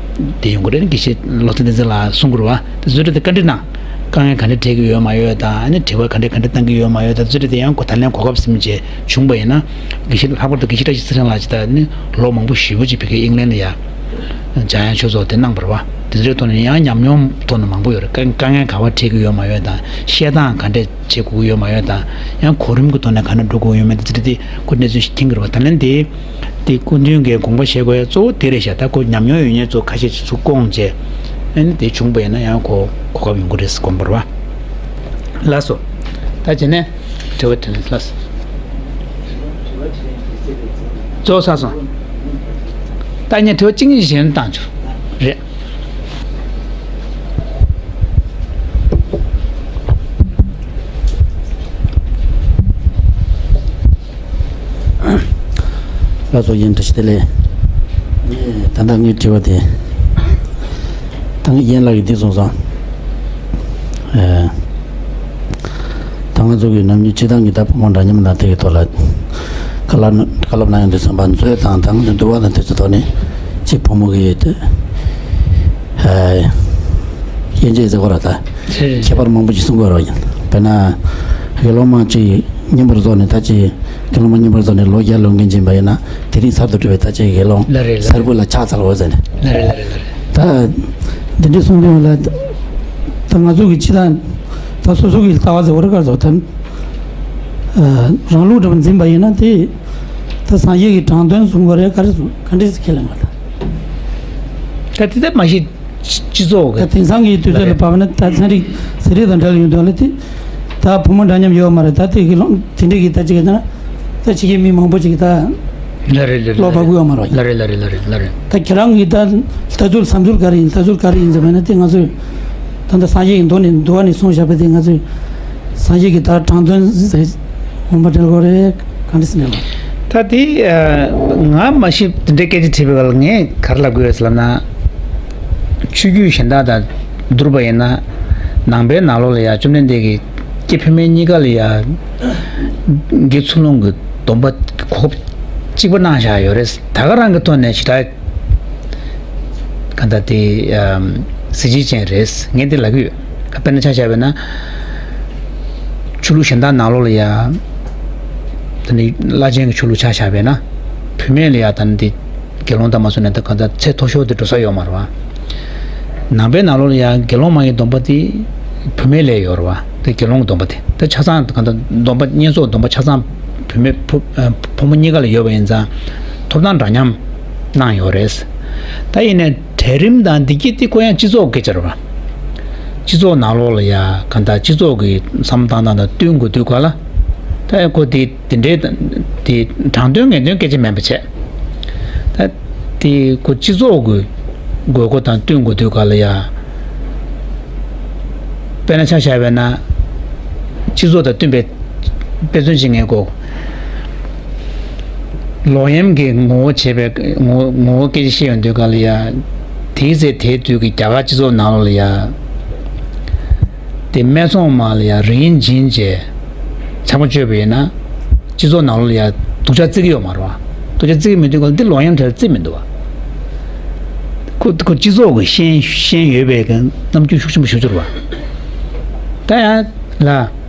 དེ་ཡོང་གི་རེད། དགེ་བཤེས་བློ་བཟང་བསྟན་འཛིན་ལགས་གསུང་གི་རེད་བ། དེ་ཚོའི་ཐོག་དེ་བཀའ་འདྲི་གནང་། དཀའ་ངལ་ག་འདྲ་འཕྲད་ཀྱི་ཡོད་མ་ཡོད་དང་ཨ་ནི་དྲི་བ་ག་འདྲ་ག་འདྲ་བཏང་གི་ཡོད་མ་ཡོད་དང་དེ་ཚོའི་ཐོག་དེ་ཡང་གོ་ད་ལན་གོ་སྐབས་ཟིན་བྱས་བྱུང་པ་ཡིན་ན། དགེ་བཤེས་ལྷག་པར་དུ་དགེ་བཤེས་བཀྲ་ཤིས་ཚེ་རིང་ལགས་ཅིག་ད་ནི་ལོ་མང་པོ་ཞེ་པོ་ཅིག་བོད་ཀྱི་ཨིང་ལན་ལ་ཡ་འཇམ་དབྱངས་ཆོས་ཚོགས་དེ་གནང་བ་རེད་བ། དེ་ཚོའི་ཐོག་ནས་ཡང་ཉམས་མྱོང་ཐོག་ནས་མང་པོ་ཡོད་རེད། དཀའ་དཀའ་ངལ་ག་པར་འཕྲད་ཀྱི་ཡོད་མ་ཡོད་དང་བཤད་སྟངས་ག་འདྲས་བྱེད་དགོས་ཀྱི་ཡོད་མ་ཡོད་དང་ཡང་གོ་རིམ་གྱི་ཐོག་ནས་ག་འདྲ་འགྲོ་དགོས་ཡོད་མེད་དེ་ཚོ་དེ་ཁོ་གནས་ཚུལ་ཞིག་མཁྱེན་གྱི་རེད་བ། ད་ལན་དེ་དེ་སྐུ་མདུན་གྱིས་དགོངས་པ་བཞེས་དགོས་ཡ་གཙོ་བོ་དེ་རེད་ཤག་ད་ཁོ་ཉམས་མྱོང་ཡོད་མཁན་ཚོ་ཁ་ཤས་ཅིག་ཚུར་བསྐོངས་བྱས་ཨ་ནི་དེ་བྱུང་པ་ཡིན་ན་ཡང་ཁོ་གོ་སྐབས་ཡོང་གི་རེད་དགོངས་པ་རེད་བ། ལགས་སོ། ད་བྱས་ནས་དྲི་བ་དྲིས་ལན་ལགས་སོ། གཙོ་བོ་ཚར་སོང་། ད་ངས་དྲི་བ་གཅིག་གཉིས་གཞན་བཏང་ཆོག་རེད། ལགས་སོ། ཡིན། བཀྲ་ཤིས་བདེ་ལེགས། ད་ལྟ་ངའི་དྲི་བ་དེ་ད་ངས་ཡན་ལག་གི་འདི་གསུངས་སོང་། ཨེ། ད་ང་ཚོ་གི་ནམ་རྒྱུན་སྤྱི་བཏང་གི་ད་བུ་མོ་འདྲ་མཉམ་དང་དེ་གི་ཐོག་ལ་བཀའ་སློབ་བཀའ་སློབ་གནང་ཡོང་དུས་ཙམ་པ་མཛོད་དང་ད་ང་ཚོ་འདུལ་བ་དང་དེ་ཚོའི་ཐོག་ནས་གཅིག་བུ་མོ་གི་དེ་ཨེ་དབྱེ་འབྱེད་ཟེར་དགོས་རེད་ད། ཁྱད་པར་མང་པོ་ཞིག་གསུང་དགོས་རེད་ཡིན། དཔེར་ན་དགེ་སློང་མ་གཅིག་བསྙེན་པར་རྫོགས་ནས་ད་ཅི་དགེ་སློང་མ་བསྙེན་པར་རྫོགས་ནས་ལོ་བརྒྱ་ལོན་མཁན་ཅིག་ཡིན་པ་ཡིན་ན་དེ་རིང་གསར་དུ་གྲུབ་པའི་ད་ཅི་དགེ་སློང་ལ་རེད་ལ་གསར་བུ་ལ་ཕྱག་འཚལ་དགོས་ཟེར་ནས། ལ་རེད་ལ་རེད་ལ་རེད། ད་འདི་འདྲའི་གསུང་དོན་ལ་ད་ང་ཚོ་གི་སྤྱི་བཏང་ད་སོ་སོ་གི་ལྟ་བ་ཟེར་བ་རེད་ག་ཚོད་ད་རང་ལུགས་འདྲ་པོ་འཛིན་པ་ཡིན་ན་དེ་ད་སངས་རྒྱས་ཀྱི་དྲང་དོན་གསུང་དགོས་རེད་ག་རེ་གསུང་ག་འདྲས་ཁས་ལེན་པ་ད། ད་དེ་ལྟར་མ་ཤེས། སྤྱི་ཚོགས་ཀྱི་ད་དེང་སང་གི་དུས་ཚོད་ལ་བབས་ན་ད་ཚན་རིག་ཟས་རིགས་དང་འབྲེལ་ཡོང་དོན་ལ་དེ་ད་བུ་མོ་འདྲ་མཉམ་ཡོད་མ་རེད། ད་དེ་གི་ལོང་དེ་འདྲས་ཀྱི་ད་ཅིག་ཡིན་ན་ད་ཕྱི་རྒྱལ་མི་མང་པོ་ཅིག་གི་ད་ལ་རེད་ལ་རེད་བློ་ལ་བབ་གི་ཡོད་མ་རེད། ལ་རེད་ལ་རེད་ལ་རེད་ལ་རེད། ད་ཁྱེད་རང་གི་ད་ལྟ་ཚུལ་བསམ་ཚུལ་ག་རེ་ཡིན། ལྟ་ཚུལ་ག་རེ་ཡིན་ཟེར་བ་ན་དེ་ང་ཚོས་ད་ད་སངས་རྒྱས་ཀྱི་མདོ་ནས་མདོ་ནས་གསུངས་བཞག་པ་དེ་ང་ཚོས་སངས་རྒྱས་ཀྱི་ད་དྲང་དོན་ཟེར་འོང་པ་འབྲེལ་དགོས་རེད། གང་འདྲ་ཟེར་ནས་ལ། ད་དེ་ང་མ་ཤེས་དེ་འདྲའི་སྐད་ཆ་དྲིས་པའི་སྐབས་ལ་ངས་ག་རེ་ལབ་དགོས་ཟེར་ལབ་ན། ཆོས་བརྒྱུད་གཞན་དག་དང་བསྡུར་བ་ཡིན་ན། ནང་པའི་ནང་ལོགས་ལ་ཡང་བཅོམ་ལྡན་འདས་ཀྱིས་སྐྱེས་བུད་མེད་གཉིས་ཀ་ལ་ཡང་དགེ་ཚུལ་སློང་གི་སྡོམ་པ་གོ་སྐབས་གཅིག་པ་གནང་བཞག་ཡོད་རེད། ད་ག་རང་གི་ཐོག་ནས་ཞེ་དྲག་ག་ད་དེ་གཟི་བརྗིད་ཅན་རེད། ངས་འདི་ལབ་ཀྱི་ཡོད། དཔེར་ན་ཆ་བཞག་པ་ཡིན་ན། ཆོས་ལུགས་གཞན་དག་ནང་ལོགས་ལ་ཡང་ད་ནི་བླ་ཆེན་གྱི་ཆོས་ལུགས་ཆ་བཞག་པ་ཡིན་ན། བུད་མེད་ལ་ཡང་ད་ནི་འདི་ དགེ་སློང་དང་མ་སོང་ནས་ད་གང་ལྟར་ཚད་མཐོ་ཤོས་དེ་འགྲོ་ས་ཡོད་མ་རེད་བ། ནང་པའི་ནང་ལོགས་ལ་ཡང་དགེ་སློང་མ་ཡི་སྡོམ་པ་དེ་བུད་མེད་ལ་ཡོད་རེད་བ། དེ་དགེ་སློང་གི་སྡོམ་པ་དེ་ད་ཆ་ཚང་གང་ལྟར་སྡོམ་པ་བསྙེན་རྫོགས་སྡོམ་པ་ཆ་ཚང་བུད་མེད་ཕོ་ཕོ་མོ་གཉིས་ཀ་ལ་ཡོད་པ་ཡིན་ཙང་ཐོབ་ཐང་འདྲ་མཉམ་གནང་ཡོད་རེད། ད་ཡིན་ནའི་གྲལ་རིམ་དང་འདི་གྱད་དེ་ཁོ་ཡང་སྤྱི་ཚོགས་སྐད་ཆ་རེད་བ། སྤྱི་ཚོགས་ནང་ལོགས་ལ་ཡ་གང་ལྟར་སྤྱི་ཚོགས་ཀྱི་བསམ་བློ་བཏང་སྟངས་དང་བསྟུན་དགོས་དུས་ག་ལ། ད་ཁོ་དེ་དེ་འདྲའི་དེ་དྲང་དོན་ངེས་དོན་སྐད་ཆ་མིན་པ་བྱས། ད་དེ་ཁོ་སྤྱི་ཚོགས་ཀྱི་དགོས་མཁོ་དང་བསྟུན་དགོས་དུས་ག་ལ་ཡ། དཔེར་ན་ཆ་བཞག་པ་ཡིན་ན། སྤྱི་ཚོགས་དང་བསྟུན་པའི་དཔེ་མཚོན་ཅིག་ངས་གོ། ལོག་གཡེམ་གྱི་ངོ་བོ་བྱས་པའི་ངོ་ངོ་བོ་སྐད་ཆ་བཤད་ཡོང་དུས་ག་ལ་ཡ། དེའི་ཚེ་དེའི་དུས་ཀྱི་རྒྱ་གར་སྤྱི་ཚོགས་ནང་ལོགས་ལ་ཡ། དེ་སྨད་འཚོང་མ་ལ་ཡ་རིན་བྱིན་བྱས་ཆག་པ་གཅོད་པ་ཡིན་ན། སྤྱི་ཚོགས་ནང་ལོགས་ལ་ཡ་སྡུག་ཅག་བརྩི་གི་ཡོད་མ་རེད་བ། སྡུག་ཅག་བརྩི་གི་མེད་དུས་ག་ལ་འདི་ལོག་གཡེམ་གྲལ་ལ་བརྩི་མི་འདུག་བ། ཁོ་ཁོ་སྤྱི་ཚོགས་ཀྱི་ཤེས་ཤེས་ཡོད་པའི་གི་རྣམ་འགྱུར་ཤུགས་ཆེན་པོ་ཞིག་འགྱུར་བ། ད་ཡང་ལ།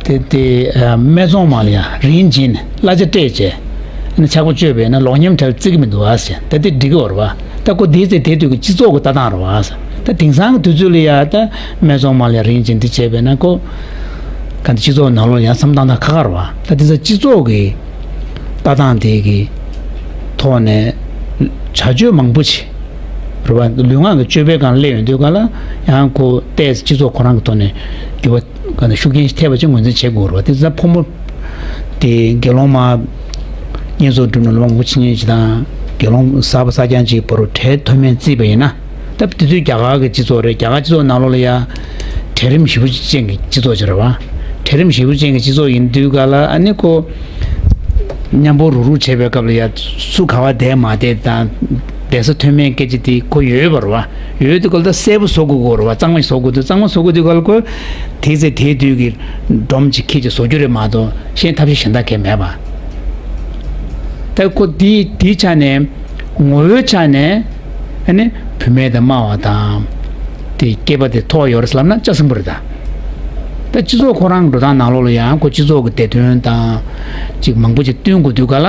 དེ་དེ་སྨད་འཚོང་མ་ལ་ཡ་རིན་བྱིན་གླ་ཆ་སྤྲད་བྱས། ཨ་ནི་ཆག་པ་གཅོད་པས་ན་ལོག་གཡེམ་གྲལ་བརྩི་གི་མི་འདུག་ཨ་ཟེར། ད་དེ་འགྲིག་གི་ཡོད་རེད་བ། ད་ཁོ་དེའི་ཚེ་དེའི་དུས་ཀྱི་སྤྱི་ཚོགས་ཀྱི་ལྟ་སྟངས་རེད་བ་ཟེར། ད་དེང་སང་གི་དུས་ཚོད་ལ་ཡ་ད་སྨད་འཚོང་མ་ལ་ཡ་རིན་བྱིན་འདི་བྱས་པས་ན་ཁོ། ག་འདི་སྤྱི་ཚོགས་ནང་ལོགས་ཡང་བསམ་བློ་བཏང་སྟངས་ཁག་ཁག་རེད་བ། ད་དེ་ཚོ་སྤྱི་ཚོགས་ཀྱི་ལྟ་སྟངས་དེ་གི་ཐོག་ནས་བྱ་སྤྱོད་མང་པོ་ཅིག་རེད་བ། ལུས་ངག་གི་སྤྱོད་པའི་སྒང་སླེབས་ཡོང་དུས་ག་ལ་ཡང་ཁོ་ཏོག་ཙམ་སྤྱི་ཚོགས་ཁོ་རང་གི་ཐོག་ནས་འགྱུར་བ་ག་འདྲ་ཤུགས་རྐྱེན་ཞིག་ཐེབས་པ་ཅིག་ངོས་འཛིན་བྱེད་དགོས་རེད་བ། དེ་ཚོ་ཕོ་མོ་དེ་དགེ་སློང་མ་བསྙེན་རྫོགས་སྒྲུབ་ནས་སློབ་མ་མང་པོ་ཕྱིན་ཡོད་ཅིག་དང་དགེ་སློང་གསར་པ་གསར་རྐྱང་ཅིག་བར་དུ་གྲལ་མཐོ་དམན་བརྩིས་པ་ཡིན་ན། ད་དེ་དུས་རྒྱ་གར་གྱི་སྤྱི་ཚོགས་རེད། རྒྱ་གར་སྤྱི་ཚོགས་ནང་ལོགས་ལ་ཡ་གྲལ་རིམ་ཞེ་པོ་ཅན་གྱི་སྤྱི་ཚོགས་ཅིག་རེད་བ། གྲལ་རིམ་ཞེ་པོ་ཅན་གྱི་སྤྱི་ཚོགས་ཡིན་དུས་ག་ལ་ཨ་ནི་ཁོ་མཉམ་པོ་རུག་རུག་བྱེད་པའི་སྐབས་ལ་ཡ་སུ་ག་བ་བསྡད་མ་བསྡད་དང་བསྡད་ས་མཐོ་དམན་སྐད་ཆ་དེ་ཁོ་ཡོད་པ་རེད་བ། ཡོད་དུས་ག་ལ་ད་གསལ་པོ་བཟོ་དགོས་ཀྱི་རེད་བ། གཙང་མ་ཞིག་བཟོ་དགོས་དུས་གཙང་མ་བཟོ་དགོས་དུས་ག་ལ་ཁོ་དེའི་ཚེ་དེའི་དུས་ཀྱི་སྒྲོམ་ཅིག་ཁྱེར་ཅིག་བཟོ་རྒྱུ་རེད་མ་གཏོགས་གཞན་ཐབས་ཤེས་གཞན་དག་གང་མེད་པ། ད་ཁོ་དེའི་དེའི་ཆ་ནས། ངོ་བོའི་ཆ་ནས་ཨ་ནི་བུད་མེད་དང་དམའ་བ་དང་དེ་སྐྱེས་པ་དེ་མཐོ་བ་ཡོད་རེད་ལབ་ན་ཆ་ཚང་པོ་རེད་ད། ད་སྤྱི་ཚོགས་ཁོ་རང་འགྲོ་སྟངས་ནང་ལོགས་ལ་ཡང་ཁོ་སྤྱི་ཚོགས་ཀྱི་བདེ་དོན་དང་ཅིག་མང་པོ་ཅིག་བསྟུན་དགོས་དུས་ག་ལ།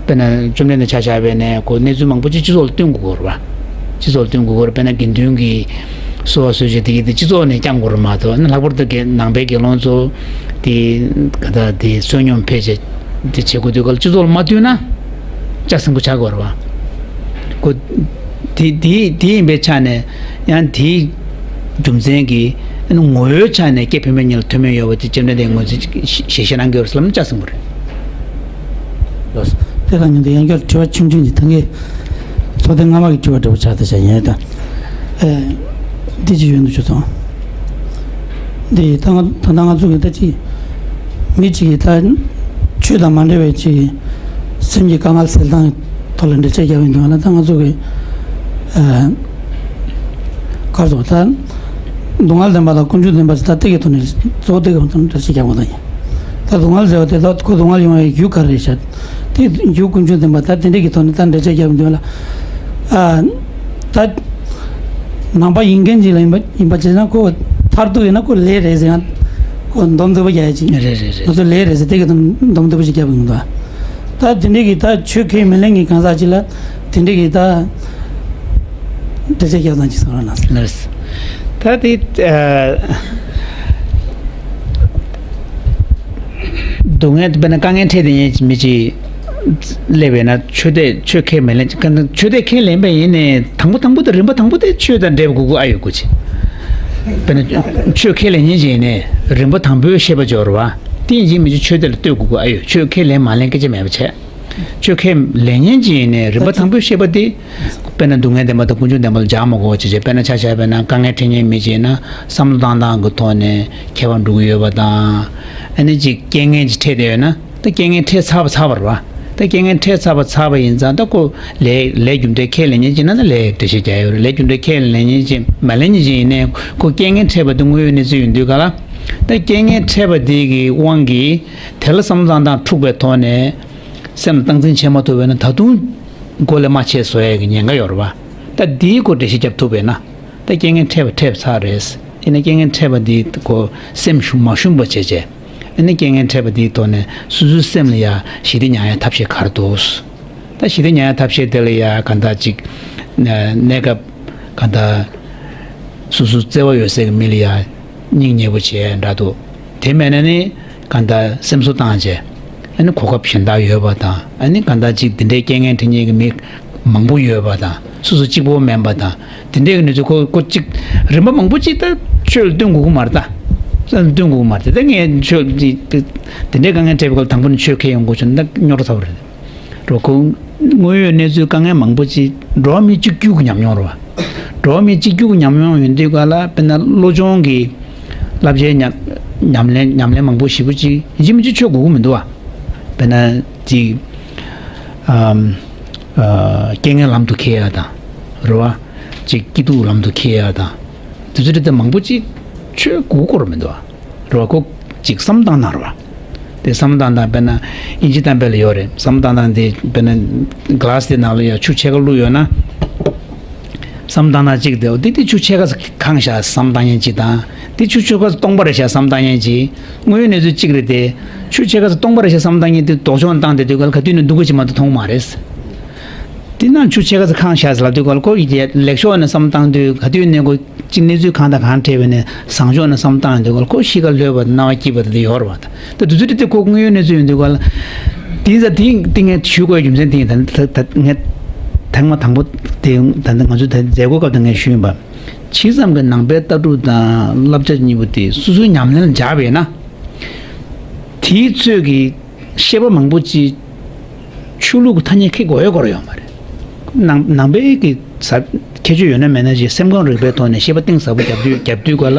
དཔེར་ན་བཅོམ་ལྡན་འདས་ཆ་བཞག་པ་ཡིན་ན་ཁོ་གནས་ཚུལ་མང་པོ་ཅིག་སྤྱི་ཚོགས་ལ་བསྟུན་དགོས་ཀྱི་རེད་བ། སྤྱི་ཚོགས་ལ་བསྟུན་དགོས་ཀྱི་རེད། དཔེར་ན་དགེ་འདུན་གྱི་གསོལ་བ་གསོལ་མཆོད་དེ་གི་དེ་སྤྱི་ཚོགས་ནས་བསྐྱང་དགོས་རེད་མ་གཏོགས་ཨ་ནི་ལྷག་པར་དུ་དགེ་ནང་པའི་དགེ་སློང་ཚོ་དེ་ག་ད་དེ་བསོད་སྙོམས་ཕལ་ཆེར། དེ་བྱེད་དགོས་དུས་ག་ལ་སྤྱི་ཚོགས་ལ་མ་བསྟུན་ན་ལྕགས་སྲིན་པོ་ཆགས་དགོས་རེད་བ། ཁོ་དེ་དེ་དེ་ཡིན་པའི་ཆ་ནས་ཡང་དེའི་རྒྱུ་མཚན་གྱིས་ངོ་བོའི་ཆ་ནས་སྐྱེས་བུད་མེད་གཉིས་ལ་མཐོ་དམན་ཡོད་པ་དེ་བཅོམ་ལྡན་འདས་ངོས་འཛིན་ཞལ་བཞེས་གནང་གི་ཡོད་རེད་ཟེར་ལབ་ན་ལྕགས་སྲིན་པོ་རེད། ལགས་སོ། དེ་དང་མཉམ་དུ་ཡང་བསྐྱར་དྲི་བ་ཆུང་ཆུང་ཅིག་ད་གིན་ཚོགས་ཐེངས་སྔ་མ་གི་དྲི་བ་འདྲ་པོ་ཆགས་ད་ཆ་ཡིན་ད། ཨེ། འདི་ཅི་ཡོད་འདུག་ཆུ་ཚང་། འདི་ད་ང་ད་ལྟ་ང་ཚོ་གི་ད་ཅི་མི་གཅིག་གིས་ད་ཆོས་དང་མ་འབྲེལ་བའི་ཅིག་སེམས་ཀྱི་དཀའ་ངལ་སེལ་སྟངས་ཐོག་ལ་འགྲེལ་བཤད་རྒྱག་པའི་དོན་ལ་ད་ང་ཚོ་གི་ཨ་ག་རེ་ཟེར་ད་སྡུག་བསྔལ་བདེན་པ་དང་ཀུན་འབྱུང་བདེན་པ་ཟེར་ད་སྟེགས་ཀྱི་ཐོག་ནས་གཙོ་བོ་སྟེགས་ཀྱི་ཐོག་ནས་འགྲེལ་བཤད་རྒྱག་པ་དང་ཡིན། ད་སྡུག་བསྔལ་ཟེར་བ་དེ་ད་ཁོ་སྡུག་བསྔལ་ཡོང་བའི་རྒྱུ་ག་རེ་རེད་ཤག་དེ་རྒྱུ་ཀུན་འབྱུང་བདེན་པ་ད་དེ་འདྲ་གི་ཐོག་ནས་ད་འགྲེལ་བཤད་རྒྱབ་འདོད་ལ། ཨ། ད། ནང་པ་ཡིན་མཁན་ཅིག་ལ་ཡིན་པ་ཡིན་པ་བྱས་ན་ཁོ་མཐར་ཐུག་ཡིན་ན་ཁོ་ལས་རེད་ཟེར་ཡང་ཁོ་འདོམས་ཐུབ་པ་རྒྱག་ཡ་ཅིག་རེད་རེད་རེད། ང་ཚོ་ལས་རེད་ཟེར་དེ་གི་འདོམས་ཐུབ་པ་ཞིག་རྒྱབ་ཡོང་འདུག་ད་དེ་འདྲ་གི་ད་ཆོས་ཁས་མི་ལེན་གི་གང་ཟག་ཅིག་ལ་དེ་འདྲ་གི་ད་འགྲེལ་བཤད་རྒྱག་སྟངས་ཅིག་གསུང་རོགས་གནང་། ལགས། ད་དེ། སྡུག་བསྔལ་དཔེར་ན་དཀའ་ངལ་འཕྲད་དེ་ཉིད་མི་གཅིག་སླེབས་པས་ན་ཆོས་དེ་ཆོས་ཁས་མི་ལེན། ཆོས་དེ་ཁས་ལེན་པ་ཡིན་ནའི་དང་པོ་དང་པོ་དེ་རིམ་པ་དང་པོ་དེ་ཆོས་དང་འབྲེལ་དགོས་ཀྱི་ཨ་ཡོད་དགོས་ཆེ། དཔེར་ན་ཆོས་ཁས་ལེན་ཉིད་ཅིག་ཡིན་ནའི་རིམ་པ་དང་པོའི་ཤེས་པ་སྦྱོར་བ་དེ་ཡིན་གཅིག་མིན་གཅིག་ཆོས་དེ་ལ་ལྟོས་དགོས་ཀྱི་ཨ་ཡོད། ཆོས་ཁས་ལེན་མ་ལེན་སྐད་ཆ་མེད་པ་བྱས། ཆོས་ཁས་ལེན་ཉིད་ཅིག་ཡིན་ནའི་རིམ་པ་དང་པོའི་ཤེས་པ་དེ། དཔེར་ན་སྡུག་བསྔལ་བདེན་པ་དང་ཀུན་འབྱུང་བདེན་པ་ལ་སྦྱར་མི་དགོས་ཅེས་བྱས། དཔེར་ན་ཆ་བཞག་པ་ཡིན་ན་དཀའ་ངལ་འཕྲད་མཁན་མི་ཅིག་ཡིན་ན་བསམ་བློ་བཏང་སྟངས་ཀྱི་ཐོག་ནས་ཁྱད་པར་འགྲོ་གི་ཡོད་པ་དང་། ཨ་ནི་ཅིག་རྐྱེན་ངན་ཅིག་འཕྲད་བསྡད་ཡོད་ན་ད་རྐྱེན་ངན་འཕྲད་ཚར་བ་ཚར་བ་རེད་བ། ད་རྐྱེན་ངན་འཕྲད་ཚར་བ་ཚར་བ་ཡིན་ཙང་ད་ཁོ་ལས་ལས་རྒྱུ་འབྲས་ཁས་ལེན་མཁན་ཅིག་ན་ད་ལས་འགྲེལ་བཤད་རྒྱག་ཡོད་རེད། ལས་རྒྱུ་འབྲས་ཁས་ལེན་མཁན་ཅིག་མ་ལེན་མཁན་ཅིག་ཡིན་ནའི་ཁོ་རྐྱེན་ངན་འཕྲད་པ་དེ་དངོས་ཡོད་གནས་ཚུལ་ཡིན་དུས་ག་ལ། ད་རྐྱེན་ངན་འཕྲད་པ་དེ་གི་དབང་གིས་དེ་ལ་བསམ་བློ་བཏང་སྟངས་འཁྲུགས་པའི་ཐོག་ནས། སེམས་ལ་སྟངས་འཛིན་བྱེད་མ་ཐུབ་པས་ན་ད་དུང་མགོ་ལས་མར་ཆད་བཟོ་ཡས་ཀྱི་ཉེན་ཁ་ཡོད་རེད་བ། ད་འདིའི་སྐོར་འགྲེལ་བཤད་རྒྱབ་ཐུབ་པས་ན་ད་རྐྱེན་ངན་འཕྲད་པ་འཕྲད་པ་ཚར་རེད། ཡིན་ན་རྐྱེན་ངན་འཕྲད་པ་འདི་ཁོ་སེམས་ཞུམ་མ་ཞུམ་པ་བྱས་བྱས། ཨ་ནི་རྐྱེན་ངན་འཕྲད་པ་དེའི་ཐོག་ནས་སོ་སོའི་སེམས་ལ་ཡ་ཞི་བདེ་མྱང་ཡ་ཐབས་ཤེས་ག་རེ་འདུག་ད་ཞི་བདེ་མྱང་ཡ་ཐབས་ཤེས་དེ་ལ་ཡ་གང་ལྟར་ཅིག་གནས་སྐབས་གང་ལྟར་སོ་སོ་བརྩེ་བ་ཡོད་སའི་མི་ལ་ཡ་སྙིང་ཉེ་པོ་བྱས་འདྲ་འདུག་དེ་མེད་ན་ནི་གང་ལྟར་སེམས་གསོ་བཏང་བྱས། ཨ་ནི་གོ་སྐབས་གཞན་དག་ཡོད་པ་དང་། ཨ་ནི་གང་ལྟར་ཅིག་དེ་འདྲའི་རྐྱེན་ངན་འཕྲད་མཁན་གྱི་མི་མང་པོ་ཡོད་པ་དང་། སོ་སོ་གཅིག་པོ་མིན་པ་དང་། དེ་འདྲའི་གི་གནས་ཚུལ་ཁོ་ཁོ་གཅིག་རིམ་པ་མང་པོ་ཅིག་ད་ཆོས་ལ་སྟོན་དགོས་ཀྱི་མ་རེད་ད། བསམ་སྟོན་དགོས་ཀྱི་མ་རེད་ད། ངས་ཆོས་ཅིག་དེ་འདྲའི་དཀའ་ངལ་འཕྲད་པའི་སྐབས་དང་པོ་ནས་ཆོས་ཁས་ཡོང་དགོས་བྱུང་ན་ད་རྙོག་དྲ་ཚ་བོ་རེད། རོ་ཁོ་དངོས་ཡོད་གནས་ཚུལ་དཀའ་ངལ་མང་པོ་ཅིག་འགྲོ་བ་མི་གཅིག་གྱུར་གྱི་ཉམས་མྱོང་རེད་བ། འགྲོ་བ་མི་གཅིག་གྱུར་གྱི་ཉམས་མྱོང་ཡོང་དུས་ག་ལ་དཔེར་ན་བློ་སྦྱོང་གི་བསླབ་བྱའི་ཉམས་ཉམས་ལེན་ཉམས་ལེན་མང་པོ་ཞེ་པོ་ཅིག་ཡིན་གཅིག་མིན་གཅིག་ཆོས་དགོས་ཀྱི་མི་འདུག་བ། དཔེར་ན་ཅིག་ཨམ། ཨ། རྐྱེན་ངན་ལམ་དུ་ཁྱེར་ཡ་དང་། རེད་བ། ཅིག་སྐྱིད་སྡུག་ལམ་དུ་ཁྱེར་ཡ་དང་། དེ་ཚོ་དེ་མང་པོ་ཅིག་ཆོས་དགོས་སྐོར་མི་འདུག་བ། རེད་བ། ཁོ་ཅིག་བསམ་བློ་བཏང་སྟངས་རེད་བ། དེ་བསམ་བློ་བཏང་སྟངས་དཔེར་ན་དབྱིན་ཇི་གཏམ་དཔེ་ལ་ཡོད་རེད། བསམ་བློ་བཏང་སྟངས་དེ་དཔེར་ན་ག་ལཱ་སི་དེ་ནང་ལ་ཡ་ཆུ་ཕྱེད་ཀ་བླུགས་ཡོད་ན། བསམ་བློ་བཏང་སྟངས་གཅིག་དེ་འོ་དེ་དེ་ཆུ་ཕྱེད་ཀ་ཙམ་གང་བཞག་བསམ་བློ་བཏང་མཁན་གཅིག་དང་། དེ་ཆུ་ཕྱེད་ཀ་ཙམ་སྟོང་པ་རེད་བཞག་བསམ་བློ་བཏང་མཁན་གཅིག་དངོས་ཡོད་གནས་ཚུལ་གཅིག་རེད་དེ། ཆུ་ཕྱེད་ཀ་ཙམ་སྟོང་པ་རེད་བཞག་བསམ་བློ་བཏང་མཁན་དེ་ལྡོག་ཕྱོགས་ནས་བཏང་བསྡད་དུས་ག་ལ་ག་དུས་ནས་སྡུག་ག་ཅིག་མ་གཏོགས་མཐོང་མ་རེད། དེ་ན་ཆུ་ཕྱེད་ཀ་ཙམ་གང་བཞག་ཟེར་ལབ་དུས་ག་ལ་ཁོ་ཡི་ལེགས་ཕྱོགས་ནས་བསམ་བློ་བཏང་དུས་ག་དུས་ནས་ཁོ་གཅིག་གནས་ཚུལ་གང་དང་གང་འཕྲད་པ་ནས་བཟང་ཕྱོགས་ནས་བསམ་བློ་བཏང་ཡོང་དུས་ག་ལ་ཁོ་གཤིས་ཀ་ལྷོད་པ་དང་སྣང་བ་སྐྱིད་པ་དེ་འདྲ་ཡོད་རེད་བ། ད་དུས་ཚོད་དེ་ཁོ་དངོས་ཡོད་གནས་ཚུལ་ཡོང་དུས་ག་ལ། དེ་ཡིན་ཙང་དེ་དེ་ངས་ཞུ་དགོས་རྒྱུ་མཚན་དེ་ཡིན། ད་ད་ད་ངས་ཐེངས་མ་དང་པོ་དེ་ད་ད་ང་ཚོའི་ད་མཛད་སྒོ་སྐབས་དུ་ངས་ཞུས་ཡིན་པ། ཇི་ཙམ་གྱི་ནང་པའི་ལྟ་གྲུབ་དང་བསླབ་བྱ་གཉིས་པོ་དེ་སོ་སོའི་ཉམས་ལེན་ལ་འཇགས་པས་ན། དེའི་ཚོད་ཀྱི་བཤད་པ་མང་པོ་ཅིག་ཆོས་ལུགས་ཀྱི་ཐ་སྙད་ཁེགས་དགོས་ཡ་སྐོར་ཡོད་མ་རེད། ནང་ནང་པའི་གི་ས་ཁྱད་ཆོས་ཡོད་ན་མེད་ན་ཅིག་སེམས་ཁམས་རིག་པའི་ཐོག་ནས་བཤད་པ་གཏིང་ཟབ་པོ་རྒྱབ་དུས་རྒྱབ་དུས་ག་ལ།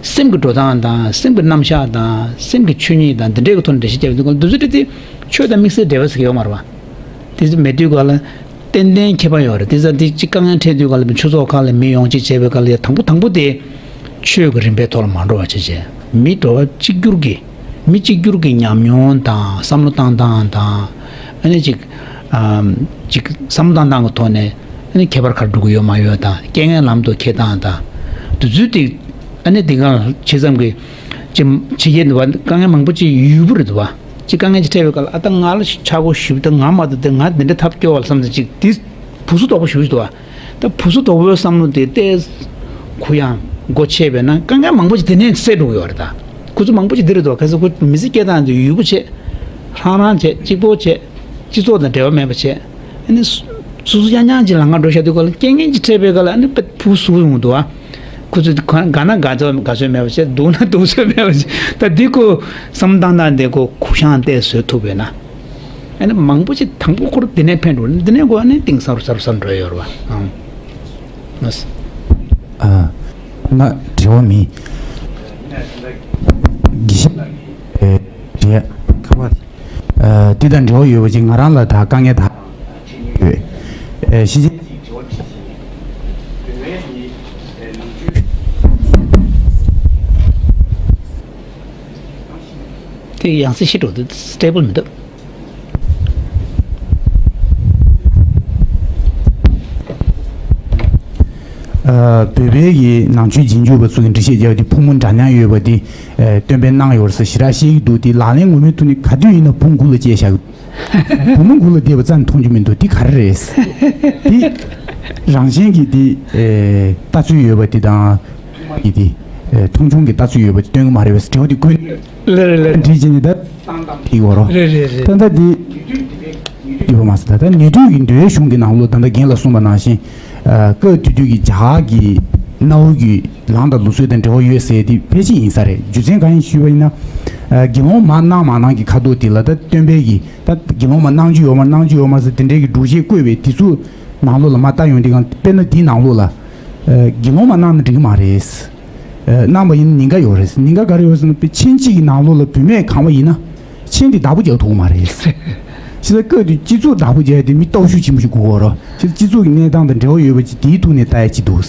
སེམས་ཀྱི་འགྲོ་སྟངས་དང་སེམས་ཀྱི་རྣམ་གཞག་དང་སེམས་ཀྱི་ཆོས་ཉིད་དང་འདི་འདྲའི་གི་ཐོག་ནས་འགྲེལ་བཤད་རྒྱབ་དུས་ག་ལ་འདི་ཚོ་དེ་དེ་ཆོས་དང་དམིགས་བསལ་འབྲེལ་བ་ཟེར་གྱི་ཡོད་མ་རེད་བ། དེ་ཚོ་མེད་དུས་ག་ལ། ཏན་ཏན་ཁྱད་པར་ཡོད་རེད། དེ་ཙང་དེ་གཅིག་དཀའ་ངལ་འཕྲད་དུས་ག་ལ་ཆོས་ཚོགས་ཁག་ལ་མི་ཡོང་གཅིག་བྱས་པའི་ག་ལ་ཡ་དང་པོ་དང་པོ་དེ། ཆོས་ཀྱི་རིམ་པའི་ཐོག་ལ་མ་འགྲོ་བ་བྱས་བྱས། མི་འགྲོ་བ་གཅིག་གྱུར་གྱི། མི་གཅིག་གྱུར་གྱི་ཉམས་མྱོང་དང་བསམ་བློ་བཏང་སྟངས་དང་། ཨ་ནི་ཅིག་ཨམ། ཅིག་བསམ་བློ་བཏང་སྟངས་ཀྱི་ཐོག་ནས་ཨ་ནི་ཁྱད་པར་ག་རེ་འགྲོ་གི་ཡོད་མ་ཡོད་དང་རྐྱེན་ངན་ལམ་དུ་ཁྱེར་སྟངས་དང་། དུས་ཚོད་དེ་ཨ་ནི་དེ་ག་ཇི་ཙམ་གྱི་ཅིག་ཕྱི་རྒྱལ་འདི་བ་དཀའ་ངལ་མང་པོ་ཅིག་ཡོད་པ་རེད་འདུག་བ། ཅིག་དཀའ་ངལ་ཅིག་འཕྲད་པའི་སྐབས་ལ་ཨ་ད་ང་ལ་ཆག་སྒོ་ཞེ་པོ་ད་ང་མ་གཏོགས་དེ་ང་འདི་འདྲ་ཐབས་སྐྱོ་བ་ལ་བསམ་ཚེ་ཅིག་དེ་བུ་སུ་དོག་པོ་ཞེ་པོ་ཞིག་འདུག་བ། ད་བུ་སུ་དོག་པོའི་བསམ་བློ་དེ་ཏོག་ཙམ་གུ་ཡངས་སྒོ་ཕྱེ་བས་ན་དཀའ་ངལ་མང་པོ་ཅིག་དེ་ནས་སེལ་འགྲོ་གི་ཡོད་རེད་ད། ཁོ་ཚོ་མང་པོ་ཅིག་འདི་རེད་དོ། གལ་སྲིད་ཁོ་མི་ཚེ་སྐྱེལ་སྟངས་དེ་ཡུལ་པོ་བྱས། ཧྲང་ཧྲང་བྱས། གཅིག་པོ་བྱས། སྤྱི་ཚོགས་དང་འབྲེལ་བ་མེད་པ་བྱས། ཨ་ནི་སོ་སོ་རྐྱང་རྐྱང་གཅིག་ལམ་ཁ་འགྲོ་བཞག་དུས་ག་ལ་རྐྱེན་ངན་ཅིག་འཕྲད་པའི་སྐབས་ལ་ཨ་ནི་དཔེ་བུ་ཟུག་ཡོང་གི་འདུག་ཨ། ཁོ་ཚོས་དགའ་ན་དགའ་ཚོད་དགའ་ཚོད་མེད་པ་བྱས། སྡུག་ན་སྡུག་ཚོད་མེད་པ་བྱས། ད་འདི་ཁོ་བསམ་བློ་བཏང་སྟངས་འདི་ཁོ་གུ་ཡངས་ཏོག་ཙམ་བཟོ་ཐུབ་པས་ན། ཨ་ནི་མང་པོ་ཅིག་དང་པོ་ཁོ་རང་འདི་ནས་ཕན་འགྲོ། འདི་ནས་ཁོ་ཨ་ནི་གཏིང་ཟབ་རུ་ཟབ་རུ་ཟབ་རུ་འགྲོ་ཡོད་རེད་བ། ཨང་། ལགས་སོ། ཨ། ང་དྲི་བ་མེད། དགེ་བཤེས། ཨེ། རེད། ཁ་པར། ཨ། འདི་དང་འབྲེལ་བ་ཡོད་པ་ཅིག་ང་རང་ལ་ད་དཀའ་ངལ་ད། ཡོད། ཨེ། ཤེས་བྱ། དེ་ཡང་སེ་ཤི་འགྲོ་འདུག་སི་ཊེ་བལ་མི་འདུག་ཨ། བོད་པའི་གི་ནང་ཆོས་རྗེས་འཇུག་པ་ཚོ་གི་འགྲེལ་བཤད་རྒྱག་དུས་ཕོ་མོ་འདྲ་མཉམ་ཡོད་པ་དེ། ཨ། སྟོན་པས་གནང་ཡོད་ཟེར་ཞེ་དྲག་བཤད་ཀྱི་འདུག་དེ་ལག་ལེན་ངོ་མའི་ཐོག་ནས་ག་དུས་ཡིན་ན་བུ་མོ་མགུ་ལ་བཅད་བཞག་གི་འདུག་བུ་མོ་མགུ་ལ་བསྡད་པ་རྩ་ནས་མཐོང་རྒྱུ་མི་འདུག་དེ་ག་རེ་རེད། དེ་རང་བཞིན་གྱིས་དེ། ཨེ། ལྟ་ཚུལ་ཡོད་པ་དེ་དང་། གི་དེ། ཨེ། མཐོང་ཆུང་གི་ལྟ་ཚུལ་ཡོད་པ་དེ་སྟོན་གྱི་མ་རེད་པས། དྲི་བ་དེ་ཀུན། ལེ་རེད་ལེ་རེད། འདྲི་བྱས་ནས་ད། དེ་གོ་རོ། རེད་རེད་རེད། ད་ལྟ་དེ། ཡོད་པ་མ་ཟད་ད་ལྟ་ནུས་མཐུ་གི་འདུལ་བའི་གཞུང་གི་ནང་ལོགས་ད་ལྟ་རྒན་ལགས་གསུངས་པ་ནང་བཞིན། ཨ། སྐབས་དེ་དུས་ཀྱི་རྒྱ་གར་གྱི་གནའ་བོ་གི་ལམ་དང་ལུགས་སྲོལ་དང་འབྲེལ་བ་ཡོད་ཟེར་དེ་ཕལ་ཆེར་ཡིན་ས་རེད། རྒྱུ་མཚན་གང་ཡིན་ཞུས་པ་ཡིན་ན། ཨ། དགེ་སློང་མ་གནང་མ་གནང་གི་ཁ་ཐོག་དེ་ལ་ད་སྟོན་པས་ཀྱི་ད་དགེ་སློང་མ་གནང་རྒྱུ་ཡོད་མ་གནང་རྒྱུ་ཡོད་མ་ཟེར་དེ་འདྲའི་གི་སྒྲུབ་བྱེད་བཀོད་པའི་དེ་ཚོ་ནང་ལོགས་ལ་མར་ལྟ་ཡོང་དུས་གང་དཔེར་ན་དེའི་ནང་ལོགས་ལ། ཨ། དགེ་སློང་མ་གནང་ན་འགྲིག་གི་མ་རེད། ཨ། གནང་བ་ཡིན་ན་ཉེན་ཁ་ཡོད་རེད། ཉེན་ཁ་ག་རེ་ཡོད་ཟེར་ན་དཔེ་ཆེན་གཅིག་གི་ནང་ལོགས་ལ་བུད་མེད་གང་བ་ཡིན་ན། ཆེན་དེ་བདག་པོ་རྒྱག་ཐུབ་ཀྱི་མ་རེད། ཕྱི་ལ་སྐབས་དེ་སྤྱི་ཚོགས་བདག་པོ་རྒྱག་ཡ་དེ་མི་སྟོབས་ཤུགས་ཆེན་པོ་ཞིག་དགོས་ཀྱི་རེད། ཕྱི་ལ་སྤྱི་ཚོགས་ཀྱི་གནས་སྟངས་དང་འབྲེལ་བ་ཡོད་པ་ཅིག་དེའི་ཐོག་ནས་ལྟ་ཡ་ཅིག་འདུག་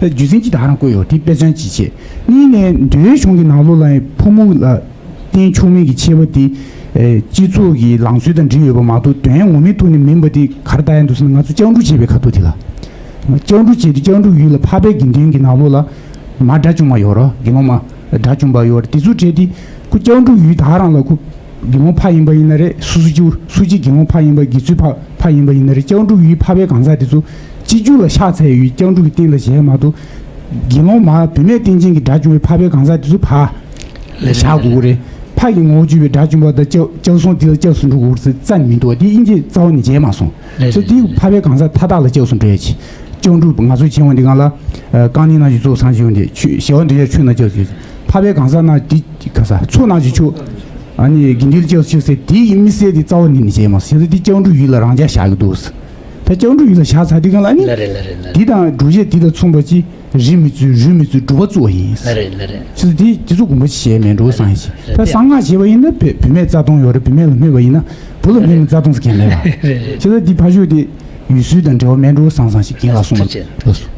རྒྱུ་མཚན་ཅིག་ད་ག་རང་བཀོད་ཡོད་དེ་དཔེ་མཚོན་ཅིག་བྱས། གཉིས་ནས་འདུལ་བའི་གཞུང་གི་ནང་ལོགས་ལ་ཕོ་མོ་ལ་བརྟེན་ཆོག་མིན་གྱི་ཁྱད་པར་དེ། ཨེ། སྤྱི་ཚོགས་ཀྱི་ལམ་སྲོལ་དང་འབྲེལ་ཡོད་པ་མ་གཏོགས་དོན་ངོ་མའི་ཐོག་ནས་མིན་པ་དེ་ག་རེ་ལྟ་ཡ་འདུག་ཟེར་ན་ང་ཚོ་སྤྱང་གྲུང་བྱེད་པའི་ཁ་ཐོག་དེ་ལ། སྤྱང་གྲུང་བྱས་ཏེ་སྤྱང་གྲུང་ཡུལ་ལ་འཕགས་པའི་དགེ་འདུན་གྱི་ནང་ལོགས་ལ་མ་དགྲ་བཅོམ་པ་ཡོད་རེད། དགེ་སློང་མ། དགྲ་བཅོམ་པ་ཡོད་རེད། དེ་ཚོ་གྲས་དེ་ཁོ་སྐྱབས་འགྲོ་ཡུལ་ད་རང་ལ་ཁོ་དགེ་སློང་ཕ་ཡིན་པ་ཡིན་ན་རེད། སུ་སུ་ཅིའུ་སུ་ཅི་དགེ་སློང་ཕ་ཡིན་པ་དགེ་ཚུལ་ཕ་ཕ་ཡིན་པ་ཡིན་ན་རེད། སྐྱབས་འགྲོ་ཡུལ་ཕ་བའི་གང་ཟག་དེ་ཚོ་སྤྱི་རྒྱུ་ལ་ཤ་ཚ་ཡི་ཡུལ་སྐྱབས་འགྲོ་གི་སྟེང་ལ་བྱས་མ་གཏོགས། དགེ་སློང་མ་བུད་མེད་སྟེང་ཅན་གྱི་དགྲ་བཅོམ་པའི་ཕ་བའི་གང་ཟག་དེ་ཚོ་ཕ་ལ་བཞག་དགོས་ཀྱི་རེད། ཕ་གི་ངོ་བོ་བཅུ་པའི་དགྲ་བཅོམ་པ་དང་སྐྱབས་སྐྱབས་སོང་དེ་ལ་སྐྱབས་སུ་འགྲོ་དགོས་རེད་ཟེར་རྩ་ནས་མི་འདུག་བ། དེ་དབྱིན་ཇིས་རྩ་བ་ནས་བྱས་མ་སོང་། རེད། ཚེ་རེད། དེ་རེད། ཕ་བའི་གང་ཟག་མཐའ་དག་ལ་སྐྱབས་སུ་འགྲོ་ཡ་ཆེ། སྐྱབས་འགྲོ་ང་ཚོ་ཆེན་མོ་འདི་གང་ལ། རྐང་གཉིས་ནང་བཞིན་ཚོགས་བསགས་བྱས་ཡོང་དེ་ཆོས་ཞི་བ་འདོད་ཡ་ཆོས་ན་སྐྱབས་སུ་ཕ་བའི་གང་ཟག་ན་དེ་ག་ས་ཚོགས་ནང་བཞིན་ཆོས། ཨ་ནི་དགེ་འདུན་སྐྱབས་སུ་ཆོས་ཟེར་དེ་ཡིན་མི་སྲིད་དེ་རྩ་བ་ནས་ནི་བྱས་མ་སོང་། བྱས་ཙང་དེ་སྐྱབས་འགྲོ་ཡུལ་ལ་རང་འཇགས་བཞག་གི་འདུག་ད་སྐྱབས་འགྲོ་ཡུལ་ལ་བཞག་ཚར་དེ་གང་ལ་ཨ་ནི། ལ་རེད་ལ་རེད་ལ་རེད། དེ་དང་སྒྲུབ་བྱེད་དེ་དང་མཚུངས་པ་ཅི། རིགས་མི་བརྩི་རུས་མི་བརྩི་སྒྲུབ་པ་བརྩི་བ་ཡིན། ལ་རེད་ལ་རེད། ཆུ་ཚོད་དེ་དེ་ཚོ་དགོངས་པ་ཅི་བྱས་མེད་འགྲོ་བསམ་ཡིན་ཞིང་། ད་གསང་སྔགས་བྱས་པ་ཡིན་ན་བུད་བུད་མེད་རྩ་ལྟུང་ཡོད་རེད། བུད་མེད་ལ་སྨོད་པ་ཡིན་ན་བུ་ལ་སྨོད་པའི་རྩ་ལྟུང་ཟེར་མཁན་མེད་པ། རེད་རེད། ཆུ་ཚོད་དེ་ཕ་ཤུལ་དེ་ཡུལ་སྲོལ་དང་འབྲེལ་བ་མེད་འགྲོ་བསམ་བསམ་ཞིག་རྒན་ལགས་གསུངས་པ་ཐུགས་རྗེ་ཆེ། ལགས་སོ།